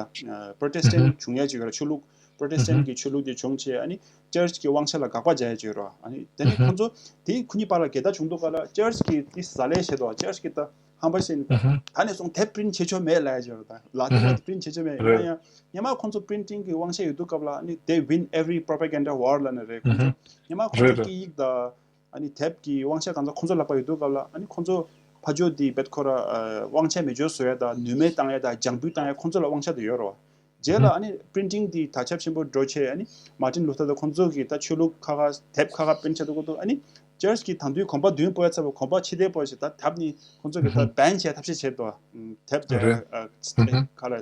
པྲོ་ཊེ་སི་ཊན་བྱུང་ཡག་ཅིག་ཡོད་རེད། ཆོས་ལུགས་པྲོ་ཊེ་སི་ཊན་གྱི་ཆོས་ལུགས་དེ་བྱུང་བྱས་ཨ་ནི་ཅར་ཅི་གི་དབང་ཆ་ལ་དགག་པ་རྒྱག་ཡག་ཅིག་ཡོད་རེད་བ། ཨ་ནི་དེ་ནས་ཁོ་ཚོ་དེ་ཁོ་གཉིས་བར་ལ་འགལ་ཟླ་བྱུང་འདུག་ག་ལ་ཅར་ཅི་གི་དེ་ཟ་ལས་བྱས་འདུག་ཅར་ཅི་གི་ད་ཧམ་པ་བཤད་ནས་ད་ནས་བཟུང་དེབ་པི་རིན་ཊི་བྱེད་ཆོག་མེད་ལབ་ཡག་ཅིག་ཡོད་རེད། ད་ལ་ཏིན་ལ་དེ་པི་རིན་ཊི་བྱེད་ཆོག་མེད། ཡིན་ན་ཡང་སྔོན་མ་ཁོ་ཚོ་པི་རིན་ཊིང་གི་དབང་ཆ་ཡོད་དུས་སྐབས་ལ་ཨ་ནི་they win every propaganda war ལབ་ནི་རེད། ཁོ་ཚོ་སྔོན་མ་ཁོ་ཚོ་སྐད་ཡིག་དང་། ཨ་ནི་དེབ་ཀྱི་དབང་ཆ་གང་ཚ་ཁོང་ཚོ་ལག་པ་ཡོད་དུས་སྐབས་ལ་ཨ་ནི་ཁོང་ཚོ་ཕ་ཇོ་དེ་བེད་ཁོ་ར་ཨ་དབང་ཆ་མེད་སྦྱོར་བཟོ་ཡ་དང་ནུས་མེད་བཏང་ཡ་དང་རྒྱང་འབུད་བཏང་ཡ་ཁོང་ཚོ་ལ་དབང་ཆ་དེ་ཡོད་རེད་བ། རྗེས་ལ་ཨ་ནི་པི་རིན་ཊིང་དེ་དར་ཁྱབ་ཆེན་པོ་འགྲོ་ཆེད་ཨ་ནི་མར་ཊིན་ལུ་ཐར་དང་ཁོང་ཚོ་གིས་ད་ཆོས་ལུགས་ཁག་ཁག་དེབ་ཁག་ཁག་པིན་ཆ་འདུག་གོ་འདུག་ཨ་ནི་ཅར་ཅི་གི་དང་དུས་གོམ་པ་མདུན་སྤོ་ཡ་ཚ་བོ་གོམ་པ་ཕྱི་བལྟས་སྤོ་ཡ་ཞིག་ད་དེབ་ནི་ཁོང་ཚོ་གིས་ད་བེན་བྱས་ཐབས་ཤེས་བྱས་འདུག་དེབ་དེ་ཁ་ལ་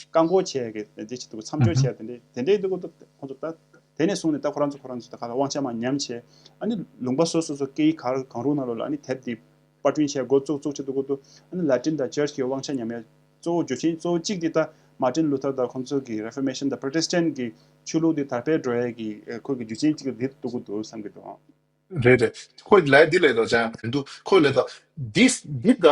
བཀག་འགོག་བྱས་གི་དེ་ཆེད་དུ་མཚམས་སྦྱོར་བྱས་དེ་འདྲས་དེ་འདྲས་འདུག་གོ་འདུག་ཁོང་ཚོ་ད་དེ་ནས་བཟུང་ནས་ད་ཁོ་རང་ཚོ་ཁོ་རང་ཚོ་ད་ག་ལ་དབང་ཆ་མར་ཉམས་བྱས། ཨ་ནི་ལུང་པ་སོ་སོ་སོ་སྐད་ཡིག་ག་རེ་གང་རུང་ནང་ལོགས་ལ་ཨ་ནི་དེབ་དེ་པར་སྐྲུན་བྱས་འགོ་བཙུགས་བཙུགས་བྱས་འདུག་གོ་འདུག་ཨ་ནི་ལ་ཏིན་དང་ཅར་ཅི་གི་དབང་ཆ་ཉམས་ཡ་གཙོ་བོ་རྒྱུ་རྐྱེན་གཙོ་བོ་གཅིག་དེ་ད་མར་ཊིན་ལུ་ཐར་དང་ཁོང་ཚོ་གི་རེ་ཕོར་མེ་ཤན་དང་པྲོ་ཊེ་སི་ཊན་གི་ཆོས་ལུགས་དེ་དར་སྤེལ་འགྲོ་ཡ་གི་ཁོ་གི་རྒྱུ་རྐྱེན་གཅིག་དེ་འདུག་གོ་འདུག་བསམ་གི་འདུག་རེད་རེད། ཁོས་ལབ་ཡ་འདི་ལས་དོ་ཅང་འདུག་ཁོས་ལབ་དོ་འདི་འདི་ད་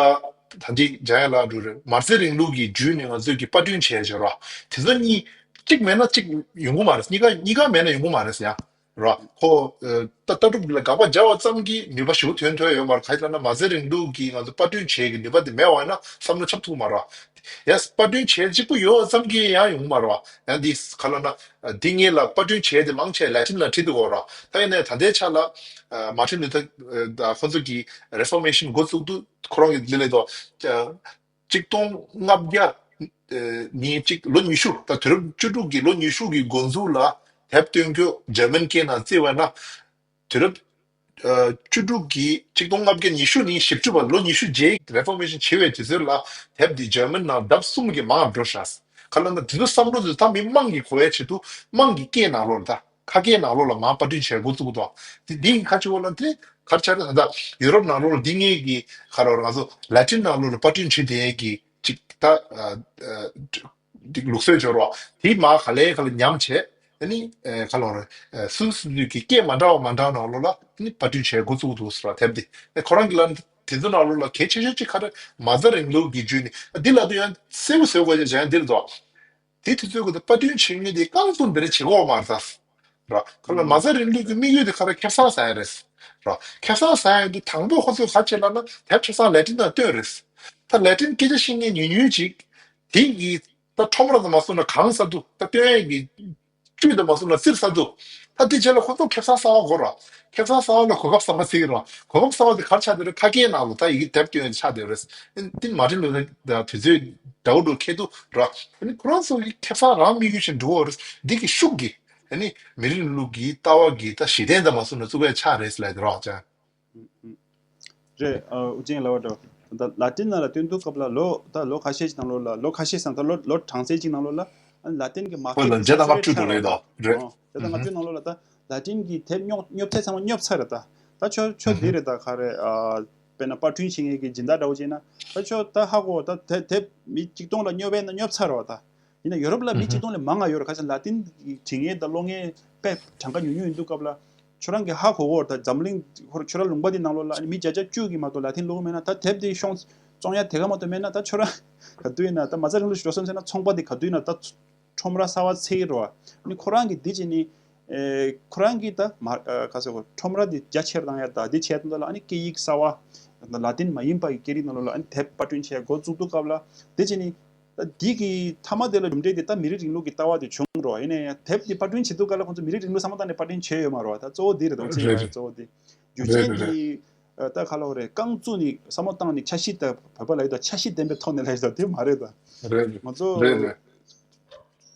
ད་འདི་ཇ་ཡ་ལ་འགྲོ་རེད། མ་རྩའི་རིང་ལུགས་ཀྱི་བརྒྱུད་ནས་ང་ཚོས་ཀྱི་པར་སྐྲུན་བྱས་བྱས་རོ། དེ་ཚོ་གཉིས་གཅིག་མེད་ན་གཅིག་ཡོང་གི་མ་རེད། གཉིས་ཀ་གཉིས་ཀ་མེད་ན་ཡོང་གི་མ་རེད་ཟེར་ཡ་རོ། ཁོ་ད་ལྟ་གྲུབ་ལ་དགག་པ་རྒྱག་པ་ཙམ་གྱིས་ནུས་པ་ཞེ་པོ་ཐོན་ཐོན་ཡོད་མ་རེད། ག་ཡི་ལབ་ན་མ་རྩའི་རིང་ལུགས་ཀྱི་ང་ཚོ་པར་སྐྲུན་བྱས་ཀྱི་ནུས་པ་དེ་མེད་པ་ཡིན་ན་བསམ་བློ་ཁྱབ་ཐུབ་མ་རེད། ཡ་པར་སྐྲུན་བྱས་གཅིག་པུ་ཡོད་ཙམ་གྱིས་ཡང་ཡོང་གི་མ་རེད་བ། ཡང་འདི་ག་ལབ་ན་འདི་ངེད་ལ་པར་སྐྲུན་བྱས་ཏེ་མང་ཆེ་ལ་ཏིན་ལ་བྲིས་འདུག་གོ་ར། ད་ཡིན་ནའི་ད་ལྟའི་ཆ་ལ་མར་ཊིན་ལུ་ཐར་ཁོ་ཚོ་གི་རེ་ཕོར་མེ་ཤན་འགོ་བཙུགས་དུས་ཁོ་རང་གི་འདི་ལས་དོ་གཅིག་སྟོང་ལྔ་བརྒྱ་ནས་གཅིག་ལོ་ཉི་ཤུ་ད་དུས་རབས་བཅུ་དྲུག་གི་ལོ་ཉི་ཤུ་གི་འགོ་འཛུགས་ལ་དེབ་སྟོན་རྒྱུ་འཇར་མན་སྐད་ནང་བརྩིས་པ་ན། དུས་རབས་ཨ་བཅུ་དྲུག་གི་ཆིག་སྟོང་ལྔ་བརྒྱ་ཉི་ཤུ་ནས་བཞི་བཅུ་བར་ལོ་ཉི་ཤུ་རྗེས་རེ་ཕོར་མེ་ཤན་བྱེད་པའི་དུས་ཚོད་ལ་དེབ་འདི་འཇར་མན་ནང་ལྡབ་གསུམ་གྱིས་མང་བ་འགྲོ་ཤག་ག་ལབ་ན་དེ་ཚོ་བསམ་བློ་དེ་ད་མི་དམངས་ཀྱིས་གོ་ཡ་ཆེད་དུ་དམངས་ཀྱི་སྐད་ནང་ལོགས་ལ་ད་ཁ་སྐད་ནང་ལོགས་ལ་མར་པར་སྐྲུན་བྱེད་འགོ་བཙུགས་འདུག་དེ་འདི་ཡི་ཁ་ཆེ་བོ་ལ་དེ་གར་ཆ་རེད། ད་ཡུ་རོབ་ནང་ལོགས་ལ་འདི་ངེད་ཀྱི་ག་རེ་ང་ཚོ་ལ་ཏིན་ནང་ལོགས་ལ་པར་སྐྲུན་བྱེད་བསྡད་ཀྱི་ཅིག་ད་ཨ་ཨ། འདི་ལུགས་སྲོལ་སྦྱོར་བ་དེ་མ་ག་ལེ་ག་ལེ་ཉམས་བྱས། ཨ་ནི་ཨེ་ག་ལོ་རེད། ཨེ་སུ་སུ་ལུས་ཀྱི་སྐད་མ་འདྲ་བ་མ་འདྲ་ནང་ལོགས་ལ་ཨ་ནི་པར་སྐྲུན་བྱས་འགོ་བཙུགས་འདུག་ཟེར་བ་དེབ་འདི་ཨེ་ཁོ་རང་གི་ལ་དེ་ཚོ་ནང་ལོགས་ལ་གལ་ཆེ་ཤོས་གཅིག་ག་རེ་མ་རྩ་རིང་ལུགས་ཀྱི་བརྒྱུད་ནས་ཨ་འདི་ལ་དུ་ཡང་གསལ་པོ་བཟོས་དགོས་ཀྱི་ཡང་འདིར་འདུག་དེ་དུས་ཚོད་ཀྱི་དུ་པར་སྐྲུན་བྱེད་མཁན་དེ་རྐང་བཙུགས་འདིར་བྱེད་དགོས་མ་རེད་ད། ར་ཁོ་ལ་མ་རྩ་རིང་ལུགས་ཀྱི་དམིགས་ཡུལ་དེ་ག་རེ་ཁེ་བཟང་ཟ་ཡ་རེད། ར་ཁེ་བཟང་ཟ་ཡ་དེ་དང་པོ་ཁོ་ཚོས་ག་བྱེད་ལབ་ན་དེབ་ཆ་ཚང་ལ་ཏིན་ནང་བཏོན་རེད། ད་ལ་ཏིན་སྐད་ཆ་བཤད་མཁན་ཉུང་ཉུང་ཅིག་དེ་གི་ད་ཁྲོམ་ར་དང་མ་སོང་ན་གང་ཟ་འདུག་ད་སྟོན་ཡས་ཀྱི་བཅུད་དང་མ་སོང་ན་རྩིར་ཟ་འདུག་ད་དེ་རྗེས་ལ་ཁོ་ཚོ་ཁེ་བཟང་གསར་པ་དགོས་ར། ཁེ་བཟང་གསར་པ་ལ་གོ་སྐབས་གསར་པ་ཟེར་གི་ར། གོ་སྐབས་གསར་པ་དེ་ག་རེ་ཆགས་བསྡད་རེད། ཁ་སྐད་ནང་ལ་ད་ཡི་གེ་དེབ་སྟོན་ཡས་ཆགས་བསྡད་རེད། དེ་མ་རིན་ལོ་ན་དུས་ཚོད་འདྲ་བོ་འགྲོ་ཁེལ་འདུག་ར། ཨ་ནི་ཁོ་རང་ཚོ་གི་ཁེ་བཟང་རང་དམིགས་ཡུལ་ཞིག་འགྲོ་བ་རེད། འདི་གི་ཤུགས་ཀྱིས་ཨ་ནི་མི་རིགས་ལུགས་ཀྱི་ལྟ་བ་གི་ད་གཞི་རྟེན་དང་མ་སོང་ན་བཙུགས་ཡས་ཆགས་རེད་ལབ་དེ་ར་ཅང་། རེད། ཨ་ཨུ་ཅན་ལབ་པ་འདྲ། ད་ལ་ཏིན་ནང་ལ་སྟོན་དུས་སྐབས་ལ་ལོ་ད་ལོ་ཁ་ཤས་ཤིག་ནང་ལོགས་ལ་ལོ་ཁ་ཤས་སམ་ད་ལོ་ལོ་གྲངས་ཚད་ཅིག་ནང་ལོགས་ལ་ཨ་ནི་ལ་ཏིན་གྱི་མ་ཧོ་ལ་ཁེ་བརྒྱ་དང་ལྔ་བཅུ་དུ་རེད་དོ། རེད། ཨ་བརྒྱ་དང་ལྔ་བཅུ་ནང་ལོགས་ལ་ད་ལ་ཏིན་གྱི་དེབ་སྙོབ་སྙོབ་ཚད་ཚང་མ་སྙོབ་ཚར་རེད་ད། ད་ཆོ་ཆོ་འདི་རེད་ད་ག་རེ་ཨ་དཔེར་ན་པར་སྐྲུན་བྱེད་མཁན་གྱི་སྦྱིན་བདག་འདྲ་བོ་བྱས་ན་ད་ཆོ་ད་ཧ་གོ་ད་དེ་དེབ་མི་གཅིག་སྟོང་ལ་སྙོབ་པས་ན་སྙོབ་ཚར་རེད་བ་ད། ཡིན་ན་ཡོ་རོབ་ལ་མི་ཆིག་སྟོང་ལས་མང་ང་ཡོད་རེད། ཁ་སང་ལ་ཏིན་གྱི་བྲིས་མཁན་དང་ཀློག་མཁན་དཔེ་གྲངས་ཀ་ཉུང་ཉུང་ཡིན་དུས་སྐབས་ལ་ཁྱོད་རང་གིས་ཧ་གོ་གོ་རེད། ད་འཛམ་གླིང་ཁྱོད་རང་ལུང་པ་འདི་ནང་ལོགས་ལ་མི་བརྒྱ་ཆ་བཅུ་གིས་མ་གཏོགས་ལ་ཏིན་ཀློག་གི་མེད་ན་ད་དེབ་འདི་ཤོང་བཙོང་ཡ་དེ་ག་མ་གཏོགས་མེད་ན་ད་ཁྱོད་རང་ག་དུས་ཡིན་ན་ད་མ་རྩ་རིང་ལུགས་ཤིག་འགྲོ་བསམ་ཟེར་ན་ཚོང་པ་འདི་ག་དུས་ཡིན་ན་ད་ཁྲོམ་ར་གསར་པ་འཚོལ་གི་རེད་བ། ནི་ཁོ་རང་གིས་འདི་བྱས་ནི་ཨེ་ཁོ་རང་གིས་ད་མ་ཨ་ག་ཟེར་གོ་ཁྲོམ་ར་འདི་རྒྱ་ཆེར་བཏང་ཡ་ད་འདི་བྱས་དོན་དག་ལ་ཨ་ནི་སྐད་ཡིག་གསར་པ་ལ་ཏིན་མ་ཡིན་པ་གི་སྐད་རིགས་ནང་ལོགས་ལ་ཨ་ནི་དེབ་པར་སྐྲུན་བྱས་འགོ་བཙུགས་དུས་སྐབས་ལ་འདི་བྱས་ནི། ད་འདི་གི་མཐའ་མ་དེ་ལ་གྲུབ་འབྲས་དེ་ད་མི་རིགས་རིང་ལུགས་ཀྱི་ལྟ་བ་དེ་བྱུང་རོ། ཡིན་ནའི་ཡང་དེབ་དེ་པར་སྐྲུན་བྱེད་དུས་སྐབས་ལ་ཁོང་ཚོ་མི་རིགས་རིང་ལུགས་བསམ་བློ་བཏང་ནས་པར་སྐྲུན་བྱས་ཡོད་མ་རེད་བ། ད་གཙོ་བོ་འདི་རེད་དོ། ཅི་ཡིན་རེད་རེད་རེད། གཙོ་བོ་འདི་རྒྱུ་རྐྱེན་དེ་ད་ག་ལ་བ་རེད། རྐང་བཙུགས་ནས་བསམ་བློ་བཏང་ནས་འཆར་གཞི་ད་བོད་པ་ལ་ཡོད་ད་འཆར་གཞི་ལྡན་པའི་ཐོག་ནས་ལ་ཡོད་ད་དེ་མ་རེད་ད། རེད་ང་ཚོ་རེད་རེད།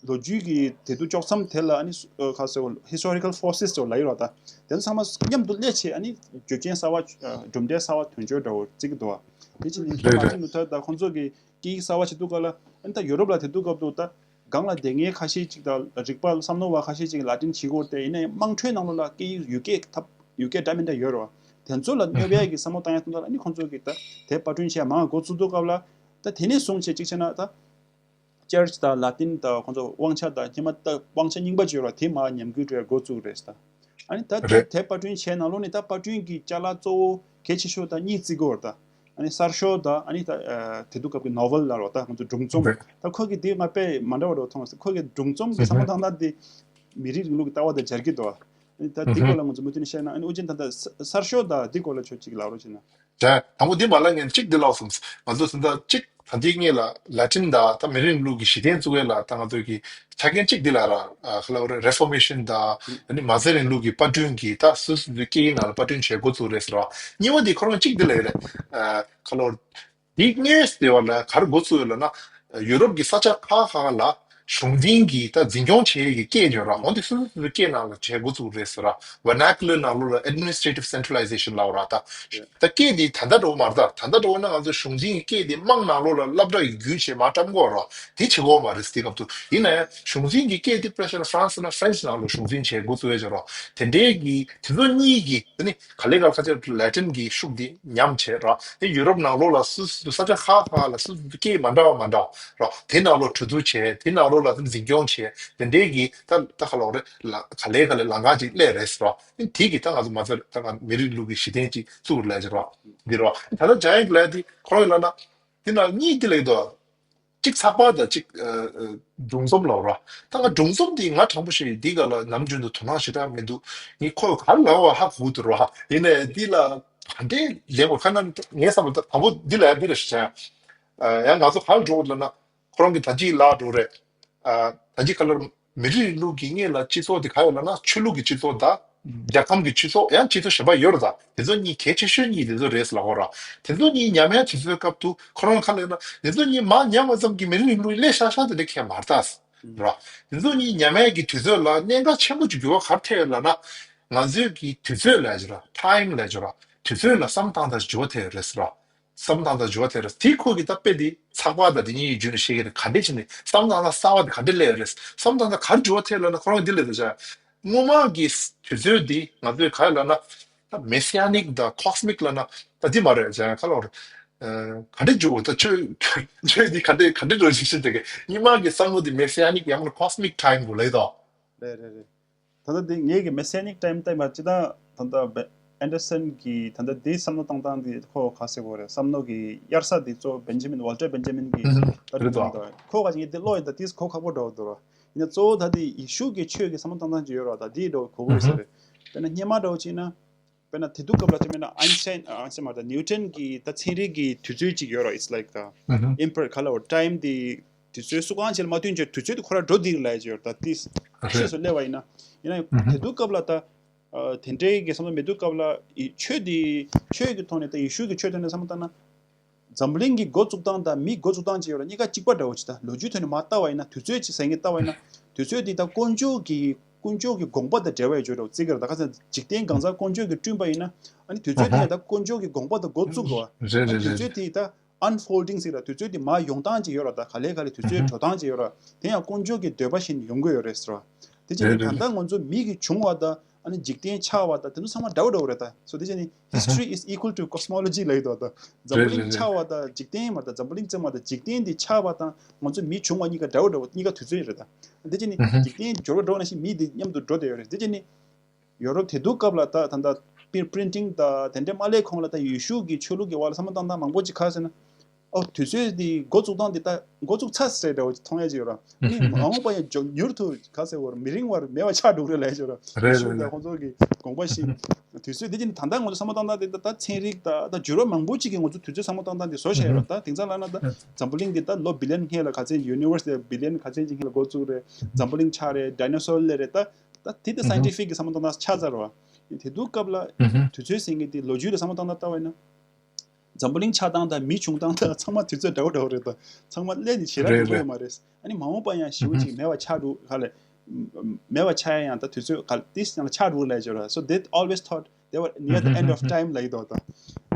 ལོ་རྒྱུས་ཀྱི་དེ་དུས་ཅོག་མཚམས་དེ་ལ་ཨ་ནི་སུ་ཨ་ག་ཟེར་historical forces ལ་ཡོད་ར་ད། དེ་ཚོ་ཚང་མ་མཉམ་དུ་སླེབས་བྱས་ཨ་ནི་རྒྱུ་རྐྱེན་གསར་བ་ཨ་གྲུབ་འབྲས་གསར་བ་ཐོན་ཆོག་འདྲ་བོ་བརྩི་གི་འདུག་བ། དེ་ཕྱིན་ནས་རེད་མ་རེད། ཏིན་ལུ་ཐར་དང་ཁོང་ཚོ་གི་སྐད་ཡིག་གསར་བ་བྱེད་དུས་སྐབས་ལ་ཨ་ནི་ད་ཡོ་རོབ་ལ་དེ་དུས་སྐབས་དུ་ད་སྒང་ལ་སྡོད་མཁན་ཁ་ཤས་ཅིག་དང་རིག་པ་བསམ་མནོ་བ་ཁ་ཤས་ཅིག་ལ་ཏིན་བྱེད་དགོས་ཏེ། ཡིན་ནའི་དམངས་ཁྲོད་ནང་ལོགས་ལ་སྐད་ཡིག་ཡུལ་སྐད་ཐབས་ཡུལ་སྐད་འདྲ་མི་འདྲ་ཡོད་རེད་བ། དེ་ཚོ་ལ་གནོད་པའི་གི་བསམ་བློ་བཏང་ཡ་དང་ལ་ཨ་ནི་ཁོང་ཚོ་གི་ད་དེ་པར་སྐྲུན་བྱས་མང་འགོ་བཙུགས་དུས་སྐབས་ལ་ད་དེ་ནས་བཟུང་བྱས་གཅིག་བྱས་ན་ད་ཅར་ཆི་དང་ལ་ཏིན་དང་ཁོང་ཚོ་དབང་ཆ་དང་སྙེ་མ་ད་དབང་ཆ་རྙིང་པ་ཅིག་ཡོད་ར་དེ་མར་ཉམས་རྒུད་འགྲོ་ཡ་འགོ་བཙུགས་རེད་ད། ཨ་ནི་ད་དེ་དེ་པར་སྐྲུན་བྱས་ནང་ལོགས་ནས་ད་པར་སྐྲུན་གི་ཅ་ལག་གཙོ་བོ་གལ་ཆེ་ཤོས་ད་གཉིས་བརྩི་དགོས་རེད་ད། ཨ་ནི་གསར་ཤོག་དང་ཨ་ནི་ད་དེ་དུས་སྐབས་ཀྱི་ནོ་ཝེལ་ལ་རོ་ད་ང་ཚོ་སྒྲུང་རྩོམ་ད་ཁོ་གི་དེ་ང་དཔེ་མ་འདྲ་བ་རོ་མཐོང་སོང་། ཁོ་གི་སྒྲུང་རྩོམ་གི་བསམ་བློ་བཏང་སྟངས་དེ་མི་རིགས་རིང་ལུགས་ཀྱི་ལྟ་བ་དང་སྦྱར་གྱི་འདུག་ཨ་ནི་ད་དེ་སྐོར་ལ་ང་ཚོ་མུ་མཐུད་ནས་བཤད་ན་ཨ་ནི་ཨོ་རྒྱན་ད་ལྟ་གསར་ཤོག་དང་དེ་སྐོར་ལ་ཁྱོད་ཅིག་ལབ་རོགས་བྱེད་ན། ད་དང་པོ་འདི་མ་ལབ་ངས་གཅིག་འདི་ལབ་སོང་། ང་ཚོ་ད་ལྟ་གཅིག་ད་ལྟའི་སྔོན་ལ་ལ་ཏིན་དང་ད་མི་རིགས་རིང་ལུགས་ཀྱི་གཞི་རྟེན་བཙུགས་ཡས་ལ་ད་ང་ཚོ་གི་ཆ་རྐྱེན་གཅིག་འདི་ལ་ར་ཨ་ག་ལབ་རེད། རེ་ཕོར་མེ་ཤན་དང་ཨ་ནི་མ་ཟད་རིང་ལུགས་ཀྱི་པར་སྐྲུན་གྱི་ད་སོ་སོ་སོའི་སྐད་ཡིག་ནང་ལ་པར་སྐྲུན་བྱེད་འགོ་བཙུགས་རེད་ཟེར་བ། གཉིས་པ་འདི་ཁོ་རང་གཅིག་འདི་ལ་ཡོད་རེད། ཨ་ག་ལབ་རེད། དེ་སྔོན་ཟེར་བ་ལ་ག་རེ་འགོ་བཙུགས་ཡོད་ལབ་ན། ཡུ་རོབ་ཀྱི་ས་ཆ་ཁག་ཁག་ལ་གཞུང་འཛིན་གྱི་ད་འཛིན་སྐྱོང་བྱེད་ཡས་ཀྱི་སྐད་ཡོད་ར། འོ་འདི་སོ་སོ་སོའི་སྐད་ནང་ལ་བྱེད་འགོ་བཙུགས་རེད་ཟེར་ར། Vernacular ནང་ལོགས་ལ་administrative centralization ལབ་ར་ད། ད་སྐད་འདི་ད་ལྟ་འགྲོ་མ་རེད་ད། ད་ལྟ་འགྲོ་ན་ང་ཚོ་གཞུང་འཛིན་གྱི་སྐད་འདི་དམངས་ནང་ལོགས་ལ་སློབ་གྲྭ་ཡི་བརྒྱུད་བྱས་མར་བཀྲམ་དགོས་ར། དེ་བྱེད་དགོས་མ་རེད་དེ་སྐབས་དུ། ཡིན་ན་ཡང་གཞུང་འཛིན་གྱི་སྐད་འདི་དཔེར་བཞག་ན་ཧྥ་རན་སི་ན་ཧྥ་རན་སི་ནང་ལ་གཞུང་འཛིན་བྱེད་འགོ་བཙུགས་ཡས་ཅིག་ར། དེ་འདྲའི་གི་དེ་ཚོ་གཉིས་ཀྱི་དེ་ནི་ག་ལེ་ག་ལ་ཁ་ཆེ་ལ་ཏིན་གྱི་ཤུགས་འདི་ཉམས་བྱས་ར། དེ་ཡུ་རོབ་ནང་ལོགས་ལ་སུ་སུ་ས་ཆ་ཁག་ཁག་ལ་སུ་སུ་སྐད་མ་འདྲ་བ་མ་འདྲ་བ་ར། དེ་ནང་ལོགས་གྲོས་བསྡུར་བྱས། དེ་ནང་ལོགས་ལ་འཛིན་སྐྱོང་བྱས། དེ་འདྲའི་གི་ད་ད་ག་ལོག་རེད་ལ་ག་ལེ་ག་ལེ་ལམ་ཁ་ཅིག་སླེབས་རེད་ཟེར་ར། དེ་གི་ད་ང་ཚོ་མ་ཚོད་ད་ང་མི་རིགས་ལུགས་ཀྱི་གཞི་རྟེན་ཅིག་བཙུགས་རེད་ལབ་ཀྱི་ར། འདི་ར། ད་ལྟ་ཇ་ཡན་གི་ལབ་དེ་ཁོ་རང་གི་ལབ་ན་དེ་ནང་གཉིས་དེ་ལབ་ཀྱི་འདུག་གཅིག་ཚགས་པར་དང་གཅིག་ཨ་ཨ་སྒྲུང་རྩོམ་ལབ་ར། ད་ང་སྒྲུང་རྩོམ་འདི་ང་དྲང་པོ་བཤད་ཡིན་འདི་ག་ལ་ནམ་རྒྱུན་དུ་དོ་སྣང་ཞེ་དྲག་མི་འདུག་ངས་ཁོ་ག་རེ་ལབ་པ་ཧ་གོ་འདུག་ར། ཡིན་ནའི་འདི་ལ་ག་འདྲས་ལེགས་པ་ཁ་ན་ངའི་བསམ་པ་ད་དང་པོ་འདི་ལ་ཡང་འདི་རེ་ཞིག་བྱ་ཡང་། ཡང་ང་ཚོ་ག་རེ་འགྲོ་འོ་ལབ་ན་ཁོ་རང་གི་ད་ཅི་ལབ་འགྲོ་རེད། ཨ་ད་ཅི་ག་ལ་མི་རིགས་ལུགས་ཀྱི་སྔོན་ལ་སྤྱི་ཚོགས་དེ་ག་ཡོད་ལབ་ན་ཆོས་ལུགས་ཀྱི་སྤྱི་ཚོགས་དང་རྒྱལ་ཁམས་ཀྱི་སྤྱི་ཚོགས་ཡང་སྤྱི་ཚོགས་གཞན་པ་ཡོད་རེད་ད། དེ་ཚོ་གཉིས་གལ་ཆེ་ཤོས་གཉིས་དེ་ཚོ་རེད་ལབ་ཀྱི་ཡོད་ར། དེ་ཚོ་གཉིས་ཉམས་ཡ་དུས་ཚོད་སྐབས་དུ་ཁོ་རང་ག་ལབ་ན་དེ་ཚོ་གཉིས་མར་ཉམས་པ་ཙམ་གྱིས་མི་རིགས་ལུགས་སླེབས་ཤག་ཤག་དེ་འདྲ་ཁྱད་མ་རེད་ད། ར། དེ་ཚོ་གཉིས་ཉམས་ཡ་གི་དུས་ཚོད་ལ་གནད་འགག་ཆེན་པོ་ཅིག་འགྱུར་བ་ག་རེ་ཐེབས་ཡོད་ལབ་ན། ང་ཚོའི་གི་དུས་ཚོད་ལབ་ཀྱི་ར། ཊའིམ་ལབ་ཀྱི་ར། དུས་ཚོད་ལ་བསམ་བཏང་དང་འགྱུར་བ་ཐེབས་ཡོད་རེད་ཟེར་ར། བསམ་བཏང་དང་འགྱུར་བ་ཐེབས་རེད། དེ་ཁོ་གི་ད་དཔེ་དེ་ཚགས་པར་དང་དེ་གཉིས་ཀྱི་རྒྱུད་ནས་བཤད་ཀྱི་རེད། ག་འདྲས་བྱས་ནས་བསམ་བཏང་ན་གསར་བ་དེ་ག་འདྲས་སླེབས་ཡོད་རེད། བསམ་བཏང་ན་ག་རེ་འགྱུར་བ་ཐེབས་ལབ་ན་ཁོ་རང་འདི་ལབ་འདུག་བྱ། སྔོན་མ་གི་དུས་ཚོད་འདི་ང་ཚོས་ག་རེ་ལབ་ན། ད་མེ་སི་ཡ་ནིག་དང་ཀོ་སི་མིག་ལབ་ན་ད་འདི་མ་རེད་བྱ་ཁ་ལོ་རེད། ཨ་ག་འདྲས་འགྱུར་བ་ད་ཆོས་ཆོས་འདི་ག་འདྲས་ག་འདྲས་འགྲོ་ཞིག་ཤེས་དེ་གི་སྔོན་མ་གི་བསམ་བློ་འདི་མེ་སི་ཡ་ནིག་ཡང་ན་ཀོ་སི་མིག་ཊའིམ་གུ་ལབ་ཡོད་དོ། རེད་རེད་རེད། ད་ལྟ་འདི་ངེད་ཀྱི་མེ་སི་ཡ་ནིག་ཊའིམ་ལྟ་ཡིན་པ་ཅི་ད་ད་ལྟ་བེ་ཨན་ཌར་སན་གྱི་ད་ལྟ་འདི་བསམ་བློ་བཏང་སྟངས་འདི་ཁོ་ག་ཟེར་དགོས་རེད། བསམ་བློ་གི་གཡར་ས་འདི་གཙོ་བོ་བེན་ཇ་མིན་ཝལ་ཊར་བེན་ཇ་མིན་གྱི་ད་རེད་དོ། ཁོ་ག་ཅིག་ངས་འདི་ཀློག་ཡིན་ད་ཏིས་གོ་ཁག་པོ་འདྲ་བོ་འདུག་ར། ཡིན་ན་གཙོ་བོ་ད་འདི་ཡེ་ཤུ་གི་ཆོས་ཀྱི་བསམ་བློ་བཏང་སྟངས་ཅིག་ཡོད་ར། ད་འདི་འདྲ་བོ་གོ་གི་རེད་ཟེར་རེད། དཔེར་ན་སྔོན་མ་འདྲ་བོ་ཅིག་ཡིན་ན། དཔེར་ན་དེ་དུས་སྐབས་ལ་ཅི་མེད་ན་ཨན་སི་ཊན་ཨན་སི་ཊན་མ་རེད་ད་ནིའུ་ཊན་གྱི་ད་ཚན་རིག་གི་དུས་ཚོད་ཅིག་ཡོད་ར། It's like the emperor ག་ལ་བ་ཊའིམ་དེ་དུས་ཚོད་སུ་གང་ཅིག་ལ་མ་བསྟུན་ཅིག་དུས་ཚོད་དེ་ཁོ་ར་འགྲོ་འདི་རེད་ལབ་ཡ་ཅིག་ཡོད་ར། ད་ཏིས་ཤེས་སུ་སླེབས་པ་ཡིན་ན། ཡིན་ན་དེ་དུས་སྐབས་ལ་ད་དེ་འདྲའི་གི་བསམ་བློ་མེད་དུས་སྐབས་ལ་ཆོས་དེ་ཆོས་ཀྱི་ཐོག་ནས་ད་ཡེ་ཤུ་གི་ཆོས་ཐོག་ནས་བསམ་བློ་བཏང་ན། འཛམ་བུ་གླིང་གི་འགོ་བཙུགས་སྟངས་དང་མིའི་འགོ་བཙུགས་སྟངས་ཅིག་ཡོད་ར། གཉིས་ཀ་གཅིག་པ་འདྲ་བོ་ཅིག་ད་ལོ་རྒྱུས་ཐོག་ནས་མར་ལྟ་བ་ཡིན་ན་དུས་ཚོད་ཅིག་ཟེར་མཁན་ལྟ་བ་ཡིན་ན་དུས་ཚོད་འདི་ད་དཀོན་མཆོག་གི་དཀོན་མཆོག་གི་དགོངས་པ་དང་འབྲེལ་བ་ཡོད་ཅོག་འདྲ་བོ་བརྩི་གི་རེད། ད་ཁ་སང་འཇིག་རྟེན་གང་ཟག་དཀོན་མཆོག་གིས་བསྐྲུན་པ་ཡིན་ན་ཨ་ནི་དུས་ཚོད་དེ་ཡང་ད་དཀོན་མཆོག་གི་དགོངས་པ་དང་འགོ་བཙུགས་དགོས་པ། ཨ་ནི་དུས་ཚོད་དེ་ད་unfolding ཟེར་ར། དུས་ཚོད་དེ་མར་ཡོང་སྟངས་ཅིག་ཡོད་ར། ད་ག་ལེ་ག་ལེ་དུས་ཚོད་འགྲོ་སྟངས་ཅིག་ཡོད་ར། དེ་ཡང་དཀོན་མཆོག་གི་འདོད་པ་བཞིན་ཡོང་གི་ཡོད་རེད་ཟེར་བ། དེ་བྱས་ནས་ད་ལྟ་ང་ཚོ་མི་གི་བྱུང་བ་དང་། ཨ་ནི་འཇིག་རྟེན་ཆགས་པ་དང་དེ་ཚོ་ཚང་མ་འདྲ་བོ་འདྲ་བོ་རེད་ད། སོ་དེ་བྱས་ནི་history is equal to cosmology ལབ་ཀྱི་འདུག་ད་འཛམ་བུ་གླིང་ཆགས་པ་དང་འཇིག་རྟེན་མ་དང་འཛམ་བུ་གླིང་བཙུགས་པ་དང་འཇིག་རྟེན་འདི་ཆགས་པ་དང་ང་ཚོ་མི་བྱུང་བ་གཉིས་ཀ་འདྲ་བོ་འདྲ་བོ་གཉིས་ཀ་དུས་ཚོད་རེད་ད། དེ་བྱས་ནི་འཇིག་རྟེན་འབྱོར་བ་འགྲོ་ནང་བཞིན་མི་འདི་མཉམ་དུ་འགྲོ་བསྡད་ཡོད་རེད། དེ་བྱས་ནི་ཡོ་རོབ་དེ་དུས་སྐབས་ལ་ད་ད་ལྟ་པི་པི་རིན་ཊིང་དང་དེ་འདྲ་མ་སླེབས་གོང་ལ་ད་ཡེ་ཤུ་གི་ཆོས་ལུགས་ཀྱི་བར་ལ་བསམ་བློ་བཏང་སྟངས་མང་པོ་ཅིག་ག་རེ་ཟེར་ན། ཨོ་དུས་ཚོད་འདི་འགོ་བཙུགས་སྟངས་འདི་ད་འགོ་བཙུགས་ཚར་ཟེར་འདྲ་བོ་ཅིག་མཐོང་ཡ་ཅིག་ཡོད་ར། ཨ་ནི་མ་འོངས་པ་ཡང་མགྱོགས་མྱུར་དུ་ག་ཟེར་བར་མི་རིང་བར་མེད་པ་ཆགས་འགྲོ་གི་རེད་ལབ་ཡ་ཅིག་ཡོད་ར། རེད་རེད་ཤུགས་དང་རེད། ཁོང་ཚོ་གི་དགོངས་པ་བཞིན་དུས་ཚོད་འདི་ཅིག་ད་ལྟ་ང་ཚོ་བསམ་བློ་བཏང་སྟངས་འདི་ད་ད་ཚན་རིག་ད་ད་འགྱུར་བ་མང་པོ་ཅིག་གིས་ང་ཚོ་དུས་ཚོད་བསམ་བློ་བཏང་སྟངས་འདི་བཟོ་བཞག་ཡོད་ར། ད་དེང་སང་ལབ་ན་ད་འཛམ་བུ་གླིང་འདི་ད་ལོ་བི་ལི་ཡན་སྔོན་ལ་ག་ཚད་ཡུ་ནི་ཝར་སི་འདི་བི་ལི་ཡན་ག་ཚད་ཅིག་སྔོན་ལ་འགོ་བཙུགས་རེད། འཛམ་བུ་གླིང་ཆགས་རེད། ཌའི་ནོ་སོར་སླེབས་རེད། ད་ད་དེ་ད་སའེན་ཊི་ཕིག་གི་བསམ་བློ་བཏང་སྟངས་ཆགས་ཚར་ར་བ། དེ་དུས་སྐབས་ལ་དུས་ཚོད་ཟེར་མཁན་དེ་ལོ་རྒྱུས་ལ་བསམ་བློ་བཏང་སྟངས་ལྟ་བ་ཡིན་ན། འཛམ་བུ་གླིང་ཆགས་སྟངས་དང་མི་བྱུང་སྟངས་དང་ཚང་མ་དུས་ཚོད་འདྲ་བོ་འདྲ་བོ་རེད་ད། ཚང་མ་སླད་ནི་ཞེ་དྲག་རེད་འགྲོ་གི་རེད། ཡོད་མ་རེད། ཨ་ནི་མ་འོངས་པ་ཡང་ཞེ་པོ་ཅིག་མེད་པ་ཆགས་འགྲོ་ག་ལས། མེད་པ་ཆགས་ཡ་ཡང་ད་དུས་ཚོད་ག་ལ་ཏིས་ཡང་ཆགས་འགྲོ་ལས་ཅོ་ར། So they always thought they were near the end of time ལ་ཡི་དོ་ད།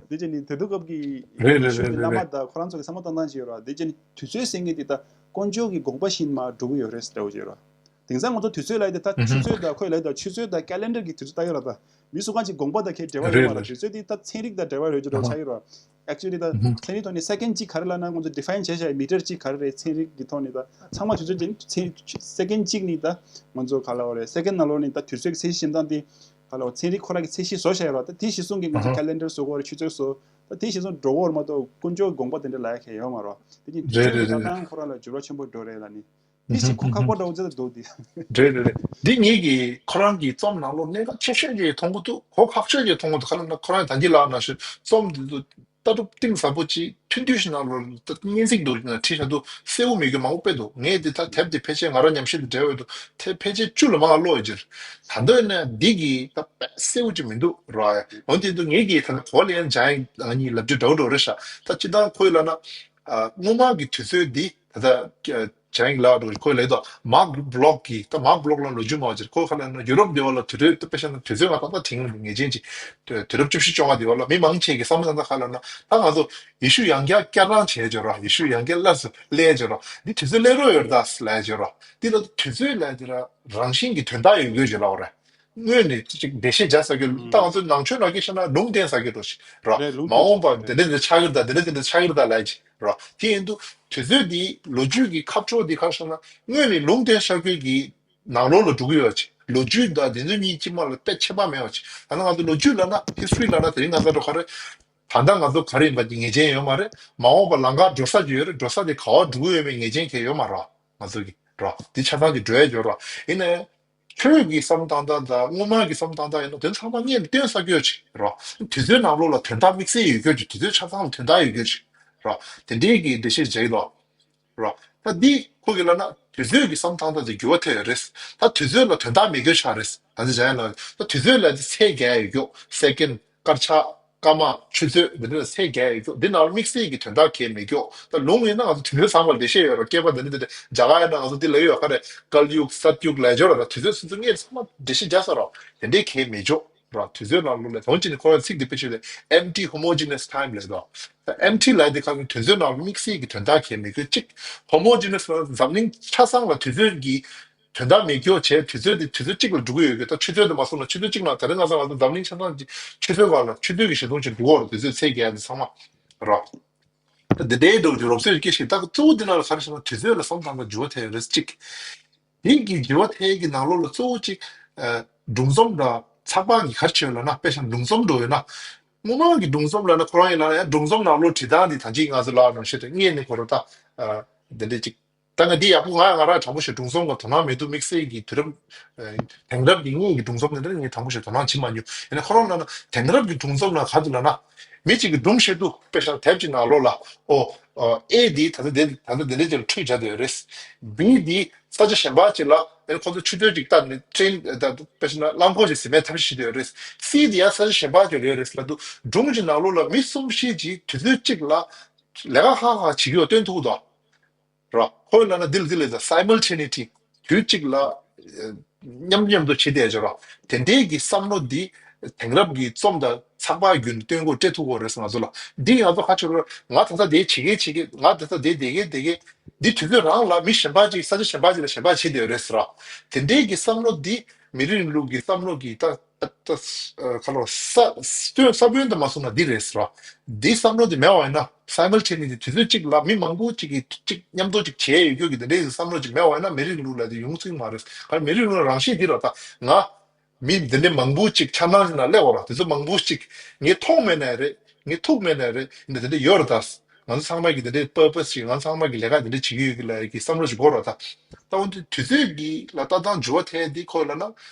དེ་ཅི་ནི་དེ་དུས་སྐབས་ཀྱི་རེད་རེད་ཡེ་ཤུ་རེད་གི་རེད་བླ་མ་རེད། ད་ཁོ་རང་ཚོ་གི་བསམ་བློ་བཏང་སྟངས་ཅིག་ཡོད་ར། དེ་ཅི་ནི་དུས་ཚོད་ཟེར་མཁན་དེ་ད་དཀོན་མཆོག་གི་དགོངས་པ་བཞིན་མར་འགྲོ་གི་ཡོད་རེད་ཟེར་འདྲ་བོ་ཅིག་ཡོད་ར། དེང་སང་ང་ཚོ་དུས་ཚོད་ལ་ཡི་དེ་ད་ཆུ་ཚོད་ད་ཁོས་ལ་ཡི་ད་ཆུ་ཚོད་ད་ཀེ་ལེན་ཌར་གི་དུས་ཚོད་ལྟ་གི་ར་ད། མི་སུ་གང་ཅིག་དགོངས་པ་དང་ཁྱད་འབྲེལ་བ་ཡོད་མ་རེད། དུས་ཚོད་འདི་ད་ཚན་རིག་དང་འབྲེལ་བ་ཡོད་ཀྱི་འདྲ་ཆགས་ཀྱི་རེད། Actually ད་ཚན་རིག་ཐོག་ནས་second གཅིག་ག་རེ་ལབ་ན་ང་ཚོ་define བྱས་བཞག་མི་ཊར་གཅིག་ག་རེ་རེད། ཚན་རིག་གི་ཐོག་ནས་ད་ཚང་མ་དུས་ཚོད་ཅན་ཚན་second གཅིག་ནི་ད་ང་ཚོ་ག་ལབ་དགོས་རེད། Second ནང་ལོགས་ནས་ད་དུས་ཚོད་ཀྱི་ཚད་གཞི་བཞིན་ད་འདི་ག་ལབ་དགོས། ཚན་རིག་ཁོ་རང་གི་ཚད་གཞི་བཟོ་བཞག་ཡོད་རེད། ད་དེ་གཞི་བཟུང་གིས་ང་ཚོ་calendar བཟོ་དགོས་རེད། ཆུ་ཚོད་བཟོ། ད་དེ་གཞི་བཟུང་འགྲོ་གི་ཡོད་རེད་མ་གཏོགས་དཀོན་མཆོག་དགོངས་པ་དེ་འདྲ་ལབ་ཡ་གང་ཡང་ཡོད་མ་རེད། དེ་ནི་དུས་ཚོད་ཀྱི་ལྟ་སྟངས་ཁོ་རང་ལ་འགྱུར་བ་ཆེན་པོ་འགྲོ་རེད་ལབ་ནི། འདི་ཞིག་གོ་ཁག་པོ་འདྲ་བོ་ཅིག་ལ་འདུག་འདི། རེད་རེད་རེད། འདི་ངེད་ཀྱིས་ཁོ་རང་གི་རྩོམ་ནང་ལོགས་གནད་འགག་ཆེ་ཤོས་ཅིག་མཐོང་གི་འདུག་གོ་ཁག་ཤོས་ཅིག་མཐོང་གི་འདུག་ག་ལབ་ན་ཁོ་རང་ད་གིན་ལབ་ནང་བཞིན་རྩོམ་འདི་ཚོ་ལྟ་གྲུབ་གཏིང་ཟབ་པོ་ཅིག་མཐུན་སྒྲིལ་ཞིག་ནང་ལོགས་ད་སྙན་ཚིག་འདུག་ན་བྲིས་བཞག་འདུག་གསལ་པོ་མེད་རྒྱུ་མང་པོ་དཔེ་འདུག་ངས་འདི་ད་དེབ་འདི་ཕལ་ཆེར་ང་རང་ཉམས་ཞིབ་འདི་འབྲེལ་བ་ཡོད་འདུག་དེ་ཕལ་ཆེར་བཅུ་ལ་མར་ཀློག་ཡོད་ཅིར། ད་འདོད་ན་འདི་གི་ད་དཔེ་གསལ་པོ་ཅིག་མི་འདུག་ར། འོན་ཏེ་འདུག་ངེད་ཀྱིས་ད་ལྟ་གོ་ལེན་ཇ་ཡང་ང་གཉིས་ལབ་རྒྱུ་འདྲ་བོ་འདྲ་བོ་རེད་ཤག་ད་སྤྱིར་བཏང་ཁོས་ལབ་ན། ཨ། སྔོན་མ་གི་དུས་ཚོད་འདི་ད་ལྟ་ཇ་ཡང་ལབ་འགྲོ་ཁོས་ལབ་དོ་མཱག་བྷི་ལོག་གི་ད་མཱག་བྷི་ལོག་ལ་ལོ་རྒྱུས་མང་ཆེར་ཁོ་ཁ་ལ་ན་ཡུ་རོབ་འདི་བ་ལ་དུས་ཚོད་ད་དཔེ་བཞག་ན་དུས་ཚོད་ང་ཏག་ཏག་དེང་ངེས་ཅན་གྱི་དུས་རབས་བཅུ་བཞི་བཅོ་ལྔ་འདི་བ་ལ་མི་མང་ཆེ་གི་བསམ་བློ་ད་ལྟ་ཁ་ལ་ན་ད་ང་ཚོ་ཡེ་ཤུ་ཡང་བསྐྱར་བསྐྱར་བཏང་བྱས་བྱོས་ར། ཡེ་ཤུ་ཡང་བསྐྱར་སླར་གསོ་སླེབས་བྱོས་ར། འདི་དུས་ཚོད་སླེབས་རོགས་ཡོད་ད་ལབ་བྱོས་ར། འདི་ལ་དུས་ཚོད་ལབ་དེ་ར་རང་བཞིན་གྱི་དོན་དག་ཡོད་དགོས་བྱོས་ལབ་ར། སྔོན་ནས་ཅིག་འགྲེལ་བཤད་རྒྱག་ས་གི་ད་ང་ཚོ་ནང་ཆོས་ནང་གི་བཤད་ན་ལུང་བསྟན་ས་གི་འགྲོ་ཞིག་ར། རེད། ལུང་མ་འོངས་པ་དེ་འདྲ་འདྲ་ཆགས་ཀྱི་རེད་ད། དེ་འདྲ་དེ་འདྲ་ཆགས་ཀྱི་རེད་ད་ལབ་ཅིག་ར། དེ་ཡིན་དུས་དུས་ཚོད་འདི་ལོ་རྒྱུས་ཀྱི་ཁ་ཕྱོགས་འདི་ག་རེ་ཟེར་ན་སྔོན་ནས་ལུང་བསྟན་བྱ་རྒྱུ་གི་ནང་ལོགས་ལ་འགྲོ་གི་ཡོད་ཅིག་ལོ་རྒྱུས་དང་དེ་ཚོ་གཉིས་དཀྱིལ་མ་ལ་དཔེ་ཁྱད་པར་མེད་པ་ཅིག་ད་ནི་ང་ཚོ་ལོ་རྒྱུས་ལབ་ན་history ལབ་ན་དེ་རིང་ང་ཚོ་འགྲོ་ག་རེ། ད་ལྟ་ང་ཚོ་ག་རེ་ཡིན་པ་ཅིག་ངེས་ཅན་ཡོད་མ་རེད། མ་འོངས་པ་ལམ་ཁ་འགྲོ་ས་ཅིག་ཡོད་རེད། འགྲོ་ས་དེ་ག་བ་འགྲོ་གི་ཡོད་མེད་ངེས་ཅན་གང་ཡང་ཡོད་མ་རེད་ང་ཚོ་གི་ར། དེ་ཆ་ཚང་གི་འགྲོ་ཡ་ཡོད་ར། ཡིན་ནའི། ཁྱོད་ཀྱི་བསམ་སྟངས་དང་དང་སྔོན་མ་གི་བསམ་སྟངས་དང་ཡིན་ན་དེ་ཚང་མ་སྔོན་ནས་སྟོན་ས་ཡོད་ཅིག་ར། དུས་ཚོད་ནང་ལོགས་ལ་དོན་དག་དམིགས་བསལ་ཡོད་རྒྱུ་ཅིག་དུས་ཚོད་ཆ་ཚང་ལ་དོན་དག་ཡོད་རྒྱུ་ཅིག་ར། དེ་འདྲའི་གི་འགྲེལ་བཤད་བྱས་ཡོད་ར། ད་འདི་ཁོ་གི་ལབ་ན་དུས་ཚོད་ཀྱི་བསམ་སྟངས་དང་དེ་འགྱུར་བ་ཐེབས་ཡོད་རེད། ད་དུས་ཚོད་ལ་དོན་དག་མེད་རྒྱུ་ཆགས་རེད། ད་ཚེ་འཇམ་དབྱངས་ལགས་ད་དུས་ཚོད་ལ་དེ་ཚད་བརྒལ་ཡོད་རྒྱུ་སེ་ཀེན་སྐར་ཆ། སྐར་མ། ཆུ་ཚོད་འདི་འདྲ་ཚད་བརྒལ་ཡོད་རྒྱུ་འདི་ནང་དམིགས་བསལ་གྱི་དོན་དག་གལ་མེད་རྒྱུ། ད་ལུང་ཡིན་ན་ང་ཚོ་དུས་ཚོད་ཚང་མ་ལ་འགྲེལ་བཤད་ཡོད་ར། སྐྱེས་པ་འདི་འདྲ་འདི་འདྲ་རྒྱ་གར་ཡིན་ན་ང་ཚོ་འདི་ལ་ཡོད་ག་རེ། ཀལ་ཡུག་སཏ་ཡུག་ལ་ཡོད་ར། ད་དུས་ཚོད་སོ་སོ་ངས་ཚང་མ་འགྲེལ་བཤད་རྒྱག་ས་ར། དེ་འདྲའི་གལ་མེད་རྒྱུ་ར། དུས་ཚོད་ནང་ལོགས་ལ་དོན་གཅིག་ནི་ཁོ་རང་ཚིག་འདི་དཔེ་ཤོད་དེ་empty homogeneous time ལབ་དོ། ད་empty ལབ་དེ་ག་ནི་དུས་ཚོད་ནང་དམིགས་བསལ་གྱི་དོན་དག་གལ་མེད་རྒྱུ་གཅིག homogeneous ལ་འཛམ་གླིང་ཆ་ཚང་ལ་དུས་ཚོད་ཀྱི་དོན་དག་མེད་རྒྱུ་བྱས་དུས་ཚོད་དེ་དུས་ཚོད་གཅིག་ལ་འགྲོ་གི་ཡོད་རྒྱུ། ད་ཆུ་ཚོད་དེ་མ་སོང་ན་ཆུ་ཚོད་གཅིག་ནང་ད་རེས་ང་ཚོ་ང་ཚོ་འཛམ་གླིང་ཆ་ཚང་གི་ཆུ་ཚོད་གང་ལ་ཆུ་ཚོད་ཀྱི་གཞི་མཐོང་ཆེན་འགྲོ་གི་ཡོད་རེད། དུས་ཚོད་ཚད་བརྒལ་དེ་ཚང་མ་ར། ད་འདི་འདྲའི་འགྲོ་རྒྱུ་རོབ་ཚོད་ཀྱི་ཞིག་ད་གཙོ་བོ་འདི་ནང་ལ་ག་རེ་ཟེར་ན་དུས་ཚོད་ལ་བསམ་སྟངས་ལ་འགྱུར་བ་ཐེབས་ཡོད་རེད་གཅིག་དེ་གི་འགྱུར་བ་ཐེབས་ཀྱི་ནང་ལོགས་ལ་གཙོ་བོ་གཅིག་ཨ། སྒྲུང་རྩོམ་དང་ཚགས་པར་གྱི་ག་རེ་བྱས་ཡོད་ལབ་ན་དཔེ་བཞག་ན་སྒྲུང་རྩོམ་འགྲོ་ཡོད་ན། སྔོན་མ་གི་སྒྲུང་རྩོམ་ལབ་ན་ཁོ་རང་ཡིན་ལབ་ན་ཡང་སྒྲུང་རྩོམ་ནང་ལོགས་བྲིས་སྟངས་འདི་ད་ཅིག་ང་ཚོ་ལབ་ནང་བཞིན་དུ་སྔོན་ནས་ཁོ་རང་ད། ཨ། འདི་འདྲ་ཅིག་ད་ང་འདི་ཡག་པོ་ང་ང་རང་དྲང་པོ་བཤད་སྒྲུང་རྩོམ་ག་དོ་སྣང་མེད་འདུག་དམིགས་བསལ་གྱི་དུས་རབས། ཨ། དེང་རབས་ཀྱི་སྔོན་གྱི་སྒྲུང་རྩོམ་འདི་འདྲ་ངས་དྲང་པོ་བཤད་དོ་སྣང་བྱེད་མ་མྱོང་། ཡིན་ན་ཁོ་རང་ལབ་ན་དེང་རབས་ཀྱི་སྒྲུང་རྩོམ་ལ་ག་རེ་འདུག་ལབ་ན། མི་གཅིག་གིས་སྒྲུང་བཤད་དུས་དཔེ་བཞག་ན་དེབ་ཅིག་ནང་ལོགས་ལ་ཨོ། ཨ། ཨེ་འདི་ད་ལྟ་འདི་ད་ལྟ་འདི་འདྲ་ཅིག་ལ་ཁྲུས་བྱ་དེ་ཡོད་རེད། བི་འདི་ས་ཆ་གཞན་པ་ཅིག་ལ་ཨེ་ཁོ་ཚོ་ཆུ་ཚོད་ཅིག་བཏང་ནས་ཊེན་ད་དཔེ་བཞག་ན་རླངས་འཁོར་ཅིག་ཟིན་པའི་ཐབས་ཤེས་བྱེད་དེ་ཡོད་རེད། སི་འདི་ཡང་ས་ཆ་གཞན་པ་ཅིག་ལ་ཡོད་རེད་ལབ་དུས་སྒྲུང་གི་ནང་ལོགས་ལ་མི་གསུམ་བཞི་ཅིག་དུས་ཚོད་གཅིག་ལ་ལས་ཀ་ཁག་ཁག་བྱེད་ཀྱི་ཡོད་སྟོན་ཐུབ་ཀྱི་འདུག་ར། ཁོ་ལབ་ན་འདི་ལ་འདི་ལ་simultaneity དུས་གཅིག་ལ་ཨ། མཉམ་མཉམ་དུ་བྱེད་བསྡད་ཡོད་ར། དེ་འདྲའི་གི་བསམ་བློ་འདི་དེང་རབས་ཀྱི་རྩོམ་དང་ཚགས་པར་བརྒྱུད་ནས་སྟོན་དགོས་སྤྲད་ཐུབ་དགོས་རེད་ང་ཚོ་ལ། འདི་ང་ཚོ་ཁ་ཕྱོགས་ར་ང་ད་ལྟ་དེ་བྱེད་གི་བྱེད་གི་ང་ད་ལྟ་དེ་བསྡད་གི་བསྡད་གི་འདི་དུས་ཚོད་རང་ལ་མི་གཞན་པ་ཅིག་ས་ཆ་གཞན་པ་ཅིག་ལ་གཞན་པ་བྱེད་བསྡད་ཡོད་རེད་ཟེར་ར། དེ་འདྲའི་གི་བསམ་བློ་འདི་མི་རིགས་རིང་ལུགས་ཀྱི་བསམ་བློ་གི་ད། ད་ཨ། ག་ལོ་ས་སྟོན་ས་བོན་དུ་མ་སོང་ན་འདི་རེད་ཟེར་བ། འདི་བསམ་བློ་འདི་མེད་པ་ཡིན་ན་simultaneity དུས་ཚོད་གཅིག་ལ་མི་མང་པོ་གཅིག་གིས་གཅིག་མཉམ་དུ་གཅིག་བྱས་ཡོད་རྒྱུ་གི་འདི་འདྲའི་བསམ་བློ་གཅིག་མེད་པ་ཡིན་ན་མི་རིགས་ལུགས་ལ་དེ་ཡོང་ཚུལ་མ་རེད། ག་རེ་མི་རིགས་ལུགས་ལ་རང་བཞིན་འདི་ར་ད་ང་མི་འདི་འདྲའི་མང་པོ་གཅིག་འཆར་སྣང་ཞིག་ནང་སླེབས་པ་ར་དེ་ཚོ་མང་པོ་གཅིག་ངས་མཐོང་མེད་ནའི་རེད་ངས་ཐུག་མེད་ནའི་རེད་འདི་འདི་འདྲ་ཡོད་ར་ད། ང་ཚོ་ཚང་མ་གི་འདི་འདྲའི་purpose ཞིག་ང་ཚོ་ཚང་མ་གི་ལས་ཀ་འདི་འདྲ་བྱེད་ཀྱི་ཡོད་གི་ལ་ཡི་གི་བསམ་བློ་ཞིག་འཁོར་ར་ད། ད་འོན་ཏེ་དུས་ཚོད་ཀྱི་ལ་ལྟ་སྟངས་འགྱུར་བ་ཐེབས་འདི་ཁོ་ལ་ན།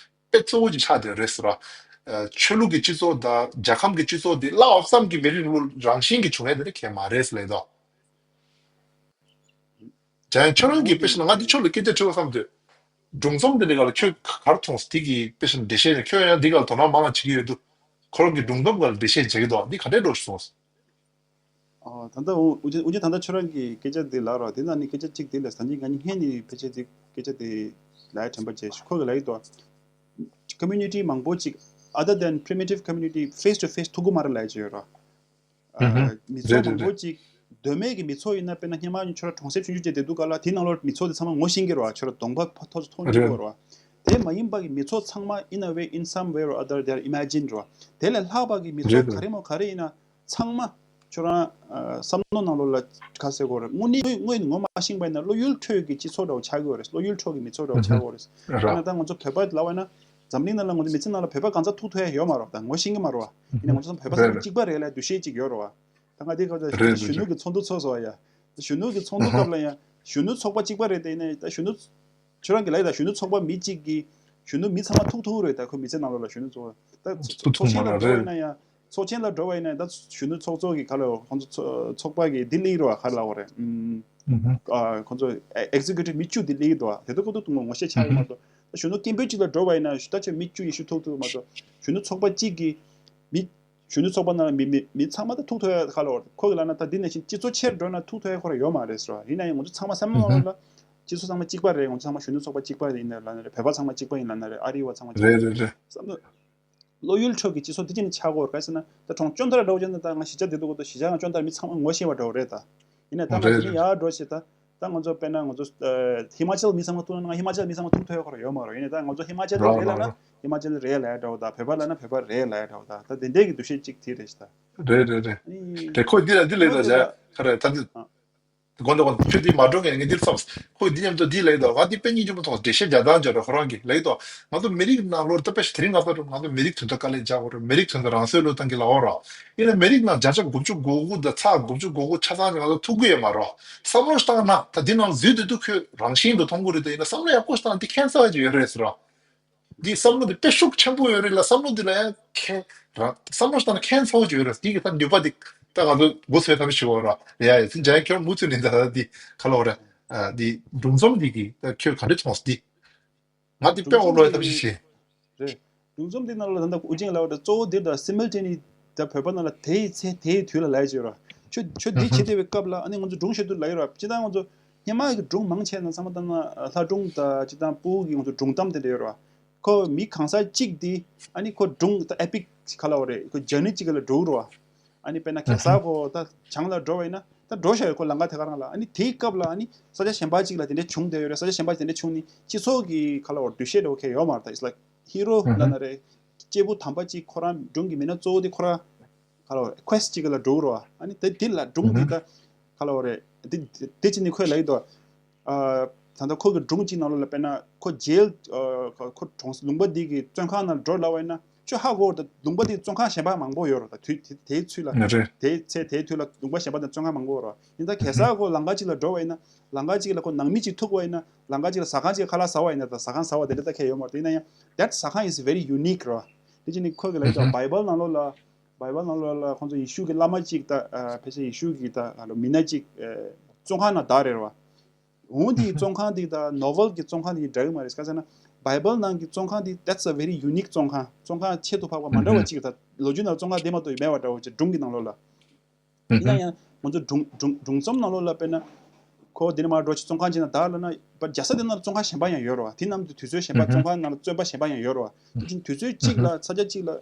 དཔེ་གཙོ་བོ་ཅིག་ཆགས་བསྡད་རེད་ཟེར་བ། ཨ། ཆོས་ལུགས་ཀྱི་སྤྱི་ཚོགས་དང་རྒྱལ་ཁམས་ཀྱི་སྤྱི་ཚོགས་འདི་བླ་འོག་ཙམ་གྱི་མི་རིགས་ལུགས་རང་བཞིན་གྱི་བྱུང་ཡས་འདི་འདྲ་གང་ཡང་མ་རེད་ཟེར་ལབ་ཡོད། ཡང་ཁྱོད་རང་གིས་དཔེ་བཞག་ན་ང་འདི་ཁྱོད་ལ་སྐད་ཆ་དྲི་བ་བསམ་དུས། སྒྲུང་རྩོམ་འདི་འདྲ་ག་ལ་ཁྱོད་ག་རེ་མཐོང་སོང་དེ་གི་དཔེ་བཞག་ན་འགྲེལ་བཤད་ནས་ཁྱོད་ཡང་འདི་ག་ལ་དོ་སྣང་མང་བ་བྱེད་ཀྱི་ཡོད་འདུག་ཁོ་རང་གི་སྒྲུང་རྩོམ་ག་ལ་འགྲེལ་བཤད་བྱེད་ཀྱི་འདུག་འདི་ག་འདྲས་འགྲོ་སོང་། ཨ། ད་ལྟ་འོ་འོ་ཅེ་འོ་ཅེ་ད་ལྟ་ཁྱོད་རང་གི་སྐད་ཆ་འདི་ལབ་རོགས། དེ་ནང་ནས་སྐད་ཆ་གཅིག་དེ་ལས་ད་ནི་ང་གཉིས་ཧན་ནས་ཕལ་ཆེར་དེ་སྐད་ཆ་དེ་ལབ་ཡ་དྲན་པ་བྱས་ཤག་ཁོ་གིས་ལབ་ཡི་འདུག community མང་པོ་ཅིག other than primitive community face to face ཐུག་གི་མ་རེད་ལབ་ཡ་ཅིག་ཡོད་རོགས། ཨ། མི་ཚོགས་མང་པོ་ཅིག་མདོ་སྨད་ཀྱི་མི་ཚོགས་ཡིན་ན་དཔེར་ན་སྔོན་མ་ཁྱོད་རང་གྲོང་གསེབ་ཆུང་ཆུང་ཅིག་བསྡད་དུས་ག་ལ་དེའི་ནང་ལོགས་མི་ཚོགས་དེ་ཚང་མ་ངོ་ཤེས་ཀྱི་རོགས། ཁྱོད་རང་གདོང་པ་ཕར་ཐོག་ཚོ་མཐོང་ཡོད་ཀྱི་རོགས། དེ་མ་ཡིན་པ་གི་མི་ཚོགས་ཚང་མ་in a way, in some way or other, they are imagined རེད་བ། དེ་ལས་ལྷག་པ་གི་མི་ཚོགས་རེད་རེད། ག་རེ་མོ་ག་རེ་ཡིན་ན་ཚང་མ་ཁྱོད་རང་ཨ་བསམ་བློ་ནང་ལོགས་ལ་ག་ཟེར་དགོས་རེད། དངོས་གནས་དངོས་ངོ་མ་ཤེས་པ་ཡིན་ན་བློ་ཡུལ་འཕྲོད་ཀྱི་སྤྱི་ཚོགས་འདྲ་བོ་ཆགས་ཀྱི་ཡོད་རེད། བློ་ཡུལ་འཕྲོད་ཀྱི་མི་ཚོགས་འདྲ་བོ་ཆགས་ཀྱི་ཡོད་རེད། ར། ཡིན་ན་ད་ང་ཚོ་བོད་པ་ལབ་པ་ཡིན་ན་འཛམ་གླིང་ནང་ལ་ང་ཚོ་མི་ཚེ་ནང་ལ་བོད་པ་གང་ཚ་ཐུག་ཐུབ་ཡ་ཡོད་མ་རེད་བ། ད་ངོ་ཤེས་ཀྱི་མ་རེད་བ། ཡིན་ན་ང་ཚོ་བོད་པ་ཚང་མ་གཅིག་པ་རེད་ལབ་འདུ་ཤེས་གཅིག་ཡོད་རེད་བ། ད་ང་དེ་སྐབས་ད་རེད་རེད་གཞོན་ནུ་རེད། གི་ཚོགས་འདུ་ཚོགས་སོང་བ་ཡ། ད་གཞོན་ནུ་གི་ཚོགས་འདུ་སྐབས་ལ་ཡང་གཞོན་ནུ་ཚོགས་པ་གཅིག་པ་རེད་དེ། ཡིན་ན་ད་གཞོན་ནུ་ཁྱོད་རང་གི་ལབ་ཡ་ད་གཞོན་ནུ་ཚོགས་པ་མི་གཅིག་གིས་གཞོན་ནུ་མི་ཚང་མ་ཐུག་ཐུག་རེད། ད་ཁོ་མི་ཚེ་ནང་ལོགས་ལ་གཞོན་ནུ་ཚོགས་པ་ད་ཚོགས་ཚོགས་ཆེན་ལ་འགྲོ་བ་ཡིན་ན་ཡང་། ཚོགས་ཆེན་ལ་འགྲོ་བ་ཡིན་ན་ད་གཞོན་ནུ་ཚོགས་གཙོ་གི་ག་ལ་ཁོང་ཚོ་ཚོགས་ཚོགས་པ་གི་འདི་ལེགས་རོ་ག་ལ་འོ་རེད། ཨ་ཁོང་ཚོ་executive མི་བཅུ་འདི་ལེགས་འདུག་དེ་ཚོ་ཁོ་ཚོ་དུ་ངོ་ཤེས་ཆགས་ཡོད་མ་གཏོགས། ད་གཞོན་ནུ་སྐད་འབོད་ཅིག་ལ་འགྲོ་བ་ཡིན་ན་ད་ཆ་མི་བཅུ་ཡི་ཤུ་ཐུག་ཐུག་མ་གཏོགས། གཞོན་ནུ་ཚོགས་པ་གཅིག་གི་མི་གཞོན་ནུ་ཚོགས་པ་ནང་ལ་མི་མི་མི་ཚང་མ་ད་ཐུག་ཐུབ་ཡ་ག་ལ་འོ་རེད། ཁོ་གི་ལབ་ན་ད་འདི་ནང་བཞིན་སྤྱི་ཚོགས་ཆེར་འགྲོ་ན་ཐུག་ཐུབ་ཡ་ཁོ་ར་ཡོད་མ་རེད་ཟེར་བ། ཡིན་ན་ཡང་ང་ཚོ་ཚང་མ་བསམ་བློ་ལ་སྤྱི་ཚོགས་ཚང་མ་གཅིག་པ་རེད། ང་ཚོ་ཚང་མ་གཞོན་ནུ་ཚོགས་པ་གཅིག་པ་རེད། ཡིན་ན་ལབ་ན་རེད། བོད་པ་ཚང་མ་གཅིག་པ་ཡིན་ལབ་ན་རེད། ཨ་རི་བ་ཚང་མ་གཅིག་པ་རེད་རེད་རེད། བསམ་བློ། བློ་ཡུལ་ཕྱོགས་ཀྱི་སྤྱི་ཚོགས་དེ་ཅི་ནས་ཆགས་ཀྱི་ཡོད་རེད་ཟེར་ན། ད་གྲོང་ཅོན་ཏ་ར་འདྲ་བོ་བྱས་ན་ད་ང་གཞིས་ཆགས་བསྡད་འདུག་གོ་ད་གཞིས་ཆགས་ནང་ཅོན་ཏ་ར་མི་ཚང་མ་ངོ་ཤེས་པ་འདྲ་བོ་རེད་ད། ཡིན་ན་ད་ང་རེད་དེ་རེད་ནས་ཡར་འགྲོ་བྱས་ད། ད་ང་ཚོ་དཔེར་ན་ང་ཚོ་ཧི་མ་ཅལ་མི་ཚང་མ་ཐུག་ན་ང་ཧི་མ་ཅལ་མི་ཚང་མ་ཐུག་ཐུབ་ཡ་ཁོ་ར་ཡོད་མ་རེད། ཡིན་ནའི་ད་ང་ཚོ་ཧི་མ་ཅལ་རེད་རེད་ལབ་ན་རེད་ཧི་མ་ཅལ་རེད་ལབ་ཡ་འདྲ་བོ་ད། བོད་པ་ལབ་ན་བོད་པ་རེད་ལབ་ཡ་འདྲ་བོ་ད། ད་དེ་འདྲའི་གི་འདུ་ཤེས་གཅིག་དེ་རེད་ཤག་ད། རེད་རེད་རེད། ཨ་ནི་དེ་ཁོ་འདི་ལ་འདི་ལས་ད་བྱ་ཁ་རེད་ད་འདི། ཨ། དགོངས་དག་དགོངས་དག་ཁྱོད་འདི་མ་འགྲོ་ངས་ངས་འདིར་ཚོགས། ཁོས་འདི་མཉམ་དུ་འདི་ལས་དོ་ང་འདི་དཔེ་སྙིང་རྗེ་མོ་མཐོང་། འགྲེལ་བཤད་རྒྱག་སྟངས་འཇོག་རོགས་ཁོ་རང་གིས་ལས་དོ། ང་ཚོ་མི་རིགས་ནང་ལོགས་ད་དཔེ་དེ་རིང་ང་ཚོ་ང་ཚོ་མི་རིགས་དོན་དག་དཀའ་ལས་རྒྱག་དགོས་རེད། མི་རིགས་དོན་དག་རང་སྲོག་བློས་བཏང་གི་ལའོ་རོགས། ཡིན་ན་མི་རིགས་ནང་བརྒྱ་ཆ་དགུ་བཅུ་གོ་དགུ་དང་ཚེག་དགུ་བཅུ་གོ་དགུ་ཆ་ཚང་ང་ཚོ་ཐུག་གི་ཡོད་མ་རོགས། བསམ་བློ་བཏང་ན་ད་འདི་ནང་འཛུལ་དུས་དུ་ཁོས་རང་བཞིན་དུ་མཐོང་གི་རེད་དེ། ཡིན་ན་བསམ་བློ་ཡག་པོ་བཏང་ན་འདི་ཁྱད་མཚར་ཅིག་ཡོད་རེད་ཟེར་རོགས། འདི་བསམ་བློ་འདི་དཔེ་ཤུགས་ཆེན་པོ་ཡོད་རེད་ལ། བསམ་བློ་འདི་ལ་ཡང་ཁྱེད་རང་བསམ་བློ་བཏང་ན་ཁྱད་མཚར་ཅིག་ཡོད་རེད། འདི་གི་ད་ནུས་པ་འདི་ད་ང་ཚོ་མགོ་ཚོས་ཐབས་ཤེས་བྱེད་དགོས་ར། ཡ་ཡ་ཚིན་ཇ་ཁྱོད་མུ་མཐུད་ནས་ད་ད་འདི་ག་ལ་བ་ར། ཨ་འདི་སྒྲུང་རྩོམ་འདི་གི་ད་ཁྱོད་ག་འདྲ་མཐོང་སོང་འདི། ང་འདི་དཔེ་འོག་ལོ་ཡ་ཐབས་ཤེས་བྱེད། རེད། སྒྲུང་རྩོམ་འདི་ནང་ལ་ད་ལྟ་ཨུ་རྒྱན་ལབ་པ་ད་གཙོ་བོ་འདིར་ད་simultaneity ད་བོད་པ་ནང་ལ་དེའི་ཚེ་དེའི་དུས་ལ་ལབ་ཡ་ཅིག་ཡོད་ར། ཁྱོད་ཁྱོད་འདི་བྱེད་བསྡད་པའི་སྐབས་ལ་ཨ་ནི་ང་ཚོ་སྒྲུང་བཤད་དུས་ལབ་ཡོད་ར། སྤྱིར་བཏང་ང་ཚོ་སྔོན་མ་གི་སྒྲུང་མང་ཆེ་ན་ཚང་མ་ལྟ་ན་ལྷ་སྒྲུང་ད་སྤྱིར་བཏང་ཕྲུ་གུ་གི་ང་ཚོ་སྒྲུང་གཏམ་དེ་འདྲ་ཡོད་ར། ཁོ་མི་གང་ཟག་གཅིག་དེ་ཨ་ནི་ཁོ་སྒྲུང་ད་epic ག་ལ་བ་རེད། ཁོ་journey གཅིག་ལ་འགྲོ་ར། ཨ་ནི་དཔེར་ན་གེ་སར་ཁོ་ད་བྱང་ལ་འགྲོ་བ་ཡིན་ན་ད་འགྲོ་ཤག་ཡོད་ཁོ་ལམ་ཁ་དེ་ག་རང་ལ། ཨ་ནི་དེའི་སྐབས་ལ་ཨ་ནི་ས་ཆ་གཞན་པ་གཅིག་ལ་དེ་འདྲ་བྱུང་བསྡད་ཡོད་རེད། ས་ཆ་གཞན་པ་དེ་འདྲ་བྱུང་ནི་སྤྱི་ཚོགས་ཀྱི་ག་ལ་བ་འདུ་ཤེས་འདྲ་བོ་ཁེ་ཡོད་མ་རེད། ད་it's like hero ལབ་ན་རེད། སྐྱེས་བུ་དམ་པ་གཅིག་ཁོ་རང་སྒྲུང་གི་མི་སྣ་གཙོ་བོ་དེ་ཁོ་རང་ག་ལ་བ་རེད། quest གཅིག་ལ་འགྲོ་ར། ཨ་ནི་དེ་དེ་ལ་སྒྲུང་དེ་ད་ག་ལ་བ་རེད། དེ་དེ་ཅི་ནི་ཁོས་ལབ་ཡོད་དོ། ཨ་ད་ལྟ་ཁོ་གི་སྒྲུང་གཅིག་ནང་ལོགས་ལ་དཔེར་ན་ཁོ་ཇེལ་ཨ་ཁོ་གྲོང་ལུང་པ་འདི་གི་བཙོན་ཁང་ནང་འགྲོ་ལབ་པ་ཡིན་ན་ཁྱོད་ཧ་གོ་ད། ལུང་པ་འདི་བཙོན་ཁང་གཞན་པ་མང་པོ་ཡོད་རེད། ད་དུས་དེ་དེའི་ཚུལ་ལ་རེད། དེའི་ཚེ་དེའི་དུས་ལ་ལུང་པ་གཞན་པ་དང་བཙོན་ཁང་མང་པོ་ཡོད་རེད། ཡིན་ད་གེ་སར་ཁོ་ལམ་ཁ་གཅིག་ལ་འགྲོ་བ་ཡིན་ན་ལམ་ཁ་གཅིག་ལ་ཁོ་ནང་མི་གཅིག་ཐུག་པ་ཡིན་ན་ལམ་ཁ་གཅིག་ལ་ཟ་ཁང་གཅིག་ཁ་ལག་ཟ་བ་ཡིན་ན་ད་ཟ་ཁང་ཟ་བ་དེ་འདྲ་ད་ཁེ་ཡོད་མ་རེད། ཡིན་ན་ཡང་that ཟ་ཁང་is very unique རེད། དེ་ཅི་ནི་ཁོ་གི་ལབ་ཡོད་ད། བྷའི་བལ་ནང་ལོགས་ལ་བྷའི་བལ་ནང་ལོགས་ལ་ཁོང་ཚོ་ཡེ་ཤུ་གི་བླ་མ་གཅིག་ད་ཕལ་ཆེར་ཡེ་ཤུ་གི་ད་མི་སྣ་གཅིག་བཙོན་ཁང་ནང་བདག་རེད་བ། འོང་དེའི་བཙོན་ཁང་དེ་དང་ནོ་ཝེལ་གྱི་བཙོན་ཁང་དེ་འདྲ་གི་མ་རེད། ག་ཟེར་ན་བྷའི་བལ་ནང་གི་བཙོན་ཁང་དེ་that's a very unique བཙོན་ཁང་། བཙོན་ཁང་ཆེད་དུ་འཕགས་པ་མ་འདྲ་བ་གཅིག་ད་ལོ་རྒྱུས་ནང་བཙོན་ཁང་དེ་མ་གཏོགས་མེད་པ་འདྲ་བོ་ཅིག་སྒྲུང་གི་ནང་ལོགས་ལ། ཡིན་ན་ཡང་ང་ཚོ་སྒྲུང་སྒྲུང་སྒྲུང་རྩོམ་ནང་ལོགས་ལ་དཔེར་ན་ཁོ་དེ་ནས་མར་འགྲོ་ཅིག་བཙོན་ཁང་ཅིག་ནང་བདག་ལབ་ན་པ་རྒྱལ་ས་དེ་ནང་ལ་བཙོན་ཁང་གཞན་པ་ཡང་ཡོད་རེད་བ། དེ་རྣམས་དུས་ཚོད་གཞན་པ་བཙོན་ཁང་ནང་ལ་བཙོན་པ་གཞན་པ་ཡང་ཡོད་རེད་བ། དེ་བཞིན་དུས་ཚོད་གཅིག་ལ་ས་ཆ་གཅིག་ལ་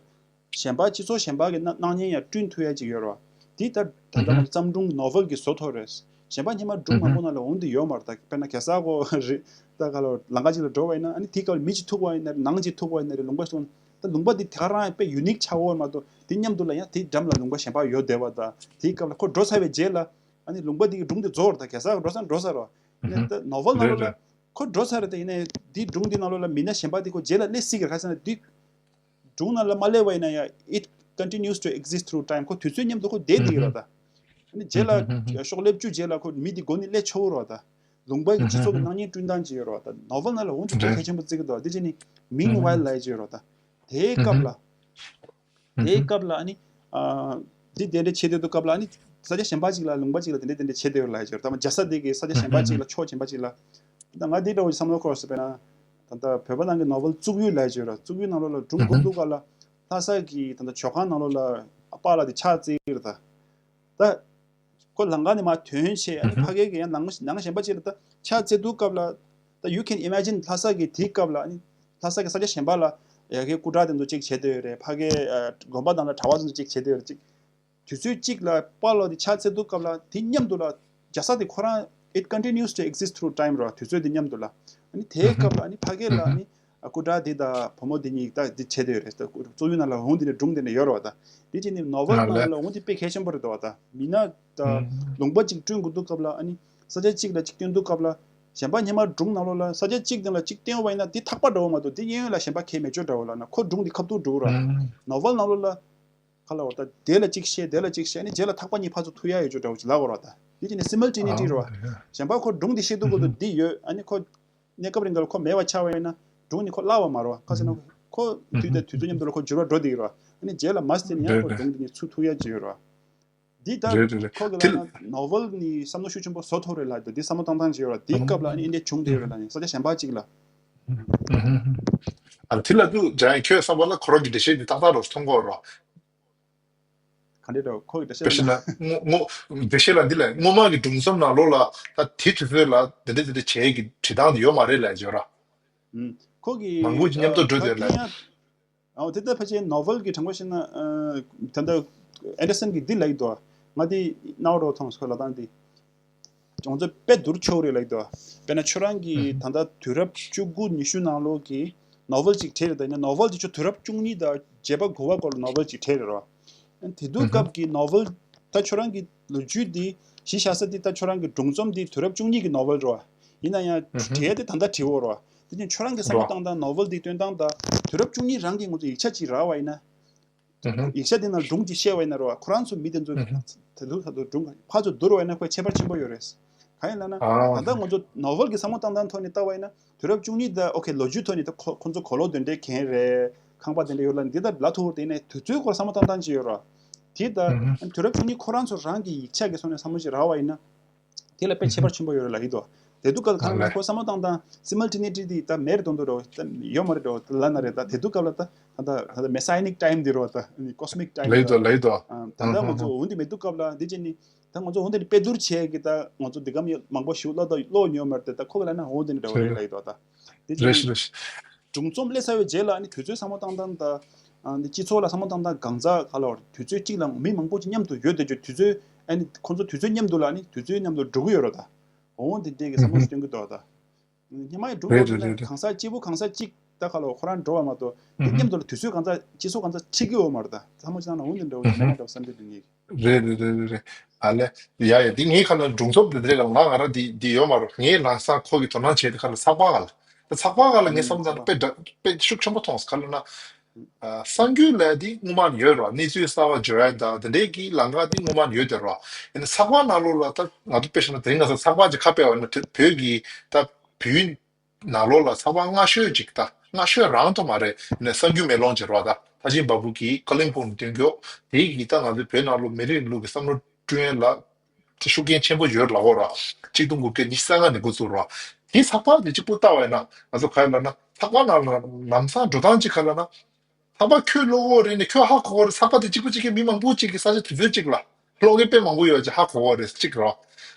གཞན་པ་སྤྱི་ཚོགས་གཞན་པ་གི་སྣང་སྣང་བརྙན་ཡང་བསྐྲུན་ཐུབ་ཡ་ཅིག་ཡོད་རེད་བ། དེ་ལྟར་ད་ལྟ་ང་ཚོ་བརྩམས་སྒྲུང་ནོ་ཝེལ་གྱི་བཟོ་ཐོག་རེད། གཞན་པ་སྔོན་མ་སྒྲུང་མང་པོ་ནང་ལ་འོང་དུ་ཡོད་མ་རེད། ད་དཔེར་ན་གེ་སར་ཁོ་རེད། ད་ག་ལ་ལམ་ཁ་ཅིག་ལ་འགྲོ་བ་ཡིན་ན་ཨ་ནི་དེའི་སྐབས་ལ་མི་གཅིག་ཐུག་པ་ཡིན་ན་རེད། ནང་གཅིག་ཐུག་པ་ཡིན་ན་རེད། ལུང་པ་སོང་ད་ལུང་པ་འདི་དེ་ག་རང་དཔེ་ཡུ་ནིག་ཆགས་ཡོད་མ་གཏོགས་དེ་མཉམ་དུ་ལ་ཡང་དེའི་འགྲམ་ལ་ལུང་པ་གཞན་པ་ཡོད་བསྡད་པ་དང་དེའི་སྐབས་ལ་ཁོ་འགྲོ་ཚར་བའི་རྗེས་ལ་ཨ་ནི་ལུང་པ་འདི་གི་སྒྲུང་དེ་རྫོགས་རེད། ད་གེ་སར་འགྲོ་ས་འགྲོ་ས་རེད་བ། ཡིན་ན་ད་ནོ་ཝེལ་ནང་ལོགས་ལ་ཁོ་འགྲོ་ཚར་རེད། ད་ཡིན་ནའི་འདིའི་སྒྲུང་འདི་ནང་ལོགས་ལ་མི་སྣ་གཞན་པ་འདི་ཁོ་རྗེས་ལ་སླེབས་སྲིད་ཀྱི་རེད། ག་ཟེར་ན་འདི་སྒྲུང་ནང་ལ་མ་སླེབས་པ་ཡིན་ན་ཡང་it continues to exist through time. ཁོ་དུས་ཚོད་མཉམ་དུ་ཁོ་བསྡད་བསྡད་ཀྱི་རེད་ད། ཨ་ནི་རྗེས་ལ་ཤོག་ལེབ་བཅུ་རྗེས་ལ་ཁོ་མི་འདི་མགོ་ནས་སླེབས་ཆོག་རེད་ད། ལུང་པ་གི་སྤྱི་ཚོགས་ཀྱི་སྣང་བརྙན་བསྐྲུན་སྟངས་ཅིག་ཡོད་རེད་ད། ནོ་ཝེལ་ནང་ལ་འོང་དུས་དེ་གལ་ཆེན་པོ་བརྩི་གི་འདུག་དེ་བྱས་ནི་meanwhile ལབ་ཡ་ཅིག་ཡོད་རེད་ད། དེའི་སྐབས་ལ། དེའི་སྐབས་ལ་ཨ་ནི་ཨ་འདི་དེ་འདྲ་བྱེད་བསྡད་དུས་སྐབས་ལ་ཨ་ནི་ས་ཆ་གཞན་པ་ཅིག་ལ་ལུང་པ་ཅིག་ལ་དེ་འདྲ་དེ་འདྲ་བྱེད་བསྡད་ཡོད་ལབ་ཡ་ཅིག་ཡོད་རེད་ད། མ་རྒྱལ་ས་དེ་གི་ས་ཆ་གཞན་པ་ཅིག་ལ་ཕྱོགས་གཞན་པ་ཅིག་ལ། ད་ང་འདི་འདྲ་བོ་ཅིག་བསམ་བློ་འཁོར་སོང་། དཔེར་ན་ད་ལྟ་བོད་པ་ནང་གི་ནོ་ཝེལ་བཙུགས་ཡུལ་ལབ་ཡ་ཅིག་ཡོད་རེད། བཙུགས་ཡུལ་ནང་ལོགས་ལ་སྒྲུང་འགོ་འཛུགས་སྐབས་ལ་ལྷ་ས་གི་ད་ལྟ་ཇོ་ཁང་ནང་ལོགས་ལ་ཨ་པཱ་ལགས་དེ་ཕྱག་བཙལ་གི་རེད་ད། ད་ཁོ་ལམ་ཁ་ནས་མར་ཐོན་བྱས་ཨ་ནི་ཕ་གི་གི་ཡང་ནང་ནང་གཞན་པ་ཅིག་ལ་ད་ཕྱག་འཚལ་དུས་སྐབས་ལ་ད་you can imagine ལྷ་ས་གི་དེའི་སྐབས་ལ་ཨ་ནི་ལྷ་ས་གི་ས་ཆ་གཞན་པ་ལ་ཡ་གི་སྐུ་དྲག་དེ་ཚོ་ཅིག་བྱེད་བསྡད་ཡོད་རེད། ཕ་གི་ཨ་དགོན་པ་དང་ལ་གྲྭ་པ་དེ་ཚོ་ཅིག་བྱེད་བསྡད་ཡོད་རེད། ཅིག་དུས་ཚོད་གཅིག་ལ་པཱ་ལགས་དེ་ཕྱག་འཚལ་དུས་སྐབས་ལ་དེ་མཉམ་དུ་ལ་རྒྱལ་ས་དེ་ཁོ་རང་it continues to exist through time རེད་བ། དུས་ཚོད་དེ་མཉམ་དུ་ལ་ཨ་ནི་དེའི་སྐབས་ལ་ཨ་ནི་ཕ་གི་ལ་ཨ་ནི་ ད་སྐུ་དྲག་འདི་དང་བུ་མོ་འདི་གཉིས་ད་འདི་བྱས་བསྡད་ཡོད་རེད། ད་གཙོ་བོའི་ནང་ལ་འོང་འདི་ནས་སྒྲུང་འདི་ནས་ཡོད་རེད་བ། ད་འདི་བྱས་ནས་ནོ་ཝེལ་ནང་ལ་འོང་འདི་དཔེ་གལ་ཆེན་པོ་རེད་འདུག་བ། ད་མི་སྣ་ད་ལུང་པ་གཅིག་བསྐྲུན་དགོས་དུས་སྐབས་ལ་ཨ་ནི་ས་ཆ་གཅིག་ལ་གཅིག་སྟོན་དུས་སྐབས་ལ་གཞན་པ་སྔོན་མ་སྒྲུང་ནང་ལོགས་ལ་ས་ཆ་གཅིག་སྟེང་ལ་གཅིག་སྟོན་པ་ཡིན་ན་འདི་ཐག་པ་འདྲ་བོ་མ་གཏོགས་འདི་གཡས་གཡོན་ལ་གཞན་པ་གལ་མེད་ཅོ་འདྲ་བོ་ལ་ན་ཁོ་སྒྲུང་འདི་ཁ་ཐུག་འགྲོ་ར། ནོ་ཝེལ་ནང་ལོགས་ལ་ཁ་ལ་བར་ད་དེ་ལ་གཅིག་བཤད་དེ་ལ་གཅིག་བཤད་ནི་རྗེས་ལ་ཐག་པ་གཉིས་ཕར་ཚུར་ཐུག་ཡ་ཡོད་ཅོ་འདྲ་བོ་ཅིག་ལབ་དགོས་ར། ད་འདི་བྱས་ནས་སི་མལ་ཊི་ནི་ཊི་རེད་བ། གཞན་པ་ཁོ་སྒྲུང་འདི་བཤད་དུས་སྐབས་སུ་འདི་ཡོད། ཨ་ནི་ཁོ་གནས་སྐབས་རིང་ལ་ཁོ་མེད་པ་ཆགས་པ་ཡིན་ན་སྒྲུང་ནི་ཁོ་བརླག་པ་མ་རེད་བ། ག་ཟེར་ན་ཁོ་དུས་དང་དུས་ཚོད་མཉམ་དུ་ལ་ཁོ་འགྱུར་བ་འགྲོ་བསྡད་ཀྱི་རེད་བ། ཨ་ནི་རྗེས་ལ་མ་སྟེ་ནི་ཡང་རེད་ཁོ་རེད། སྒྲུང་འདི་ནི་ཚུར་ཐུག་ཡ་ཅིག་ཡོད་རེད་བ། འདི་ལྟར་རེད་རེད་རེད། ཁོ་གི་ལ་དེ་ན་ནོ་ཝེལ་ནི་བསམ་བློ་ཤུགས་ཆེན་པོ་བཟོ་ཐུབ་རེད་ལ། འདི་བསམ་བློ་བཏང་སྟངས་ཅིག་ཡོད་ར། འདིའི་སྐབས་ལ་ཨ་ནི་ཨིན་ཌི་ཡ་བྱུང་བསྡད་ཡོད་རེད་ལ། ནི་ས་ཆ་གཞན་པ་ཅིག་ལ། ཨ་དེ་ལ་དུ་ཇ་ཡང་ཁྱོད་བསམ་པ་ལ་ཁོ་རང་གི་འགྲེལ་བཤད་འདི་ཏག་ཏག་རོ་མཐོང་གོ་རོ། ག་འདྲེ་རོ་ཁོ་གི་འགྲེལ་བཤད་དཔེ་ལ། བཤད་ན་ངོ་ངོ་འགྲེལ་བཤད་ལ་འདི་ལ་སྔོན་མ་གི་སྒྲུང་རྩོམ་ནང་ལོགས་ལ་ད་དེ་དུས་ཚོད་ལ་འདི་འདྲ་འདི་འདྲ་བྱས་ཀྱི་བྲིས་སྟངས་འདི་ཡོད་མ་རེད་ལ་ཇོ་ར། ཨུམ། ཁོ་གི་མང་པོ་ཅིག་མཉམ་དུ་འགྲོ་ད་དེ་ལ། ཡང་། ཨོ་དེ་ལྟར་ཕལ་ཆེར་ནོ་ཝེལ་གྱི་དྲང་པོ་བཤད་ན། ཨ་ད་ལྟ་ཨན་ཌར་སན་གྱིས་འདི་ལབ་ཀྱི་འདུག་ང་དེ་རྣ་བ་རོ་མཐོང་སོང་ལབ་སྟངས་དེ། ང་ཚོ་དཔེ་བསྡུར་ཆོག་རེད་ལབ་ཀྱི་འདུག་དཔེར་ན་ཁྱོད་རང་གིས་ད་ལྟ་དུས་རབས་བཅུ་དགུ་ཉི་ཤུ་ནང་ལོགས་ཀྱི་ནོ་ཝེལ་ཅིག་བྲིས་རེད། ད་ཡིན་ན་ནོ་ཝེལ་དེ་ཚོ་དུས་རབས་བཅུ་གཉིས་དང་བརྒྱད་པ་དགུ་པ་སྐོར་ལ་ནོ་ཝེལ་ཅིག་བྲིས་རེད་རོ། དེ་དུས་སྐབས་ཀྱི་ནོ་ཝེལ། ད་ཁྱོད་རང་གི་ལོ་རྒྱུས་འདི་གཞི་བཞག་ས་འདི་ད་ཁྱོད་རང་གི་སྒྲུང་རྩོམ་འདི་དུས་རབས་བཅུ་གཉིས་ཀྱི་ནོ་ཝེལ་རོ། ཡིན་ན་ཡང་བྲིས་དེ་ད་ལྟ་བྲིས་འོ་རོ། དེ་ནི་ཁྱོད་རང་གི་བསམ་བློ་རོ། བཏང་སྟངས་ནོ་ཝེལ་འདི་སྟོན་སྟངས་དང་དུས་རབས་བཅུ་གཉིས་རང་གི་ང་ཚོ་ཡིག་ཆ་ཅིག་རག་པ་ཡིན་ན། ཡིག་ཆ་འདི་ནང་སྒྲུང་ཅིག་བཤད་པ་ཡིན་ན་རོ། ཁོ་རང་ཚོ་མི་དེ་ཚོ་དེ་ཚོ་ད་དུང་སྒྲུང་ཕར་ཚུར་བསྡུར་བ་ཡིན་ན་ཁོས་ཁྱད་པར་ཆེན་པོ་ཡོད་རེད། གང་ཡིན་ལབ་ན་ད་ལྟ་ང་ཚོ་ནོ་ཝེལ་གྱི་བསམ་བློ་བཏང་སྟངས་ཐོག་ནས་བལྟ་བ་ཡིན་ན་དུས་རབས་བཅུ་གཉིས་དང་ཨོ་ཁེ་ལོ་རྒྱུས་ཐོག་ནས་ད་ཁོ་ཁོ་ཚོ་གོ་ལོག་དེ་འདྲའི་གན་རེད། ཁང་པ་དེ་འདྲ་ཡོད་ལ་འདི་ལྟར་ལབ་ཐུབ་པ་དེ་ནས་དུས་ཚོད་སྐོར་བསམ་བློ་བཏང་སྟངས་ཅིག་ཡོད་རོ། དེ་ད་དུས་རབས་བཅུ་གཉིས་ཁོ་རང་ཚོ་རང་གི་ཡིག་ཆ་གི་ཐོག་ནས་བསམ་བློ་ཅིག་རག་པ་ཡིན་ན། དེ་ལ་དཔེ་ཁྱད་པར་ཆེན་པོ་ཡོད་རེད་ལབ་ཀྱི་འདུག་དེ་དུས་སྐབས་ལ་ཁོ་བསམ་བློ་བཏང་སྟངས་སི་མལ་ཊི་ནི་ཊི་འདི་ད་མེད་རེད་མཐོང་འདུག་རོ། ཡོད་མ་རེད་འགྲོ་ལབ་ན་རེད། ད་དེ་དུས་སྐབས་ལ་ད་ད་ད་ད་མེ་སི་ཡ་ནིག་ཊའིམ་འདི་རོ། ད་ཀོ་སི་མིག་ཊའིམ་ལབ་འདི་ཡོད་རོ། ལབ་འདི་ཡོད། ད་ད་ང་ཚོ་འོ་འདི་མེད་དུས་སྐབས་ལ་འདི་བྱས་ནི་ད་ང་ཚོ་འོ་འདི་ནི་དཔེ་བསྡུར་བྱས་ཀྱི་ད་ང་ཚོ་འདི་ག་མང་པོ་ཞིག་ཀློག་ད་ཀློག་མྱོང་མ་རེད། ད་ཁོ་ག་ལབ་ན་འོ་འདི་ནི་འདྲ་བ་རེད་ལབ་ཀྱི་འདུག་ད་འདི་བྱས་རེད་ནི་རེད། སྒྲུང་རྩོམ་སླེབས་ཚར་བའི་རྗེས་ལ་ནི་དུས་ཚོད་བསམ་བློ་བཏང་སྟངས་ད་ནི་སྤྱི་ཚོགས་ལ་བསམ་བློ་བཏང་སྟངས་གང་ཟག་ག་ལ་དུས་ཚོད་གཅིག་ལ་མི་མང་པོ་ཅིག་མཉམ་དུ་ཡོད་དེ་ཆོ་དུས་ཚོད་ཨ་ནི་ཁོང་ཚོ་དུས་ཚོད་མཉམ་དུ་ལ་ནི་དུས་ཚོད་མཉམ་དུ་འགྲོ་གི་ཡོད་རེད། ད་འོ་འདི་འདྲས་ཀྱི་བསམ་བློ་ཞིག་སྟོན་གྱི་འདུག་ད་སྔོན་མ་ཡི་སྒྲུང་རེད་ལབ་རེད་དུས་ལ་རེད། གང་ཟག་གཅིག་པུ་གང་ཟག་གཅིག་ད་ག་ལ་ཁོ་རང་འགྲོ་བ་མ་གཏོགས་འདི་མཉམ་དུ་ལ་དུས་ཚོད་གང་ཟག་སྤྱི་ཚོགས་གང་ཟག་ཁྲིད་ཀྱི་ཡོད་མ་རེད། ད་བསམ་བློ་བཏང་ན་འོ་འདི་འདྲ་བོ་ཞིག་མེད་ན་འདྲ་བསམ་གྱི་འདུག་ངས། རེད་རེད་རེད་རེད་རེད། ཨ་ལས། ཡ་ཡ་འདི་ངའི་ཁ་ལ་སྒྲུང་རྩོམ་དེ་འདྲ་རེད་ག་ལ་ང་རང་འདི་འདི་ཡོད་མ་རེད། ངའི་ལམ་སང་ཁོ་གི་དོ་སྣང་བྱས་དེ་ཁ་ལ་ཚགས་པར་ག་ལ། ད་ཚགས་པར་ག་ལ་ངས་བསམ་ཚར་ན་དཔེ་འདྲ་དཔེ་ཤུགས་ཆེན་པོ་མཐོང་སོང་། ག་ལ་ན། ཨ་གསར་འགྱུར་ལབ་དེ་སྔོན་མ་ནས་ཡོད་རེད་བ། གནས་ཚུལ་གསར་པ་བརྗོད་ཡ་དང་དེ་འདྲའི་གི་ལམ་ཁ་དེ་སྔོན་མ་ནས་ཡོད་དེ་རེད་བ། ཡིན་ན་ཚགས་པར་ནང་ལོགས་ལ་ད་ང་ཚོ་དཔེ་བཞག་ན་དེ་རིང་ང་ཚོ་ཚགས་པར་ཅིག་ཁ་ཕྱེ་བ་ཡིན་ན་དེ་བོད་ཀྱི་ད་བོད་ནང་ལོགས་ལ་ཚགས་པར་སྔ་ཤོས་ཅིག་ད་སྔ་ཤོས་རང་ཐོག་མ་རེད། ནས་གསར་འགྱུར་མེ་ལོང་ཅིག་རོགས་ད་ཐ་ཆེན་བ་སྤུ་གིས་ཀ་ལིམ་པོང་ནས་སྟོན་གྱི་ཡོད། དེ་ཡིག་ད་ང་ཚོའི་བོད་ནང་ལོགས་མི་རིགས་ལུགས་ཀྱི་བསམ་བློ་བསྐྲུན་ཡས་ལ་དེ་ཤུགས་རྐྱེན་ཆེན་པོ་ཡོད་ལ་འོ་རོགས། གཅིག་སྟོང་དགུ་བརྒྱ་ཉི་ཤུ་རྩ་ལྔ་ནས་འགོ་བཙུགས་རོགས། དེ་ཚགས་པར་དེ་གཅིག་པུ་ལྟ་བ་ཡིན་ན་ང་ཚོ་ག་ཡིན་ལབ་ན་ཚགས་པར་ནང་ལ་ལམ་སང་འགྲོ་སྟངས་ཅིག་ག་ལབ་ན། ཚགས་པར་ཁྱོད་ཀློག་གི་ཡོད་རེད་ནས་ཁྱོད་ཧ་གོ་གི་ཡོད་རེད། ཚགས་པར་དེ་གཅིག་པུ་གཅིག་གིས་མི་མང་པོ་གཅིག་གིས་ས་ཆ་དེ་ཚོའི་གཅིག་ལ་ཀློག་མཁན་དཔེ་མང་པོ་ཡོད་ཅེས་ཧ་གོ་གི་ཡོད་རེད་གཅིག་རོ།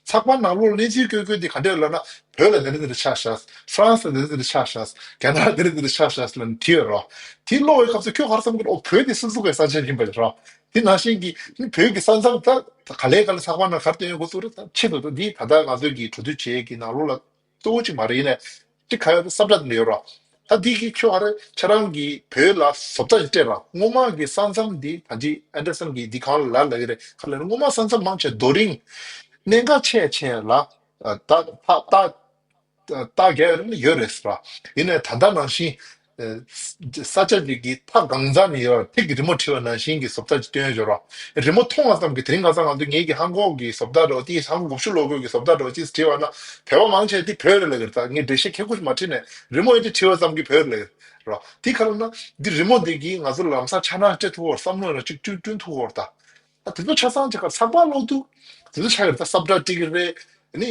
ཚགས་པར་ནང་ལོགས་གནས་ཚུལ་བཀོད་བཀོད་དེ་ག་འདྲས་ལབ་ན་བོད་ལ་དེ་འདྲ་དེ་འདྲ་ཆགས་ཤག་ཧྥ་རན་སི་ལ་དེ་འདྲ་དེ་འདྲ་ཆགས་ཤག་རྒྱ་ནག་ལ་དེ་འདྲ་དེ་འདྲ་ཆགས་ཤག་ལབ་ནས་བྲིས་ཡོད་རོ། དེ་ཀློག་པའི་སྐབས་སུ་ཁྱོད་ག་རེ་བསམ་གི་རེད། ཨོ་བོད་དེ་སོ་སོ་གི་ས་ཆ་ཡིན་པ་རེད་རོ། དེ་ནང་བཞིན་གྱི་བོད་ཀྱི་ས་མཚམས་ད་ག་ལེ་ག་ལེ་ཚགས་པར་ནང་ག་རེ་སྟོན་ཡོད་གོ་ཚུལ་རེད། ད་ཆེད་དུ་ད་འདི་ད་ལྟ་ང་ཚོའི་གི་གྲོས་བསྡུར་བྱེད་ཀྱི་ནང་ལོགས་ལ་གཙོ་བོ་ཅིག་མ་རེད། ཡིན་ནའི་དེ་ག་ཡོད་ས་བཀྲ་དེ་ཡོད་ར། ད་འདི་གི་ཁྱོད་ཨ་རེ་ཁྱེད་རང་གིས་བོད་ལ་བཟོ་ལྟ་ཞིག་སྤྲད་ར། སྔོན་མ་གི་ས་མཚམས་འདི་ད་ཅི་ཨན་ཌར་སན་གྱིས་འདི་གང་ལ་ལབ་ཀྱི་རེད་ག་ལ་རེད། སྔོན་མ་ས་མཚམས་མང་ཆེ་རྡོ་རིང་གནད་འགག་ཆེ་ཆེ་ལ་ད་ད་ད་ད་རྒྱ་ཡོད་རེད་ཡོད་རེད་ཟེར་ར། ཡིན་ནའི་ད་ལྟ་ནང་བཞིན་ས་ཆ་ཅིག་གི་མཐའ་གང་ས་ནས་ཡོད་ཐིག་གི་རི་མོ་བྲིས་པ་ནང་བཞིན་གྱི་བཟོ་ལྟ་ཅིག་སྟོན་ཡོད་ར། རི་མོ་མཐོང་བ་ཙམ་གྱིས་དེ་རིང་ཁ་སང་ང་ཚོ་ངེད་ཀྱི་ཧང་ཀོང་གི་བཟོ་ལྟ་འདྲ་བོ་དེ་ཧང་ཀོང་དགུ་བཅུ་ལོ་སྐོར་གྱི་བཟོ་ལྟ་འདྲ་བོ་ཅིག་བྲིས་པ་ན་བོད་པ་མང་ཆེ་དེ་བོད་རེད་ལབ་ཀྱི་རེད། ད་ངས་འགྲེལ་བཤད་ཁྱད་ཁུ་མ་བྲིས་ནས་རི་མོ་ཡིན་དེ་བྲིས་པ་ཙམ་གྱིས་བོད་རེད་ལབ་ཀྱི་རེད། དེ་ག་རེ་ན་འདི་རི་མོ་འདི་གིས་ང་ཚོ་ལམ་སང་འཆར་སྣང་སྤྲད་ཐུབ་བོར་བསམ་བློ་ཡང་གཅིག་བསྐྲུན་བསྐྲུན་ཐུབ་བོར་ད། ད་དེ་ཚོ་ཆ་ཚང་ཅིག་ག་ཚགས་པར་ཀློག་དུས་དེ་ཚོ་ཆ་གི་རེད། ད་ས་བཀྲ་བྲིས་ཀྱི་རེད། ནི་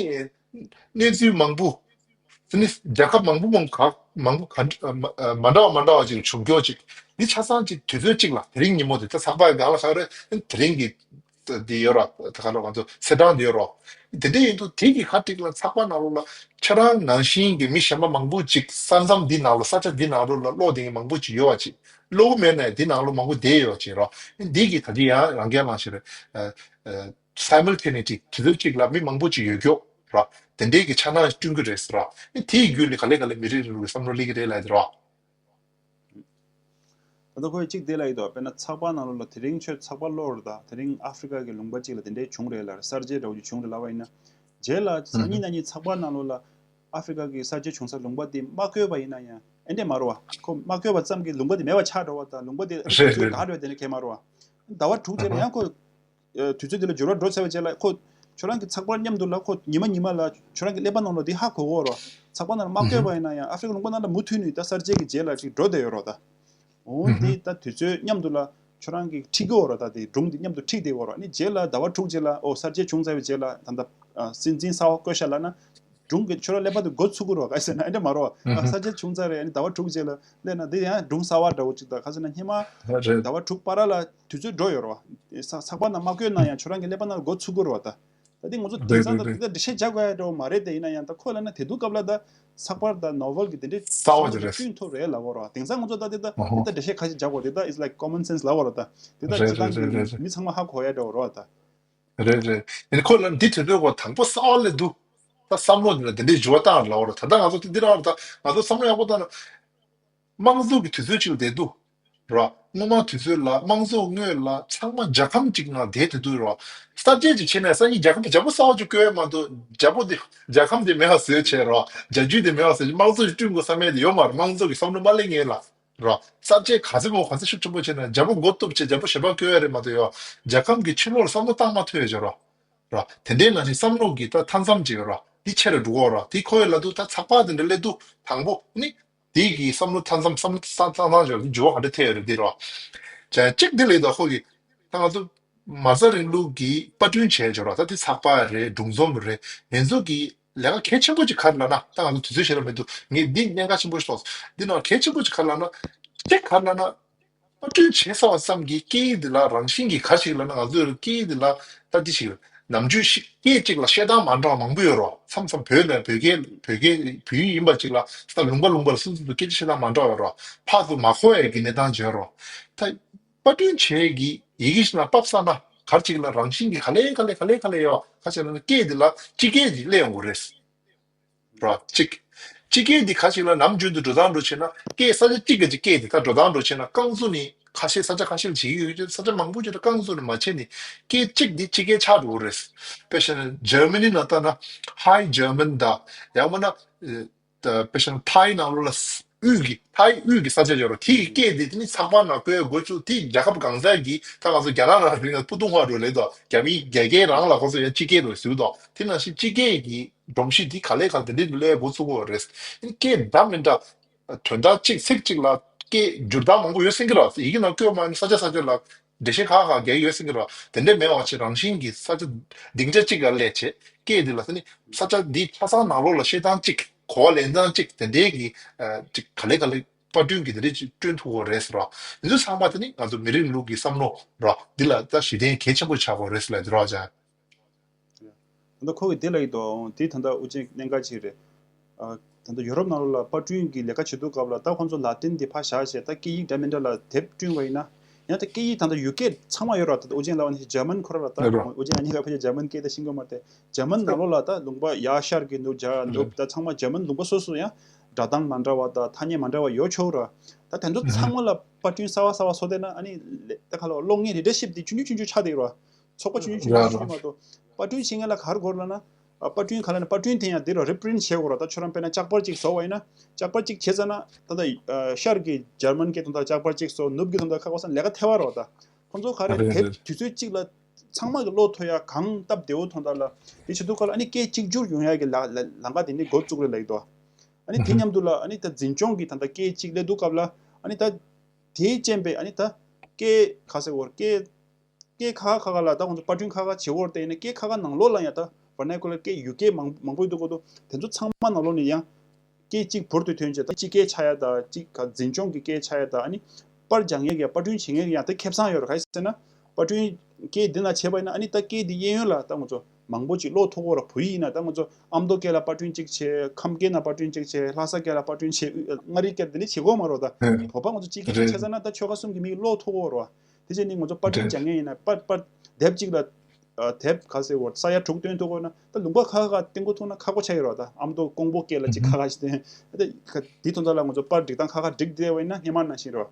གནས་ཚུལ་མང་པོ། དེ་ནི་རྒྱལ་ཁབ་མང་པོ་མང་ག་མང་པོ་ག་མ་འདྲ་བ་མ་འདྲ་བ་ཅིག་བྱུང་ཀྱོག་ཅིག་འདི་ཆ་ཚང་ཅིག་དུས་ཚོད་ཅིག་ལ་དེ་རིང་ཉིན་མོ་དེ་ད་ཚགས་པར་གང་ལ་ཁག་རེད། དེ་རིང་གི་འདི་ཡོད་ར། ད་ག་ལ་ང་ཚོ་ཚེས་གྲངས་འདི་ཡོད་ར། དེ་འདྲ་ཡིན་དུས་དེ་གི་ཁ་ཅིག་ལ་ཚགས་པར་ནང་ལོགས་ལ་ཁྱེད་རང་ནང་བཞིན་གྱི་མི་གཞན་པ་མང་པོ་ཅིག་ས་མཚམས་འདི་ནང་ལ་ས་ཆ་འདི་ནང་ལོགས་ལ་ཀློག་བསྡད་མཁན་མང་པོ་ཅིག་ཡོད་པ་ཅིག་ཀློག་གི་མེད་ན་འདི་ནང་ལོགས་མང་པོ་བསྡད་ཡོད་པ་ཅིག་ར། འདི་གི་ད་ཅི་ཡང་རང་འགན་ལངས་ཤེས་རེད། simultaneity དུས་ཚོད་གཅིག་ལ་མི་མང་པོ་ཅིག་ཡོད་ཀྱོག་ར། དེ་འདྲའི་གི་ཆ་ནང་བསྐྲུན་གྱི་རེད་ཟེར་ར། དེའི་བརྒྱུད་ནས་ག་ལེ་ག་ལེ་མི་རིགས་རིང་ལུགས་ཀྱི་བསམ་བློ་སླེབས་ཀྱི་རེད་ལབ་ཡ་དེ་ར། ད་ལྟ་ཁོས་གཅིག་དེ་ལ་ཡིན་དོ། དཔེར་ན་ཚགས་པར་ནང་ལོགས་ལ་དེ་རིང་ཁྱོད་ཚགས་པར་ཀློག་རོགས་དང་། དེ་རིང་ཨ་ཧྥི་རི་ཀ་གི་ལུང་པ་གཅིག་ལ་དེ་འདྲའི་བྱུང་རེད་ལབ་རེད། གསར་བརྗེ་འདྲ་བོ་ཅིག་བྱུང་རེད་ལབ་པ་ཡིན་ན། རྗེས་ལ་སང་ཉིན་གནངས་ཉིན་ཚགས་པར་ནང་ལོགས་ལ་ཨ་ཧྥི་རི་ཀ་གི་གསར་བརྗེ་བྱུང་ས་ལུང་པ་དེ་མ་བཀོད་པ་ཡིན་ན་ཡང་ཨེ་འདྲས་མ་རེད་བ། ཁོ་མ་བཀོད་པ་ཙམ་གྱིས་ལུང་པ་དེ་མེད་པ་ཆགས་འགྲོ་བ་དང་། ལུང་པ་དེ་རེད་རེད་རེད། ད་འགྲོ་དེ་འདྲ་གས་མ་རེད་བ། ཟླ་བ་དྲུག་རྗེས་ལ་ཡང་ཁོ་ཨ་དུས་ཚོད་དེ་ལ་འགྱུར་བ་འགྲོ་ཚར་བའི་རྗེས་ལ་ཁོ་ཁྱོད་རང་གི་ཚགས་པར་མཉམ་དུ་ལ་ཁོ་ཉི་མ་ཉི་མ་ལ་ཁྱོད་རང་གི་ཀླད་པ་ནང་ལ་དེ་ཧ་གོ་གོ་རོ། ཚགས་པར་ནང་ལ་མ་བཀོད་པ་ཡིན་ན་ཡང་ཨ་ཧྥི་རི་ཀ་ལུང་པ་ནང་ལ་མུ་མཐུད་ནས་ད་གསར་བརྗེ་གི་རྗེས་ལ་ཅིག་འགྲོ་བསྡད་ཡོད་རོ་ད། འོ་དེ་ད་དུས་ཚོད་མཉམ་དུ་ལ་ཁྱོད་རང་གི་འཁྲིད་གོ་རོ་ད། དེ་སྒྲུང་དེ་མཉམ་དུ་འཁྲིད་བསྡད་གོ་རོ། ཨ་ནི་རྗེས་ལ་ཟླ་བ་དྲུག་རྗེས་ལ་ཨོ་གསར་བརྗེ་བྱུང་ཚར་བའི་རྗེས་ལ་ད་ལྟ་ཨ་སྲིད་འཛིན་གསར་པ་བསྐོ་བཞག་ལབ་ན། སྒྲུང་གི་ཁྱོད་རང་ཀླད་པ་དེ་འགོ་ཚུགས་གོ་རོ། ག་ཟེར་ན་ཨེ་འདྲ་མ་རོ། ཨ་གསར་བརྗེ་བྱུང་ཚར་རེད། ཨ་ནི་ཟླ་བ་དྲུག་རྗེས་ལ་སླེབས་ན་དེ་ཡང་སྒྲུང་གསར་པ་འདྲ་བོ་ཅིག་ད། ག་ཟེར་ན་སྔོན་མ་རེད། ཟླ་བ་དྲུག་བར་ལ་དུས་ཚོད་འགྲོ་ཡོད་རོ། ཚགས་ཚགས་པར་ནང་མ་བཀོད་ན་ཡང་ཁྱོད་རང་གི་ཀླད་པ་ནང་ལ་འགོ་ཚུགས་གོ་རོ་ད། ད་དེ་ང་ཚོ་དེང་སང་ད་དེ་ལྟར་འགྲེལ་བཤད་རྒྱག་དགོས་ཡ་འདྲ་བོ་མ་རེད་དེ། ཡིན་ན་ཡང་ད་ཁོ་ལབ་ན་དེ་དུས་སྐབས་ལ་ད་ཚགས་པར་དང་ནོ་ཝེལ་གི་དེ་འདྲའི་གསར་པ་དེ་རེད། བསྐྲུན་ཐུབ་རེད་ལབ་གོ་རོ། དེང་སང་ང་ཚོ་ད་དེ་ད་དེ་ལྟར་འགྲེལ་བཤད་ག་ཞིག་རྒྱག་དགོས། དེ་ད་it's like common sense ལབ་གོ་རོ་ད། དེ་ད་རེད་སྤྱིར་བཏང་རེད་རེད་གི་རེད། མི་ཚང་མ་ཧ་གོ་ཡ་འདྲ་བོ་རོ་ད། རེད་རེད། ཡིན་ཁོ་ལ་འདི་དུས་ཚོད་གོ་དང་པོ་གསར་པ་ལས་འདུག་ད་བསམ་བློ་འདི་ལ་དེ་འདྲའི་འགྱུར་བ་བཏང་ལབ་གོ་རོ། ད་ལྟ་ང་ཚོ་དེ་འདི་རང་རེད། ད་ང་ཚོ་བསམ་བློ་ཡག་པོ་བཏང་ན། དམངས་གཙོ་གི་དུས་ཚོད་ཅིག་ལ་བསྡད་འདུག་ར། སྔོན་མ་དུས་ཚོད་ལ་དམངས་གཙོ་སྔོན་ལ་ཚང་མ་རྒྱལ་ཁམས་གཅིག་ནང་བསྡད་དེ་འདུག་ར། གསར་བརྗེ་ཅིག་བྱས་ནས་སང་ཉིན་རྒྱལ་ཁམས་རྒྱལ་པོ་གསར་པ་ཅིག་བསྐོས་མ་གཏོགས། རྒྱལ་པོ་དེ་རྒྱལ་ཁམས་དེ་མེད་པ་བཟོས་བྱས་ར། རྒྱལ་རྒྱུད་དེ་མེད་པ་བཟོས་བྱས། དམངས་གཙོ་ཞིག་བསྐྲུན་དགོས་བསམ་ཡས་དེ་ཡོད་མ་རེད། དམངས་གཙོ་གི་བསམ་བློ་མ་སླེབས་སྔོན་ལ་ར། གསར་བརྗེ་ག་ཚོད་མང་ག་ཚོད་ཤུགས་ཆེན་པོ་བྱས་ན་རྒྱལ་པོ་མགོ་གཏུབ་བྱས་རྒྱལ་པོ་གཞན་པ་བསྐོས་ཡ་རེད་མ་གཏོགས་ཡ། རྒྱལ་ཁམས་ཀྱི་ཕྱི་ལོགས་ལ་བསམ་བློ་བཏང་མ་ཐུབ་ཡ་ཅིག་ར། ར། དེ་འདྲའི་ནང་བཞིན་བསམ་བློ་གི་ད་མཐའ་མཚམས་ཅིག་ཡོད་ར། འདི་ཆེ་རུ་འགྲོ་གོ་ར། དེ་ཁོ་ཡོད་ལ་འདུག་ད་ཚགས་པར་དེ་འདྲ་སླེབས་འདུག་དང་པོ་ནི། དེ་གི་བསམ་བློ་མཐའ་མཚམས་བསམ་བློ་ས་ས་ས་འཇོག་འདི་འགྱུར་བ་ག་འདྲ་ཐེབས་ཡོད་རེད་འདི་ར། ཅ་གཅིག་འདི་ལས་ད་ཁོ་གི་ད་ང་ཚོ་མ་རྩ་རིང་ལུགས་ཀྱི་པར་སྐྲུན་བྱས་འཇོག་ར། ད་དེ་ཚགས་པར་རེད། སྒྲུང་རྩོམ་རེད། དེ་ཚོ་གི་ལས་ཀ་གལ་ཆེན་པོ་ཅིག་ག་རེ་ལབ་ན། ད་ང་ཚོ་དུས་ཚོད་ཞེ་དྲག་མི་འདུག་ངས་འདི་གནད་འགག་ཆེན་པོ་ཞིག་མཐོང་སོང་། འདི་ནང་གལ་ཆེན་པོ་ཅིག་ག་རེ་ལབ་ན། གཅིག་ག་རེ་ལབ་ན། པར་སྐྲུན་བྱས་ཚར་བ་ཙམ་གྱིས་སྐད་ཡིག་འདི་ལ་རང་བཞིན་གྱིས་ག་ཞིག་ལབ་ན། ང་ཚོའི་སྐད་ཡིག་འདི་ལ་ད་འདི་ཞིག་ནམ་རྒྱུན་ཞིག་སྐད་གཅིག་ལ་བཤད་སྟངས་མ་འདྲ་བ་མང་པོ་ཡོད་རོ། མཚམས་མཚམས་བོད་ནས་བོད་སྐད་བོད་སྐད་བོད་ཡིག་ཡིན་པ་ཅིག་ལ་ད་ལུང་པ་ལུང་པ་ལ་སོ་སོ་སོ་སྐད་ཆ་བཤད་སྟངས་མ་འདྲ་བ་ཡོད་རོ། ཕར་ཚུར་མ་གོ་ཡས་ཀྱི་གནས་སྟངས་ཅིག་ཡོད་རོ། ད་པར་སྐྲུན་བྱས་ཀྱི་ཡི་གེ་ཞིག་ནང་ཕབ་ཚར་ན་ག་རེ་ཅིག་ལ་རང་བཞིན་གྱིས་ག་ལེ་ག་ལེ་ག་ལེ་ག་ལེ་ཡོད། ག་ཅིག་ལབ་ན་སྐད་འདི་ལ་སྤྱི་སྐད་ཅིག་སླེབས་ཡོང་གི་རེད། ར། གཅིག་སྤྱི་སྐད་འདི་ཁ་ཅིག་ལ་ནམ་རྒྱུན་དུ་འགྲོ་སྟངས་འགྲོ་བྱས་ན་སྐད་ས་ཆ་གཅིག་གི་ཅིག་སྐད་འདི་ད་འགྲོ་སྟངས་འགྲོ་བྱས་ན། རྐང་བཙུགས་ནས་ཁ་ཤས་ས་ཆ་ཁ་ཤས་ལ་བྱེད་ཀྱི་ཡོད་ཀྱི། ས་ཆ་མང་པོ་ཅིག་ལ་རྐང་བཙུགས་ནས་མ་བྱས་ནས་སྐད་གཅིག་འདི་སྤྱི་སྐད་ཆགས་འགྲོ་གི་རེད། དཔེ་བཞག་ན་འཇར་མ་ནི་ནང་ལྟ་ན་High German དང་། ཡང་མིན་ན་དཔེ་བཞག་ན་ཐའི་ནང་ལོགས་ལ་དབུས་ཀྱི་ཐའི་དབུས་ཀྱི་ས་ཆ་ཡོད་རེད། དེ་ཡི་སྐད་འདི་དེ་ནི་ཚགས་པར་ནང་བཀོད་དགོས་ཚུལ་དེ་རྒྱལ་ཁབ་གང་ཟག་གིས། ད་ང་ཚོ་རྒྱ་ནག་ནང་ལ་ཕུ་ཏུང་ཧྭ་འགྲོ་ལེ་དོ། རྒྱ་མིའི་རྒྱ་སྐད་རང་ལ་ཁོ་ཚོ་ཡང་སྤྱི་སྐད་རུ་ཟེར་དོ། དེ་ནང་བཞིན་སྤྱི་སྐད་ཀྱི་སྒྲོམ་གཞི་འདི་ག་ལེ་ག་ལེ་དེ་འདྲའི་སླེབས་འགོ་ཚུགས་ཀྱི་ཡོད་རེད། སྐད་འདྲ་མི་འདྲ་དོན་དག་གཅིག་ཚིག་གཅིག་ལ་སྐད་འགྱུར་ལྡོག་མང་པོ་ཡོད་སྲིད་ཀྱི་རེད། ཡི་གེ་ནང་བཀོད་མ་ཡིན་ས་ཆ་ས་ཆ་ལ་འགྲེལ་བཤད་ཁག་ཁག་རྒྱག་ཡོད་སྲིད་ཀྱི་རེད། དེ་འདྲ་མེད་པ་བྱས་རང་བཞིན་གྱིས་ས་ཆ་སྡིངས་ཆ་གཅིག་ལ་སླེབས་བྱས་སྐད་འདི་ལ་ས་ནི་ས་ཆ་འདིའི་ཆ་ཚང་ནང་ལོགས་ལ་བཤད་སྟངས་གཅིག་གོ་བ་ལེན་སྟངས་གཅིག་དེ་འདྲའི་གི་ཨ་ཅིག་ག་ལེ་ག་ལེ་པར་སྐྲུན་གྱི་དེ་འདྲའི་ཅིག་བསྐྲུན་ཐུབ་ཀྱི་རེད་ཟེར་རོ། འདི་ཚོ་ཚང་མ་དེ་ནི་ང་ཚོ་མི་རིགས་ལུགས་ཀྱི་བསམ་བློ་རོ། འདི་ལ་ད་གཞི་རྟེན་གལ་ཆེན་པོ་ཆགས་ཀྱི་རེད་ཟེར་ལབ་འདི་རོ་ཅང་། ད་ལྟ་ཁོ་གིས་དེ་ལབ་ཀྱི་འདུག་དེ་ད་ལྟ་དབུ་ཅན་གནད་འགག་ཅིག་རེད། ཨ། ད་ལྟ་ཡོ་རོབ་ནང་ལོགས་ལ་པར་སྐྲུན་གྱི་ལས་ཀ་བྱེད་དུས་སྐབས་ལ་ད་ཁོང་ཚོ་ལ་ཏིན་དེ་ཕར་བཞག་བྱས་ད་སྐད་ཡིག་འདྲ་མི་འདྲ་ལ་དེབ་བསྐྲུན་པ་ཡིན་ན། ཡང་ད་སྐད་ཡིག་ད་ལྟ་ཡུལ་སྐད་ཚང་མ་ཡོད་ར། ད་ལྟ་དབུ་ཅན་ལབ་པ་ནི་འཇར་མན་ཁོ་ར་ལ་ད། ཡོད་ར། དབུ་ཅན་ཨ་ནི་ཁ་ཕལ་ཆེར་འཇར་མན་སྐད་ད་ཤེས་ཀྱི་ཡོད་མ་རེད། འཇར་མན་ནང་ལོགས་ལ་ད་ལུང་པ་ཡར་ཤར་གྱི་ནུབ་བྱ་ནུབ་ད་ཚང་མ་འཇར་མན་ལུང་པ་སོ་སོ་ཡང་སྒྲ་གདངས་མ་འདྲ་བ་དང་ཐ་སྙད་མ་འདྲ་བ་ཡོད་ཆོག་ར། ད་དེ་ཚོ་ཚང་མ་ལ་པར་སྐྲུན་གསར་བ་གསར་བ་བཟོ་བསྡད་ན་ཨ་ནི་ལས་ད་ག་ལ་གློག་བརྙན་རི་ཌར་ཤིབ་དེ་ཆུང་ཆུང་ཆུང་ཆུང་ཆགས་བསྡད་ཡོད་ར། ཚོགས་པ་ཆུང་ཆུང་ཆུང་ཆུང་ཆུང་མ་གཏོགས། པར་སྐྲུན་བྱེད་མཁན་ལ་ག་རེ་དགོས་ལབ་ན། ཨ། པར་སྐྲུན་ག་ལ་ནི་པར་སྐྲུན་དེ་ཡང་འདི་རུ་རི་པི་རིན་ཊི་བྱེད་དགོས་ར། ད་ཁྱོད་རང་དཔེར་ན་ལྕགས་པར་གཅིག་བཟོ་བ་ཡིན་ན། ལྕགས་པར་གཅིག་བྱས་ཙང་ན་ད་ལྟ་ཨ་ཤར་གྱི་འཇར་མན་སྐད་དུ་ད་ལྕགས་པར་གཅིག་བཟོ། ནུབ་ཀྱི་དུ་ད་ཁ་ཁོ་སང་ལས་ཀ་ཐལ་བ་རོ། ད་ཁོ་ཚོ་ག་རེ་རེད་དེབ་རེད། དུས་ཚོད་གཅིག་ལ་ཚང་མ་གི་ཀློག་ཐུབ་ཡ་གང་སྟབས་བདེ་བོ་ཐོག་ད་ལ་དེ་བྱེད་དུས་སྐབས་ལ་ཨ་ནི་སྐད་གཅིག་གྱུར་ཡོང་ཡ་གི་ལ་ལ་ལམ་ཁ་དེ་ནི་འགོ་བཙུགས་རེད་ལབ་ཀྱི་འདུག་ཨ་ནི་དེ་མཉམ་དུ་ལ་ཨ་ནི་ད་འཛིན་སྐྱོང་གི་ད་ལྟ་སྐད་གཅིག་སླེབས་དུས་སྐབས་ལ་ཨ་ནི་ད་དེའི་རྐྱེན་པས་ཨ་ནི་ད་སྐད་ག་ཟེར་བར་སྐད། སྐད་ཁག་ཁག་ཁག་ལ་ད་ང་ཚོ་པར་སྐྲུན་ཁག་ཁག་བྱེད་འོར་ཏེ་ཡིན་ན་སྐད་ཁག་ཁག་ནང་ལོགས་ལ་ཡང་ད་ཝར་ནར་ཀུ་ལར་སྐད་ཡུལ་སྐད་མང་མང་པོ་ཡོད་འདུག་གོ། དེ་ཚོ་ཚང་མ་ནང་ལོགས་ནས་ཡང་སྐད་གཅིག་འབུར་དུ་ཐོན་བྱས་ད་སྤྱི་སྐད་ཆགས་ཡ་ད་གཅིག་ག་འཛིན་སྐྱོང་གི་སྐད་ཆགས་ཡ་ད་ཨ་ནི་པར་རྒྱག་མཁན་གྱི་པར་སྐྲུན་བྱེད་མཁན་གྱི་ཡང་ད་ཁེ་བཟང་ཡོད་རེད། ག་རེ་ཟེར་ན་པར་སྐྲུན་སྐད་འདི་ན་བྱས་པ་ཡིན་ན་ཨ་ནི་ད་སྐད་འདི་གཡས་གཡོན་ལ་ད་ང་ཚོ་མང་པོ་ཅིག་ཀློག་ཐུབ་ཀོ་ར། བོད་ཡིག་ཡིན་ན་ད་ང་ཚོ་ཨ་མདོ་སྐད་ལ་པར་སྐྲུན་གཅིག་བྱས། ཁམས་སྐད་ན་པར་སྐྲུན་གཅིག་བྱས། ལྷ་ས་སྐད་ལ་པར་སྐྲུན་བྱས། མངའ་རིས་སྐད་འདི་ནི་བྱེད་དགོས་མ་རེད་ད། བོད་པ་ང་ཚོ་སྤྱི་སྐད་ཅིག་བྱས་ཙང་ན་ད་ཆོལ་ཁ་གསུམ་གྱི་མིས་ཀློག་ཐུབ་ཀོ་ར། དེ་བྱས་ནས་ང་ཚོ་པར་སྐྲུན་རྒྱག་མཁན་ཡིན་ན་པར་པར་དེབ་གཅིག་ལ་ཨ་དེབ་ག་ཚོད་འོ་ས་ཡ་དྲུག་བཏོན་ཐུབ་དགོས་ན་ད་ལུང་པ་ཁག་ཁག་བཏོན་དགོས་ཐུག་ན་ཁག་པོ་ཆགས་ཀྱི་རེད་ད། ཨ་མདོ་ཀོང་པོ་སྐད་ལ་གཅིག་ཁག་ཁག་ཞིག་བཏོན། ད་ག་དེ་དོན་དག་ལ་ང་ཚོ་པར་སྒྲིག་སྟངས་ཁག་ཁག་སྒྲིག་བསྡད་པ་ཡིན་ན་སྔོན་མ་ནང་བཞིན་རེད།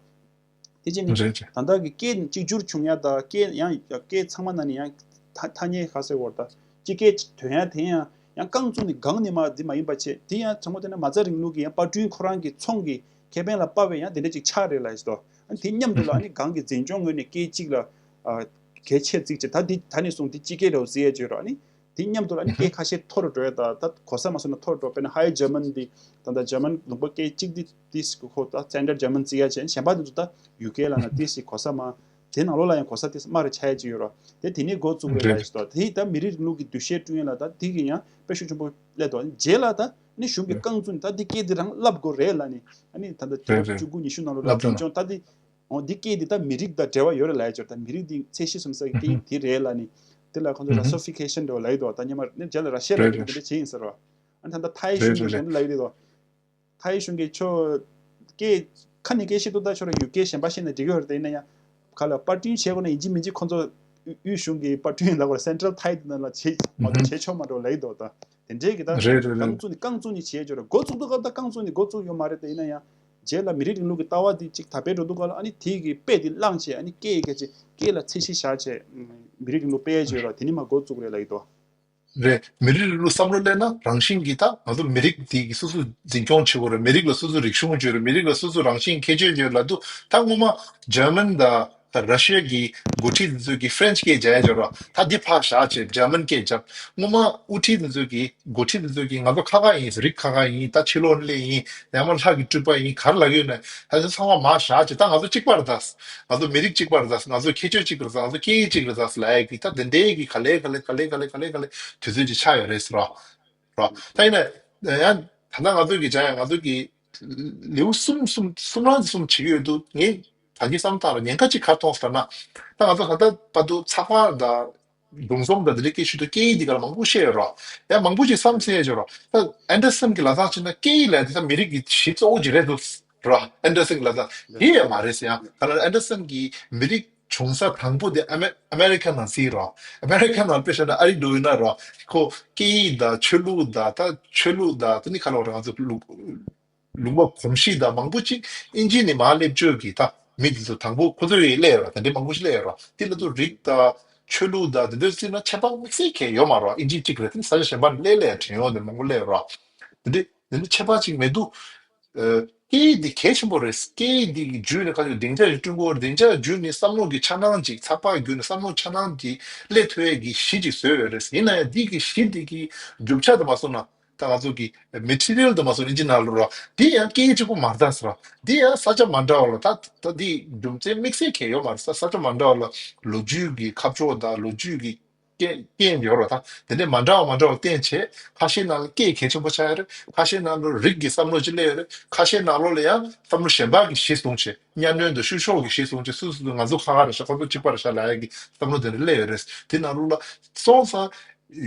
དེ་བྱས་ནས་རེད་རེད། ད་ལྟ་གི་སྐད་གཅིག་གྱུར་བྱུང་ཡ་ད་སྐད་ཡང་སྐད་ཚང་མ་ནང་ནས་ཡང་ཐ་ཐ་སྙད་ག་ཟེར་བར་ད་སྤྱི་སྐད་ཐོན་ཡ་དེ་ཡང་ཡང་རྐང་བཙུགས་ནས་སྒང་ནས་མ་འདི་མ་ཡིན་པ་བྱས་དེ་ཡང་དྲང་པོ་བལྟས་ན་མ་རྩ་རིང་ལུགས་ཀྱི་ཡང་དཔར་སྐྲུན་ཁོ་རང་གི་ཚོང་གི་ཁེ་ཕན་ལ་དཔའ་བའི་ཡང་དེ་འདྲ་ཅིག་ཆགས་རེད་ལབ་ཡ་ཞིག་འདུག་ཨ་ནི་དེ་མཉམ་དུ་ལ་ཨ་ནི་སྒང་གི་འཛིན་སྐྱོང་ངོས་ནས་སྐད་གཅིག་ལ་ཨ་གལ་ཆེ་བརྩིས་བྱས་ད་འདི་ད་ནས་བཟུང་འདི་སྤྱི་སྐད་རེད་བརྩི་ཡ་ཅིག་ཡོད་རེད། ཨ་ནི་དེ་མཉམ་དུ་ལ་ཨ་ནི་སྐད་ཁ་ཤས་མཐོ་རུ་འགྲོ་ཡ་ད་ད་གོ་ས་མ་སོང་ན་མཐོ་རུ་འགྲོ། དཔེར་ན་High German འདི་ད་ད་German ལུང་པ་སྐད་གཅིག་འདི་འདི་ཁོ་ད་Standard German བརྩི་ཡ་བྱས་གཞན་པ་འདི་ཚོ་ད་ཡུ་ཀེ་ལ་ན་ཏིས་ཀྱི་གོ་ས་མ། དེ་ནང་ལོགས་ལ་ཡང་གོ་ས་ཏིས་དམའ་རུ་ཆགས་ཡ་ཅིག་ཡོད་ར། དེ་དེ་ནས་འགོ་བཙུགས་རེད་ལབ་ཡ་ཞིག་འདུག་དེ་ད་མི་རིགས་རིང་ལུགས་ཀྱི་འདུ་ཤེས་བསྐྲུན་ཡ་ལ་ད་དེ་གི་ཡང་དཔེ་ཤུགས་ཆེན་པོ་སླེབས་འདུག་རྗེས་ལ་ད་ནི་གཞུང་གི་རྐང་བཙུགས་ནས་ད་འདི་སྐད་འདི་རང་བསླབ་དགོས་རེད་ལབ་ནས་ཨ་ནི་ད་ལྟ་དུས་རབས་བཅུ་དགུ་ཉི་ཤུ་ནང་ལོགས་ལ་འཛིན་སྐྱོང་ད་འདི་འོ་འདི་སྐད་འདི་ད་མི་རིགས་དང་འབྲེལ་བ་ཡོད་རེད་ལབ་ཡ་ཅིག་ད་མི་རིགས་འདི་ཚད་གཞི་བཟུང་ས་གི་སྐད་འདི་རེད་ལབ་ནས་དེ་ལ་ཁོང་ཚོ་Russification འདྲ་བོ་ལབ་ཡི་འདུག་ད་སྔོན་མ་ནི་རྗེས་ལ་ར་ཤི་ཡ་ལབ་ཡ་འདི་འདྲ་བྱས་ཡིན་ཟེར་བ། ཨ་ནི་ད་ལྟ་ཐའི་གཞུང་གི་གཞུང་འདི་ལབ་ཡི་འདུག་ཐའི་གཞུང་གིས་ཁྱོད་སྐད་ཁ་ནས་སྐད་བཤད་ཐུབ་ད་ཁྱོད་རང་ཡུལ་སྐད་གཞན་པ་བཤད་ན་འགྲིག་གི་རེད། དེ་ཡིན་ན་ཡང་ག་ལ་པར་སྐྲུན་བྱེད་དགོས་ན་ཡིན་གཅིག་མིན་གཅིག་ཁོ་ཚོ་དབུས་གཞུང་གི་པར་སྐྲུན་ལ་གོ་Central Thai དེ་ནང་ལ་བྱེད་མ་གཏོགས་བྱེད་ཆོག་མ་འགྲོ་ལབ་ཡི་འདུག་ད་དེ་འདྲས་ཀྱི་ད་རེད་རེད་རེད། རྐང་བཙུགས་ནས་རྐང་བཙུགས་ནས་བྱེད་ཆོག་རེད། འགོ་བཙུགས་དུས་སྐབས་ད་རྐང་བཙུགས་ནས་འགོ་བཙུགས་ཡོད་མ་རེད། དེ་ཡིན་ན་ཡང་རྗེས་ལ་མི་རིགས་རིང་ལུགས་ཀྱི་ལྟ་བ་དེ་གཅིག་དར་སྤེལ་འགྲོ་དུས་སྐབས་ལ་ཨ་ནི་དེ་གི་དཔེ་དེ་བླངས་བྱས་ཨ་ནི་སྐད་ཀྱི་སྐད་ལ་ཚད་གཞི་བཞག་བྱས་མི་རིགས་རིང་ལུགས་སྤེལ་ཡ་ཅིག་ཡོད་ར། དེ་ནི་མ་འགོ་བཙུགས་རེད་ལབ་ཡི་འདུག་རེད། མི་རིགས་རིང་ལུགས་བསམ་བློ་སླེབས་ན་རང་བཞིན་གྱིས་ད་ང་ཚོ་མི་རིགས་འདི་གི་སོ་སོ་འཛིན་སྐྱོང་བྱེད་དགོས་རེད། མི་རིགས་ལ་སོ་སོ་རིག་གཞུང་ཡོད་རེད། མི་རིགས་ལ་སོ་སོ་རང་བཞིན་ཁྱད་ཆོས་ཡོད་ལབ་དུས་ད་སྔོན་མ་German དང་Russia གི་འགོ་ཁྲིད་འདི་ཚོས་ཀྱི་French སྐད་རྒྱག་ཡ་ཅིག་ཡོད་ར། ད་འདི་ཕར་བཞག་བྱས་German སྐད་རྒྱབ། སྔོན་མ་དབུ་ཁྲིད་འདི་ཚོས་ཀྱི་འགོ་ཁྲིད་འདི་ཚོས་ཀྱི་ང་ཚོ་ཁ་ཁ་ཡིན། རིགས་ཁ་ཁ་ཡིན། ད་ཕྱི་ལོགས་ནས་སླེབས་ཡིན། ཡང་མ་ལྷ་གི་སྤྲུལ་པ་ཡིན་ག་རེ་ལབ་ཡོད་ན་ད་དེ་ཚང་མ་མར་བཞག་བྱས་ད་ང་ཚོ་གཅིག་པ་རེད་ད། ང་ཚོ་མི་རིགས་གཅིག་པ་རེད་ད། ང་ཚོ་ཁྱད་ཆོས་གཅིག་རེད་ད། ང་ཚོ་སྐད་ཡིག་གཅིག་རེད་ད་ལབ་ཡ་གི་ད་དེ་འདྲའི་གི་ག་ལེ་ག་ལེ་ག་ལེ་ག་ལེ་ག་ལེ་ག་ལེ་དུས་ཚོད་ཅིག་ཆགས་ཡོད་རེད་ཟེར་རོ། རོ། ད་ཡིན་ན་ཡང་ད་ལྟ་ང་ཚོ་གི་སྦྱང་ཡ་ང་ཚོ་གི་ལེའུ་གསུམ་གསུམ་གསུམ་རང་གསུམ་བྱེད་ཀྱི་ཡོད་འདུག་ངས་ད་གིན་བསམ་སྟངས་ལ་ཉེན་ཁ་ཅིག་ག་མཐོང་ཟེར་ན། ད་ང་ཚོ་ད་ལྟ་བར་དུ་ཚགས་པར་དང་སྒྲུང་རྩོམ་དང་དེ་འདྲའི་སྐད་ཆ་དུ་སྐད་ཡིག་འདི་ག་ལ་མང་པོ་བཤད་ཡོད་རོ། ཡང་མང་པོ་ཅིག་བསམ་ཚེ་ཡོད་རོ། ད་ཨན་ཌར་སན་གི་ལབ་སྟངས་བྱས་ན་སྐད་ཡིག་ལབ་དེ་ད་མི་རིགས་ཀྱི་གཞི་གཙོ་བོ་ཅིག་རེད་འདུག་རོ། ཨན་ཌར་སན་གི་ལབ་སྟངས་དེ་ཡང་མ་རེད་ཟེར། ཡང་ག་ལ་ཨན་ཌར་སན་གི་མི་རིགས་བྱུང་ས་དང་པོ་དེ་ཨ་མེ་ཨ་མེ་རི་ཁ་ནང་སྲིད་རོ། ཨ་མེ་རི་ཁ་ནང་དཔེ་བཞག་ན་ཨ་རི་འགྲོ་ཡིན་ན་རོ། ཁོ་སྐད་ཡིག་དང་ཆོས་ལུགས་དང་ད་ཆོས་ལུགས་དང་དེ་ནི་ག་ལ་བ་རེད། ང་ཚོ་ལུགས་ལུང་པ་གོམས་གཤིས་དང་མང་པོ་ཅིག་ཨིན་ཇི་ནས་མར་སླེབས་བཅོས་ཀྱི་ད་མི་འདི་ཚོ་དང་པོ་ཁོ་ཚོ་ཡིས་སླེབས་ཡོད་ར། དེ་འདྲའི་མང་པོ་ཞིག་སླེབས་ཡོད་ར། དེ་ལ་ཚོ་རིགས་དང་ཆོས་ལུགས་དང་དེ་འདྲ་བརྩིས་ན་ཁྱད་པར་དམིགས་བསལ་གང་ཡང་ཡོད་མ་རེད། ཨིན་ཇི་གཅིག་རེད། དེ་ནི་ས་ཆ་གཞན་པ་ནས་སླེབས་སླེབས་བྱུང་ཡོད་དེ་མང་པོ་སླེབས་ཡོད་ར། དེ་འདྲའི་དེ་ནི་ཁྱད་པར་ཅིག་མི་འདུག་ཨ། སྐད་ཡིག་འདི་གལ་ཆེན་པོ་རེད། སྐད་ཡིག་འདི་བརྒྱུད་ནས་ཁ་ཅིག་སྡིངས་ཆ་ཞིག་བསྐྲུན་དགོས་རེད། སྡིངས་ཆ་བརྒྱུད་ནས་བསམ་བློ་གི་འཆར་སྣང་ཅིག་ཚགས་པར་བརྒྱུད་ནས་བསམ་བློ་འཆར་སྣང་ཅིག་སླེབས་ཐུབ་ཡས་ཀྱི་གཞི་ཅིག་བཟོས་ཡོད་རེད། ཡིན་ན་ཡང་འདི་གི་གཞི་འདི་གི་རྒྱུ་ཆ་དུ་མ་སོང་ན། ད་ང་ཚོ་གི་མེ་ཊི་རི་ཡལ་དུ་མ་སོང་ན་ཨིན་ཇི་ནང་ལོགས་ར། འདི་ཡང་སྐད་ཡིག་གཅིག་པོ་མ་རེད་ཟེར་ར། འདི་ཡང་ས་ཆ་མ་འདྲ་བ་ལ་ད་ད་འདི་རྒྱུ་མཚན་དམིགས་བསལ་གང་ཡང་ཡོད་མ་རེད། ས་ས་ཆ་མ་འདྲ་བ་ལ་ལོ་རྒྱུས་ཀྱི་ཁ་ཕྱོགས་དང་ལོ་རྒྱུས་ཀྱི་རྐྱེན་རྐྱེན་ཡོད་རེད། ད་དེ་འདྲའི་མ་འདྲ་བ་མ་འདྲ་བ་བསྟན་བྱས་ཁ་ཤས་ནང་ལ་སྐད་གལ་ཆེན་པོ་ཆགས་ཡོད་རེད། ཁ་ཤས་ནང་ལ་རིགས་ཀྱི་བསམ་བློ་ཅིག་སླེབས་ཡོད་རེད། ཁ་ཤས་ནང་ལོགས་ལ་ཡང་བསམ་བློ་གཞན་པ་གི་གཞི་བཟུང་བྱས་གཉའ་གནོན་དང་བཤུ་གཞོག་གི་གཞི་བཟུང་བྱས་སུ་སུ་སུ་ང་ཚོ་ཁ་ཁ་རེད་ཤག་ཁོ་ཚོ་གཅིག་པ་རེད་ཤག་ལབ་ཡ་གི་བསམ་བློ་དེ་འདྲ་སླེབས་ཡོད་རེད། དེ་ནང་ལོགས་ལ་སོང་ཙང་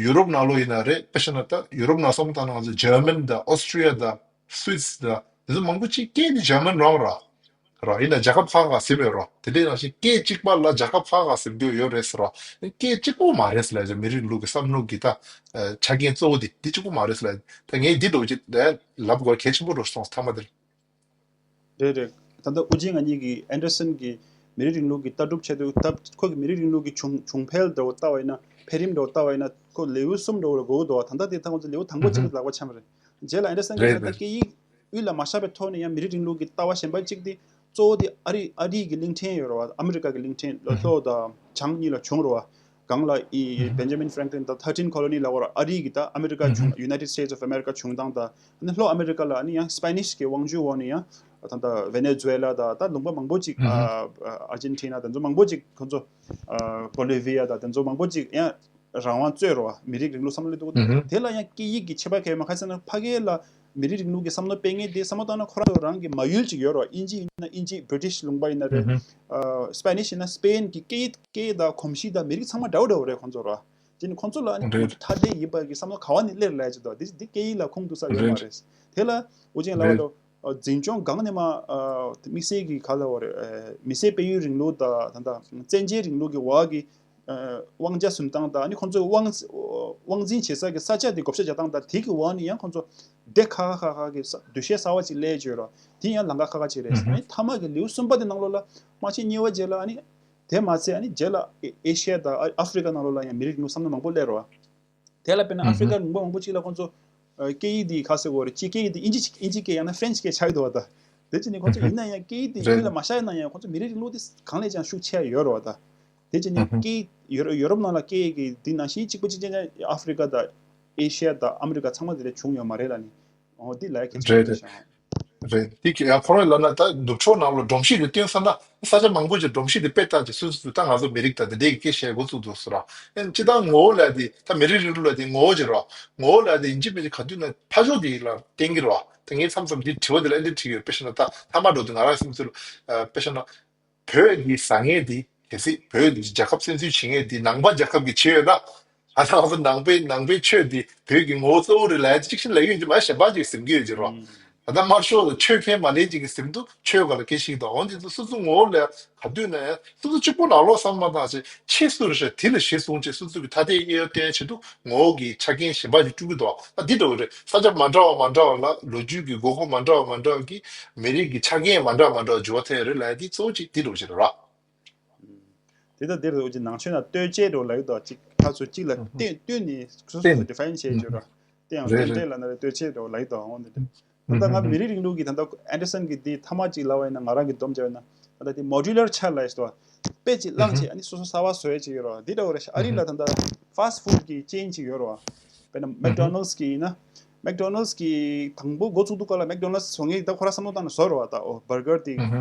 ཡུ་རོབ་ནང་ལོགས་ཡིན་ན་རེད། དཔེ་བཞག་ན་ད་ཡུ་རོབ་ནང་སོང་ཙང་ང་ཚོ་ཇར་མན་དང་ཨོ་སི་ཀྲི་ཡ་དང་སུད་སི་དང་དེ་ཚོ་མང་པོ་ཅིག་སྐད་དེ་ཇར་མན་རང་རེད། ར། ཡིན་ན་རྒྱལ་ཁབ་ཁག་ཁག་ཟེར་བའི་ར། དེ་འདྲའི་ནང་བཞིན་སྐད་གཅིག་པ་ལ་རྒྱལ་ཁབ་ཁག་ཁག་ཟེར་འདོད་ཡོད་རེད་ཟེར་ར། སྐད་གཅིག་པོ་མ་རེད་ཟེར་ལ་ཡ་མི་རིགས་ལུགས་ཀྱི་བསམ་བློ་གི་ད་ཆ་རྐྱེན་གཙོ་བོ་དེ་འདི་གཅིག་པོ་མ་རེད་ཟེར་ལ་ད་ངས་འདི་འདྲ་བོ་ཅིག་ལབ་དགོས་གལ་ཆེན་པོ་རུ་སོང་ཐ་མ་དེར། རེད་རེད། ད་ལྟ་ཨུ་རྒྱན་ང་གཉིས་ཀྱིས་ཨན་ཌར་སན་གྱི་མི་རིགས་རིང་ལུགས་ཀྱི་ལྟ་གྲུབ་ཆེད་དུ་ད་ཁོ་གི་མི་རིགས་རིང་ལུགས་ཀྱི་བྱུང་བྱུང་འཕེལ་འདྲ་བོ་ལྟ་བ་ཡིན་ན་འཕེལ་རིམ་འདྲ་བོ་ལྟ་བ་ཡིན་ན་ཁོ་ལེའུ་གསུམ་འདྲ་བོ་ལ་གོ་གི་འདུག་ད་ལྟ་དེ་ད་ང་ཚོ་ལེའུ་དང་པོ་གཅིག་ལ་ལག་པ་འཆང་བ་རེད། རྗེས་ལ་ཨན་ཌར་སན་གྱིས་རེད་ད་ལྟ་རེད། སྐད་ཡིག་དབུས་ལ་མ་བཞག་པའི་ཐོག་ནས་ཡང་མི་རིགས་རིང་ལུགས་ཀྱི་ལྟ་བ་གཞན་པ་གཅིག་དེ་གཙོ་བོ་དེ་ཨ་རི་ཨ་རི་གི་གླིང་ཕྲན་ཡོད་རེད་བ། ཨ་མི་རི་ཀ་གི་གླིང་ཕྲན་ལ་ལྷོ་དང་བྱང་གཉིས་ལ་བྱུང་རེད་བ། སྒང་ལ་ཨི་Benjamin Franklin དང་Thirteen Colony ལབ་པ་རེད། ཨ་རི་གི་ད་ཨ་མི་རི་ཀ་བྱུང་United States of America བྱུང་སྟངས་དང་ཨ་ནི་ལྷོ་ཨ་མི་རི་ཀ་ལ་ཨ་ནི་ཡང་Spanish གི་དབང་སྒྱུར་འོག་ནས་ཡང་ད་ད་Venezuela དང་ད་ལུང་པ་མང་པོ་ཅིག་ཨ་Argentina དང་དེ་ཚོ་མང་པོ་ཅིག་ཁོང་ཚོ་ཨ་Bolivia དང་དེ་ཚོ་མང་པོ་ཅིག་ཡང་རང་དབང་རྩོད་རོགས་མི་རིགས་རིང་ལུགས་བསམ་བློ་ལས་འདུག་དེ་ལ་ཡང་སྐད་ཡིག་གི་ཁྱད་པར་ག་ཡོད་མ་ཁ་སང་ན་ཕ་གི་ལ་མི་རིགས་རིང་ལུགས་ཀྱི་བསམ་བློ་སྤེལ་མཁན་དེ་བསམ་བློ་བཏང་ན་ཁོ་རང་ཚོ་རང་གི་མ་ཡུལ་ཅིག་ཡོད་རོགས། དབྱིན་ཇི་ཡིན་ན་དབྱིན་ཇི་British ལུང་པ་ཡིན་ན་རེད། Spanish ཡིན་ན་Spain གི་སྐད་ཡིག་སྐད་དང་གོམས་གཤིས་དང་མི་རིགས་ཚང་མ་འདྲ་བོ་འདྲ་བོ་རེད་ཁོང་ཚོ་རོགས། དེ་ནི་ཁོང་ཚོ་ལ་ཨ་ནི་ཁོང་ཚོ་ཐ་དད་ཡིན་པ་གི་བསམ་བློ་ག་བ་ནས་སླེབས་ལབ་ཅིག་འདུག་དེ་དེ་སྐད་ཡིག་ལ་ཁུངས་གཏུགས་ས་ཡོད་མ་རེད། དེ་ལ་ཨོ་རྒྱན་ལབ་པ་འདྲ་འཛིན་སྐྱོང་སྒང་ནས་མ་དམིགས་བསལ་གྱི་ག་ལབ་དགོས་རེད། མི་སེར་སྤེལ་ཡུལ་རིང་ལུགས་དང་ད་ལྟ་བཙན་རྒྱལ་རིང་ལུགས་ཀྱི་འོག་གི་ ཨ་དབང་ཆ་འཛིན་སྟངས་དང་ཨ་ནི་ཁོང་ཚོའི་དབང་དབང་འཛིན་བྱེད་ས་གི་ས་ཆ་དེ་བགོ་བཤའ་རྒྱག་སྟངས་དང་དེ་གི་འོག་ནས་ཡང་ཁོང་ཚོ་སྡེ་ཁག་ཁག་ཁག་གི་ས་འདུ་ཤེས་གསར་བ་ཅིག་སླེབས་བྱས་རོ། དེ་ཡང་ལམ་ཁ་ཁག་ཁག་ཅིག་རེད། ཨ་ནི་མཐའ་མ་གི་ལེའུ་གསུམ་པ་དེ་ནང་ལོགས་ལ་མ་ཕྱི་གཉིས་པ་རྗེས་ལ་ཨ་ནི་དེ་མ་ཚད་ཨ་ནི་རྗེས་ལ་ཨེ་ཨེ་ཤི་ཡ་དང་ཨ་ཨ་ཧྥི་རི་ཀ་ནང་ལོགས་ལ་ཡང་མི་རིགས་རིང་ལུགས་བསམ་བློ་མང་པོ་སླེབས་རོ། དེ་ལ་དཔེར་ན་ཨ་ཧྥི་རི་ཀ་ལུང་པ་མང་པོ་ཅིག་ལ་ཁོང་ཚོ་ཨ་སྐད་ཡིག་འདི་ག་ཟེར་དགོས་རེད། སྤྱི་སྐད་ཡིག་འདི་ཨིན་ཇི་ཨིན་ཇི་སྐད་ཡང་ན་ཧྥ་རན་ཆི་སྐད་ཆགས་ཀྱི་འདུག་བ་ད། དེ་བྱས་ནས་ཁོང་ཚོ་ཡིན་ན་ཡང་སྐད་ཡིག་འདི་རེད། ཡུལ་ལ་མ་ཤར་ན་ཡང་ཁོང་ཚོ་མི་རིགས་རིང་ལུགས་འདི་གང་ལས་ཀྱང་ཤུགས་ཆེ་ཡོད་རེད་བ་ད། དེ་བྱས་ནས་སྐད་ཡིག་ཡོ་རོ་ཡོ་རོབ་ནང་ལ་སྐད་ཡིག་གི་འདི་ནང་བཞིན་གཅིག་པ་གཅིག་རྐྱང་རྐྱང་ཨ་ཧྥི་རི་ཀ་དང་ཨེ་ཤི་ཡ་དང་ཨ་མི་རི་ཀ་ཚང་མ་དེ་འདྲ་བྱུང་ཡོད་མ་རེད་ལ་ནི། འོ་འདི་ལ་གལ་ཆེན་པོ་རེད་ཤག་རེད། དེ་གི་ཡང་ཁོ་རང་ལབ་ན་ད་ནུབ་ཕྱོགས་ནང་ལ་སྒྲོམ་གཞི་དེ་བཏོན་ས་ན་ས་ཆ་མང་པོ་ཅིག་སྒྲོམ་གཞི་དེ་དཔེ་ལྟ་ཅིག་སོ་སོ་ད་ང་ཚོ་མི་རིགས་ད་དེ་འདྲའི་གི་སྐད་བཤད་འགོ་བཙུགས་འདུག་ཟེར་ར། ཨེ་སྤྱི་བཏང་ངོ་བོ་ལ་དེ་ད་མི་རིགས་རིང་ལུགས་ལ་དེ་ངོ་བོ་ཅིག་ར། ངོ་བོ་ལ་དེ་ཡིན་གཅིག་མིན་གཅིག་ག་དུས་ན་ཕར་ཕྱོགས་དེ་ལ་བརྟེན་གི་ར། ད་ངས་མཚམས་མཚམས་དེ་དྲི་བ་དེ་ལ་ཨེ་འདྲ་དྲིས་ཡོད། དཔེ་བཤད་ན་ད་ཐ་མ་འགྲོ་དུས་ང་རང་སེམས་ཚོར་དཔེ་བཤད་ན། བོད་འདི་ཟ་མཁན་འདི་གལ་སྲིད་བོད་འདི་རྒྱལ་ཁབ་བཙན་འཛུལ་བྱེད་མཁན་འདི་ནང་པ་རྒྱལ་ཁབ་ཀྱི་བྱེད་ཡོད་ན། ཨ་ད་ང་ཚོ་ནང་པའི་ནང་པའི་ཆོས་འདི་བོད་ཀྱི་ངོ་བོ་གཙོ་བོ་རེད་ལབ་ཡ་གཅིག་ཤིན་ལབ་ཡོད་ཀྱི་མ་གཞན་པ་ཅིག་ཟེར་གྱི་ཡོད་ཀྱི་རོ། ད་ལྟ་དམར་ཤོག་ལ་ཆོས་མཁན་མ་ལེན་ཅིག་གི་ཟེར་འདུག་ཆོས་ག་ལ་སྐད་ཤིག་དང་འོན་ཏེ་སོ་སོ་ངོ་བོ་ལ་ག་དུས་ན་ཡང་སོ་སོ་གཅིག་པོ་ནང་ལོགས་བསམ་བློ་བཏང་བྱས་ཆེས་སུ་རེ་ཤ་དེ་ལ་གཞི་བཟུང་བྱས་སོ་སོ་གི་ཐ་དད་དབྱེ་བ་བསྟན་ཆེད་དུ། ངོ་བོ་གི་ཆ་རྐྱེན་གཞན་པ་ཞིག་སྤྲུལ་གྱི་འདུག་ཨ་འདི་འདྲ་བོ་རེད། ས་ཆ་མ་འདྲ་བ་མ་འདྲ་བ་ལ་ལོ་རྒྱུས་ཀྱི་དགོས་མཁོ་མ་འདྲ་བ་མ་འདྲ་བ་གི་མི་རིགས་ཀྱི་ཆ་རྐྱེན་མ་འདྲ་མ་འདྲ་བ་འགྱུར་བ་ཐེབས་རེད་ལབ་ཡ་འདི་གཙོ་བོ་གཅིག་འདི་འདྲ་བོ་ཞིག་རེད་ར། དེ་ལྟ་འདིར་འོ་ཅི་ནང་ཆོས་ན་ལྟོས་བཅས་འདྲ་བོ་ལབ་ཡོད་དོ། གཅིག་ཕར་ཚུར་གཅིག་ལ་བསྟུན་བསྟུན་ནས་སོ་སོ་སོ་ཌི་ཕ་ཡིན་བྱས་བརྗོད་ར། དེ་ཡང་རེད་ལྟོས་རེད། བཅས་ལབ་ན་རེད་ལྟོས་བཅས་འདྲ་བོ་ལབ་ཡོད་དོ་འོ་འདི་འདྲ། ད་ལྟ་ང་མི་རིགས་རིང་ལུགས་ཀྱི་ད་ལྟ་ཨན་ཌར་སན་གྱི་འདི་ཐ་མ་ཅིག་ལབ་པ་ཡིན་ན་ང་རང་གི་སྡོམ་བྱས་པ་ཡིན་ན། ད་ལྟ་དེ་མོ་ཌུ་ལར་ཆ་ལབ་ཡོད་དོ། དཔེ་ཅིག་བླངས་བྱས་ཨ་ནི་སོ་སོ་གསར་པ་བཟོ་ཡ་ཅིག་ཡོད་རེད་བ། འདི་འདྲ་བོ་རེད་ཤག་ཨ་རི་ལ་ད་ལྟ་ཕ་སི་ཊི་ཕུཌ་གི་ཅེན་ཅིག་ཡོད་རེད་བ། དཔེར་ན་མེག་ཌོ་ནལ་ཌི་གི་ཡིན་ན། མེག་ཌོ་ནལ་ཌི་གི་དང་པོ་འགོ་བཙུགས་དུས་སྐབས་ལ་མེག་ཌོ་ནལ་ཌི་བཟོ་མཁན་ད་ཁོ་རང་བསམ་བློ་བཏང་ནས་བཟོ་རེད་བ། ད་ཨོ་བར་གར་དེ་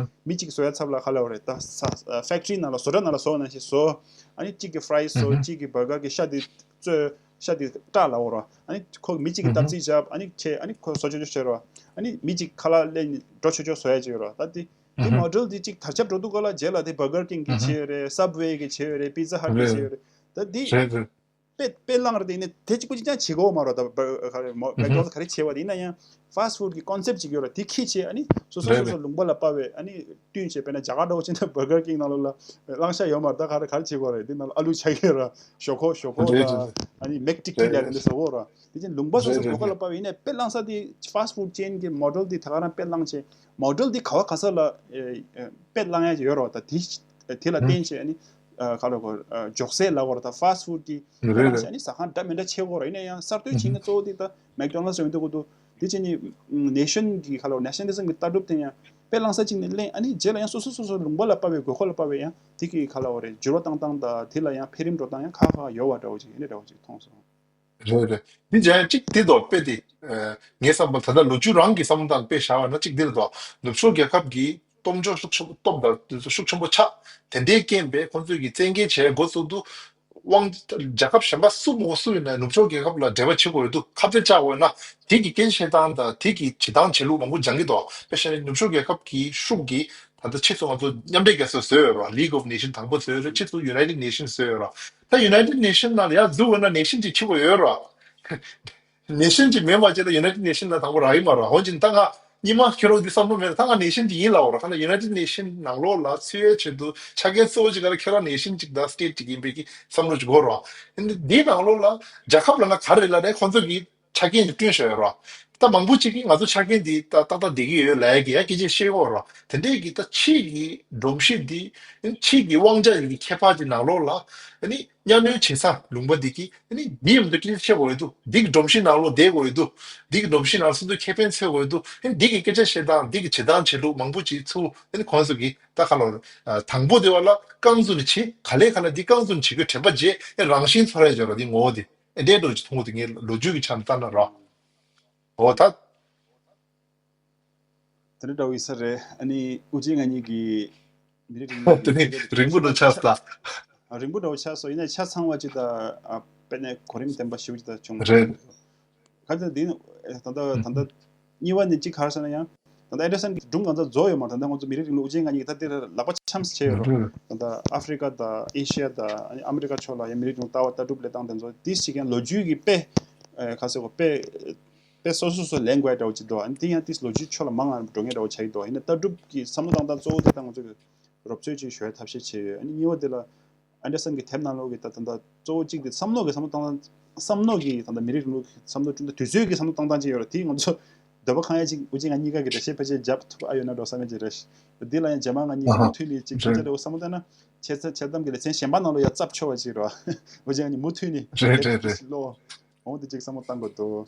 མི་གཅིག་བཟོ་ཡ་ཚབ་ལ་ག་ལབ་རེད། ད་ས་ཕེག་ཊི་རི་ནང་ལ་བཟོ་གྲྭ་ནང་ལ་བཟོ་ནང་བཞིན་བཟོ། ཨ་ནི་གཅིག་གི་ཕ་རའི་ཛི་བཟོ། གཅིག་གི་བར་གར་གི་ཤ་དེ་བཙོས། ཤ་དེ་སྐྲ་ལབ་རེད་བ། ཨ་ནི་ཁོ་མི་གཅིག་གི་སྟབས་རྩེས་བྱས་ཨ་ནི་བྱས་ཨ་ནི་ཁོ་བཟོ་ཆོག་ཆོག་བྱས་རེད་བ། ཨ་ནི་མི་གཅིག་ཁ་ལག་ལེན་འགྲོ་ཆོག་ཆོག་བཟོ་ཡ་ཅིག་ཡོད་རེད་བ། ད་དེ་དེ་མོ་ཌེལ་དེ་གཅིག་དར་ཁྱབ་འགྲོ་དུས་སྐབས་ལ་རྗེས་ལ་དེ་བར་གར་ཀིང་གི་བྱས་ཡོད་རེད། སབ་ཝེ་གི་བྱས་ཡོད་རེད། པི་ཛ་ཧཊ་གི་བྱས་ཡོད་རེད། ད་དེ་རེད་རེད། དཔེ་དཔེ་བླངས་རེད། དེ་ནི་དེ་གཅིག་པུ་གཅིག་རྐྱང་བྱེད་དགོས་མ་རེད། ད་བར་ག་རེ་མོ་མེག་ཌོ་ནལ་ཌི་ག་རེ་བྱས་པ་དེ་ཡིན་ན་ཡང་ཕ་སི་ཊི་ཕུཌ་གི་ཀོན་སེབ་ཅིག་ཡོད་རེད། དེ་ཁྱེར་བྱས་ཨ་ནི་སོ་སོ་རེད་སོ་སོ་རེད། ལུང་པ་ལ་དཔག་པའི་ཨ་ནི་བསྟུན་བྱས། དཔེར་ན་རྒྱ་གར་འདྲ་བོ་བྱས་ན་བར་གར་ཀིང་ནང་ལོགས་ལ་བླངས་ཤ་ཡོད་མ་རེད། ད་ག་རེ་ག་རེ་བྱེད་དགོས་རེད། དེ་ནང་ལ་ཨ་ལུ་ཆགས་ཀྱི་ཡོད་རེད། ཞོག་ཁོག་ཞོག་ཁོག་རེད་རེད་དང་རེད། ཨ་ནི་མེག་ཊི་ཀི་རེད་ལབ་རེད། དེ་འདྲ་བཟོ་དགོས་རེད། དེ་བཞིན་ལུང་པ་སོ་སོའི་ལུང་པ་ལ་དཔག་པའི་ཡིན་ནའི་དཔེ་བླངས་ས་དེ་ཕ་སི་ཊི་ཕུཌ་ཅེན་གྱི་མོ་ཌེལ་དེ་ད་ག་རང་དཔེ་བླངས་བྱས། མོ་ཌེལ་དེ་ག་བ་ག་ས་ལ་ཨེ་ཨེ་དཔེ་བླངས་ཡ་ཡོད་རེད་བ། ད་དེ་དེ་ལ་བརྟེན་བྱས་ཨ་ནི་ཨ་ག་ལ་གོ་ཨ་འཇོག་སའི་ལ་གོ་རེད། ད་ཕ་སི་ཊི་ཕུཌ་གི་དཔེ་རེད་བླངས་བྱས་རེད། ཨ་ནི་ཟ་ཁང་འདྲ་མི་འདྲ་ཕྱེ་དགོས་རེད། ཡིན་ན་ཡང་གསར་གཏོད་བྱས་ན་གཙོ་བོ་དེ་ད་མེག་ཌོ་ནལ་ཌི་ཡོང་དུས་གོ་འདུག་དེ་བྱས་ནས་ནེ་ཤན་གྱི་ག་ལ་གོ་ནེ་ཤ་ནལ་ལི་ཛམ་གྱི་ལྟ་གྲུབ་དེ་ཡང་དཔེ་བླངས་ས་གཅིག་ནས་གླེང་། ཨ་ནི་རྗེས་ལ་ཡང་སོ་སོ་སོ་སོ་ལུང་པ་ལ་དཔག་པའི་དགོས་མཁོ་ལ་དཔག་པའི་ཡང་དེ་གི་ག་ལ་གོ་རེད། འགྱུར་བ་བཏང་སྟངས་དང་དེ་ལ་ཡང་འཕེལ་རིམ་འགྲོ་སྟངས་ཡང་ཁག་ཁག་ཡོད་པ་འདྲ་བོ་ཅིག་ཡིན་ན་འདྲ་བོ་ཅིག་མཐོང་སོང་། རེད་རེད། འདི་མཇལ་ཡང་གཅིག་འདི་དོ་དཔེ་དེ། ངའི་བསམ་པ་ད་ལྟ་ལོ་རྒྱུས་རང་གི་བསམ་བློ་བཏང་དཔེ་བཞག་པ་ན་གཅིག་འདི་ལ་དོ་ནུབ་ཕྱོགས་རྒྱལ་ཁབ་ཀྱི་སྟོབས་འབྱོར་ཤུགས་ཆེན་པོ་སྟོབས་དང་ཤུགས་ཆེན་པོ་ཆགས། དེ་འདྲའི་རྐྱེན་པས་ཁོང་ཚོས་ཀྱི་བཙན་འགེལ་བྱས་འགོ་བཙུགས་དུས། དབང་རྒྱལ་ཁབ་གཞན་པ་སུ་མོ་སུ་ཡིན་ན་ནུབ་ཕྱོགས་རྒྱལ་ཁབ་ལ་འབྲེལ་བ་བྱེད་དགོས་ཡོད་དུས་ཁ་གཏད་བཅག་དགོས་ན་དེ་གི་སྐད་ཆ་བཤད་སྟངས་དང་དེ་གི་བྱེད་སྟངས་བྱེད་ལུགས་མང་པོ་སྦྱང་གི་འདུག་དཔེ་བཤད་ན་ནུབ་ཕྱོགས་རྒྱལ་ཁབ་ཀྱི་ཤུགས་ཀྱིས་ད་ལྟ་ཕྱིས་སུ་ང་ཚོ་མཉམ་འབྲེལ་རྒྱལ་ཚོགས་བཟོས་ཡོད་ར། League of Nations དང་པོ་བཟོས་ཡོད་རེད། ཕྱིས་སུ་United Nations བཟོས་ཡོད་ར། ད་United Nations ནང་ལ་ཡར་འཛུལ་དགོས་ན་ནེ་ཤན་ཅིག་བྱེད་དགོས་ཡོད་ར། ནེ་ཤན་ཅིག་མེད་པ་བྱས་ན་United Nation ལ་དང་པོ་རག་གི་མ་རེད། འོན་ཀྱང་ད་ང་སྔོན་མ་ཁྱེད་རང་འདི་བསམ་བློ་མེད་ན་ད་ང་ནེ་ཤན་ཅིག་ཡིན་ལབ་པ་རེད། ཁ་ན་United Nation ནང་ལོགས་ལ་ཚུད་ཡའི་ཆེད་དུ་ཆ་རྐྱེན་གཙོ་བོ་ཅིག་ག་རེ། ཁྱེད་རང་ནེ་ཤན་ཅིག་དང་སི་ཊེཊ་ཅིག་ཡིན་པའི་གི་བསམ་བློ་ཅིག་དགོས་རེད། འདི་ནང་ལོགས་ལ་རྒྱལ་ཁབ་ལབ་ན་ག་རེ་ལབ་ན་ཁོང་ཚོ་གིས་ཆ་རྐྱེན་ཅིག་བསྐྲུན་བཞག་ཡོད་རེད། ད་མང་པོ་ཅིག་གིས་ང་ཚོ་ཆ་རྐྱེན་འདི་ད་ཏག་ཏག་བསྡད་ཀྱི་ཡོད་ལབ་ཡ་གི་ཡ་སྐད་ཆ་བཤད་ཀྱི་ཡོད་རེད། དེ་འདྲའི་གི་ད་ཕྱིའི་གི་སྒྲོམ་གཞི་འདི་ཕྱིའི་གི་དབང་ཆ་ཡི་གི་ཁྱད་པར་གྱི་ནང་ལོགས་ལ་ཨ་ནི། གཉའ་གནོན་བྱེད་ས་ལུང་པ་འདི་གིས་ཨ་ནི་འདི་མི་འདུག་སྐད་ཆ་བཤད་དགོས་ཡོད་དུས། འདི་གི་སྒྲོམ་གཞི་ནང་ལོགས་བསྡད་དགོས་ཡོད་དུས། འདི་གི་སྒྲོམ་གཞི་ནང་སོ་སོའི་ཁེ་ཕན་འཚོལ་དགོས་ཡོད་དུས། ཨ་ནི་འདི་གི་སྐད་ཆ་བཤད་སྟངས། འདི་གི་བྱེད་སྟངས་བྱེད་ལུགས་མང་པོ་ཅིག་ཚུར་ཨ་ནི་ཁོང་ཚོ་གིས་ད་ག་ལོར་དང་པོ་དེ་བ་ལ་རྐང་བཙུགས་ནས་བྱེད། ག་ལེ་ག་ལ་འདི་རྐང་བཙུགས་ནས་བྱེད་དགོས་དྲན་པ་བརྗེད། ཨ་རང་བཞིན་ཚོར་ཡ་བྱས་ར། འདི་ངོ་བོ་དེ་ཨ་འདྲའི་འགྲོ་ཅིག་མཐོང་གི་འདུག་ངས་ལོ་རྒྱུས་ཀྱི་ཆ་ནས་ལྟ་ན་ར། འོ་ད། དེ་འདྲ་འདྲ་བོ་ཡིན་ས་རེད། ཨ་ནི་ཨུ་ཅེ་ང་གཉིས་ཀྱི་མི་རིགས་རིང་ལུགས་དེ་ནི་རིང་པོ་འགྲོ་ཆགས་སོང་། རིང་པོ་འདྲ་བོ་ཆགས་སོང་། ཡིན་ན་ཆ་ཚང་བ་ཅིག་དང་། ཨ་དཔེ་ནས་གོ་རིམ་ལྡན་པ་ཞེ་པོ་ཅིག་དང་བྱུང་། རེད། ག་ཚོད་འདི་ད་ལྟ་ད་ལྟ་གཉིས་པ་ནི་གཅིག་ག་རེ་ཟེར་ན་ཡང་། ད་ལྟ་ཨན་ཌར་སན་གྱི་སྒྲུང་གང་ཚ་རྫོགས་ཡོད་མ་རེད། ད་ལྟ་ང་ཚོ་མི་རིགས་རིང་ལུགས་ཨུ་ཅེ་ང་གཉིས་ཀྱིས་ད་འདིར་ལག་པ་འཆམས་བྱས་ཡོད་རེད། ད་ལྟ་ཨ་ཧྥི་རི་ཀ་དང་ཨེ་ཤི་ཡ་དང་ཨ་མི་རི་ཀ་ཕྱོགས་ལ་ཡང་མི་རིགས་རིང་ལུགས་ལྟ་བ་ལྟ་གྲུབ་ལས་སྟངས་དེ་ཚོ་འདི་ཞིག་ཡང་ལོ་རྒྱུས་ཀྱི་དཔེ་ག་ཟེར་དགོས། དཔེ་དཔེ་སོ་སོ་སོ་ལེན་དགོས་འདྲ་བོ་ཅིག་འདུག་ཨ་ནི་དེ་ཡང་ཏིས་ལོ་རྒྱུས་ཕྱོགས་ལ་མང་ང་འགྲོ་ངེས་འདྲ་བོ་ཆགས་ཀྱི་འདུག་ཡིན་ན་ལྟ་གྲུབ་ཀྱི་བསམ་བློ་བཏང་སྟངས་གཙོ་བོ་དེ་ད་ང་ཚོ་གི་རོབ་ཚོད་ཅིག་ཞུ་ཡ་ཐབས་ཤེས་བྱས་ཡོད། ཨ་ནི་གཉིས་པ་དེ་ལ་ ཨན་ཌར་སན་གྱི་དེབ་ནང་ལོགས་ཀྱི་ད་ད་ད་གཙོ་བོ་གཅིག་དེ་བསམ་བློ་གི་བསམ་བློ་བཏང་སྟངས། བསམ་བློ་གི་ད་ད་མི་རིགས་རིང་ལུགས་ཀྱི་བསམ་བློ་བསྐྲུན་ད་དུས་ཚོད་ཀྱི་བསམ་བློ་བཏང་སྟངས་ཅིག་ཡོད་ར། དེ་ང་ཚོ་འདོད་པ་ཁེངས་ཡ་ཅིག་འུ་ཅག་ང་གཉིས་ཀ་གི་འགྲེལ་བཤད་ཕལ་ཆེར་རྒྱབ་ཐུབ་ཨ་ཡོད་ན་འགྲོ་བསམ་ཡ་ཅིག་རེད། འདི་ལ་ཡང་རྗེས་མ་ང་གཉིས་ཀ་ཨ་མུ་མཐུད་ནས་ཅིག་ཁ་ཆ་རེ་བོ་བསམ་བློ་བཏང་ན་འཆད་འཆད་གཏམ་གྱི་ལེ་ཚན་གཞན་པ་ནང་ལོགས་ཡ་བཙབ་ཆོག་པ་ཅིག་ར། འུ་ཅག་ང་གཉིས་མུ་མཐུད་ནས་རེད་རེད་རེད། ལོ་འོང་དེ་ཅིག་བསམ་བློ་བཏང་དགོས་འདུག་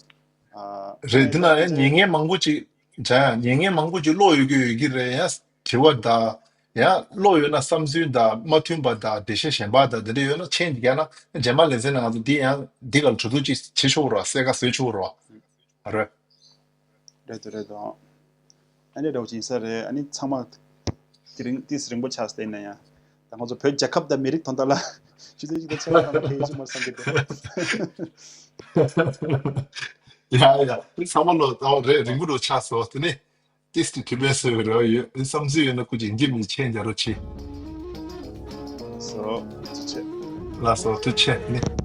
ཨ། རེད། འདི་ན་ཡང་ཉན་མཁན་མང་པོ་ཅིག་བྱ་ཡང་ཉན་མཁན་མང་པོ་ཅིག་བློ་ཡོད་ཀྱི་ཡོད་ཀྱི་རེད། ཡང་དྲི་བ་དང་ཡང་བློ་ཡོད་ན་བསམ་ཚུལ་དང་མ་མཐུན་པ་དང་འགྲེལ་བཤད་གཞན་པ་དང་དེ་འདྲ་ཡོད་ན་མཆན་རྒྱག་ན་རྗེས་མ་ལེ་ཚན་ནང་ང་ཚོ་འདི་ཡང་འདི་ག་ལ་གྲོས་བསྡུར་ཅིག་བྱེད་ཆོག་རོགས། གསལ་ཁ་བཟོས་ཆོག་རོགས། རེད། རེད་འདུག་རེད་འདུག་ཨ་ནི་རེ་བ་ཅིག་ཡིན་ས་རེད། ཨ་ནི་ཚང་མ་དེ་རིང་ཏིས་རིང་པོ་ཆགས་སྟེ་ཡིན་ན་ཡང་ད་ང་ཚོ་བོད་རྒྱལ་ཁབ་དང་མི་རིགས་དོན་དག་ལ་ཆུ་ཚོད་གཅིག་དང་ཕྱེད་ཀ་ཙམ་ལས་ཡོད་ཀྱི་མ་རེད་བསམ་གྱི་འདུག་ཡ་ཡ་ཚང་མ་ལོ་ད་རེད། རིང་པོ་ལོ་ཆགས་སོང་། དེ་ནས་ཏིས་དེ་ཐུ་བས་སོ་རེ་བ་ཡོད། བསམ་ཚུལ་ཡོད་ན་སྐུ་མཁྱེན་འཇིགས་མི་མཆན་རྒྱག་རོགས་གྱིས། སོ་ཐུགས་རྗེ་ཆེ། ལགས་སོ་ཐུགས་རྗེ་ཆེ་ནི།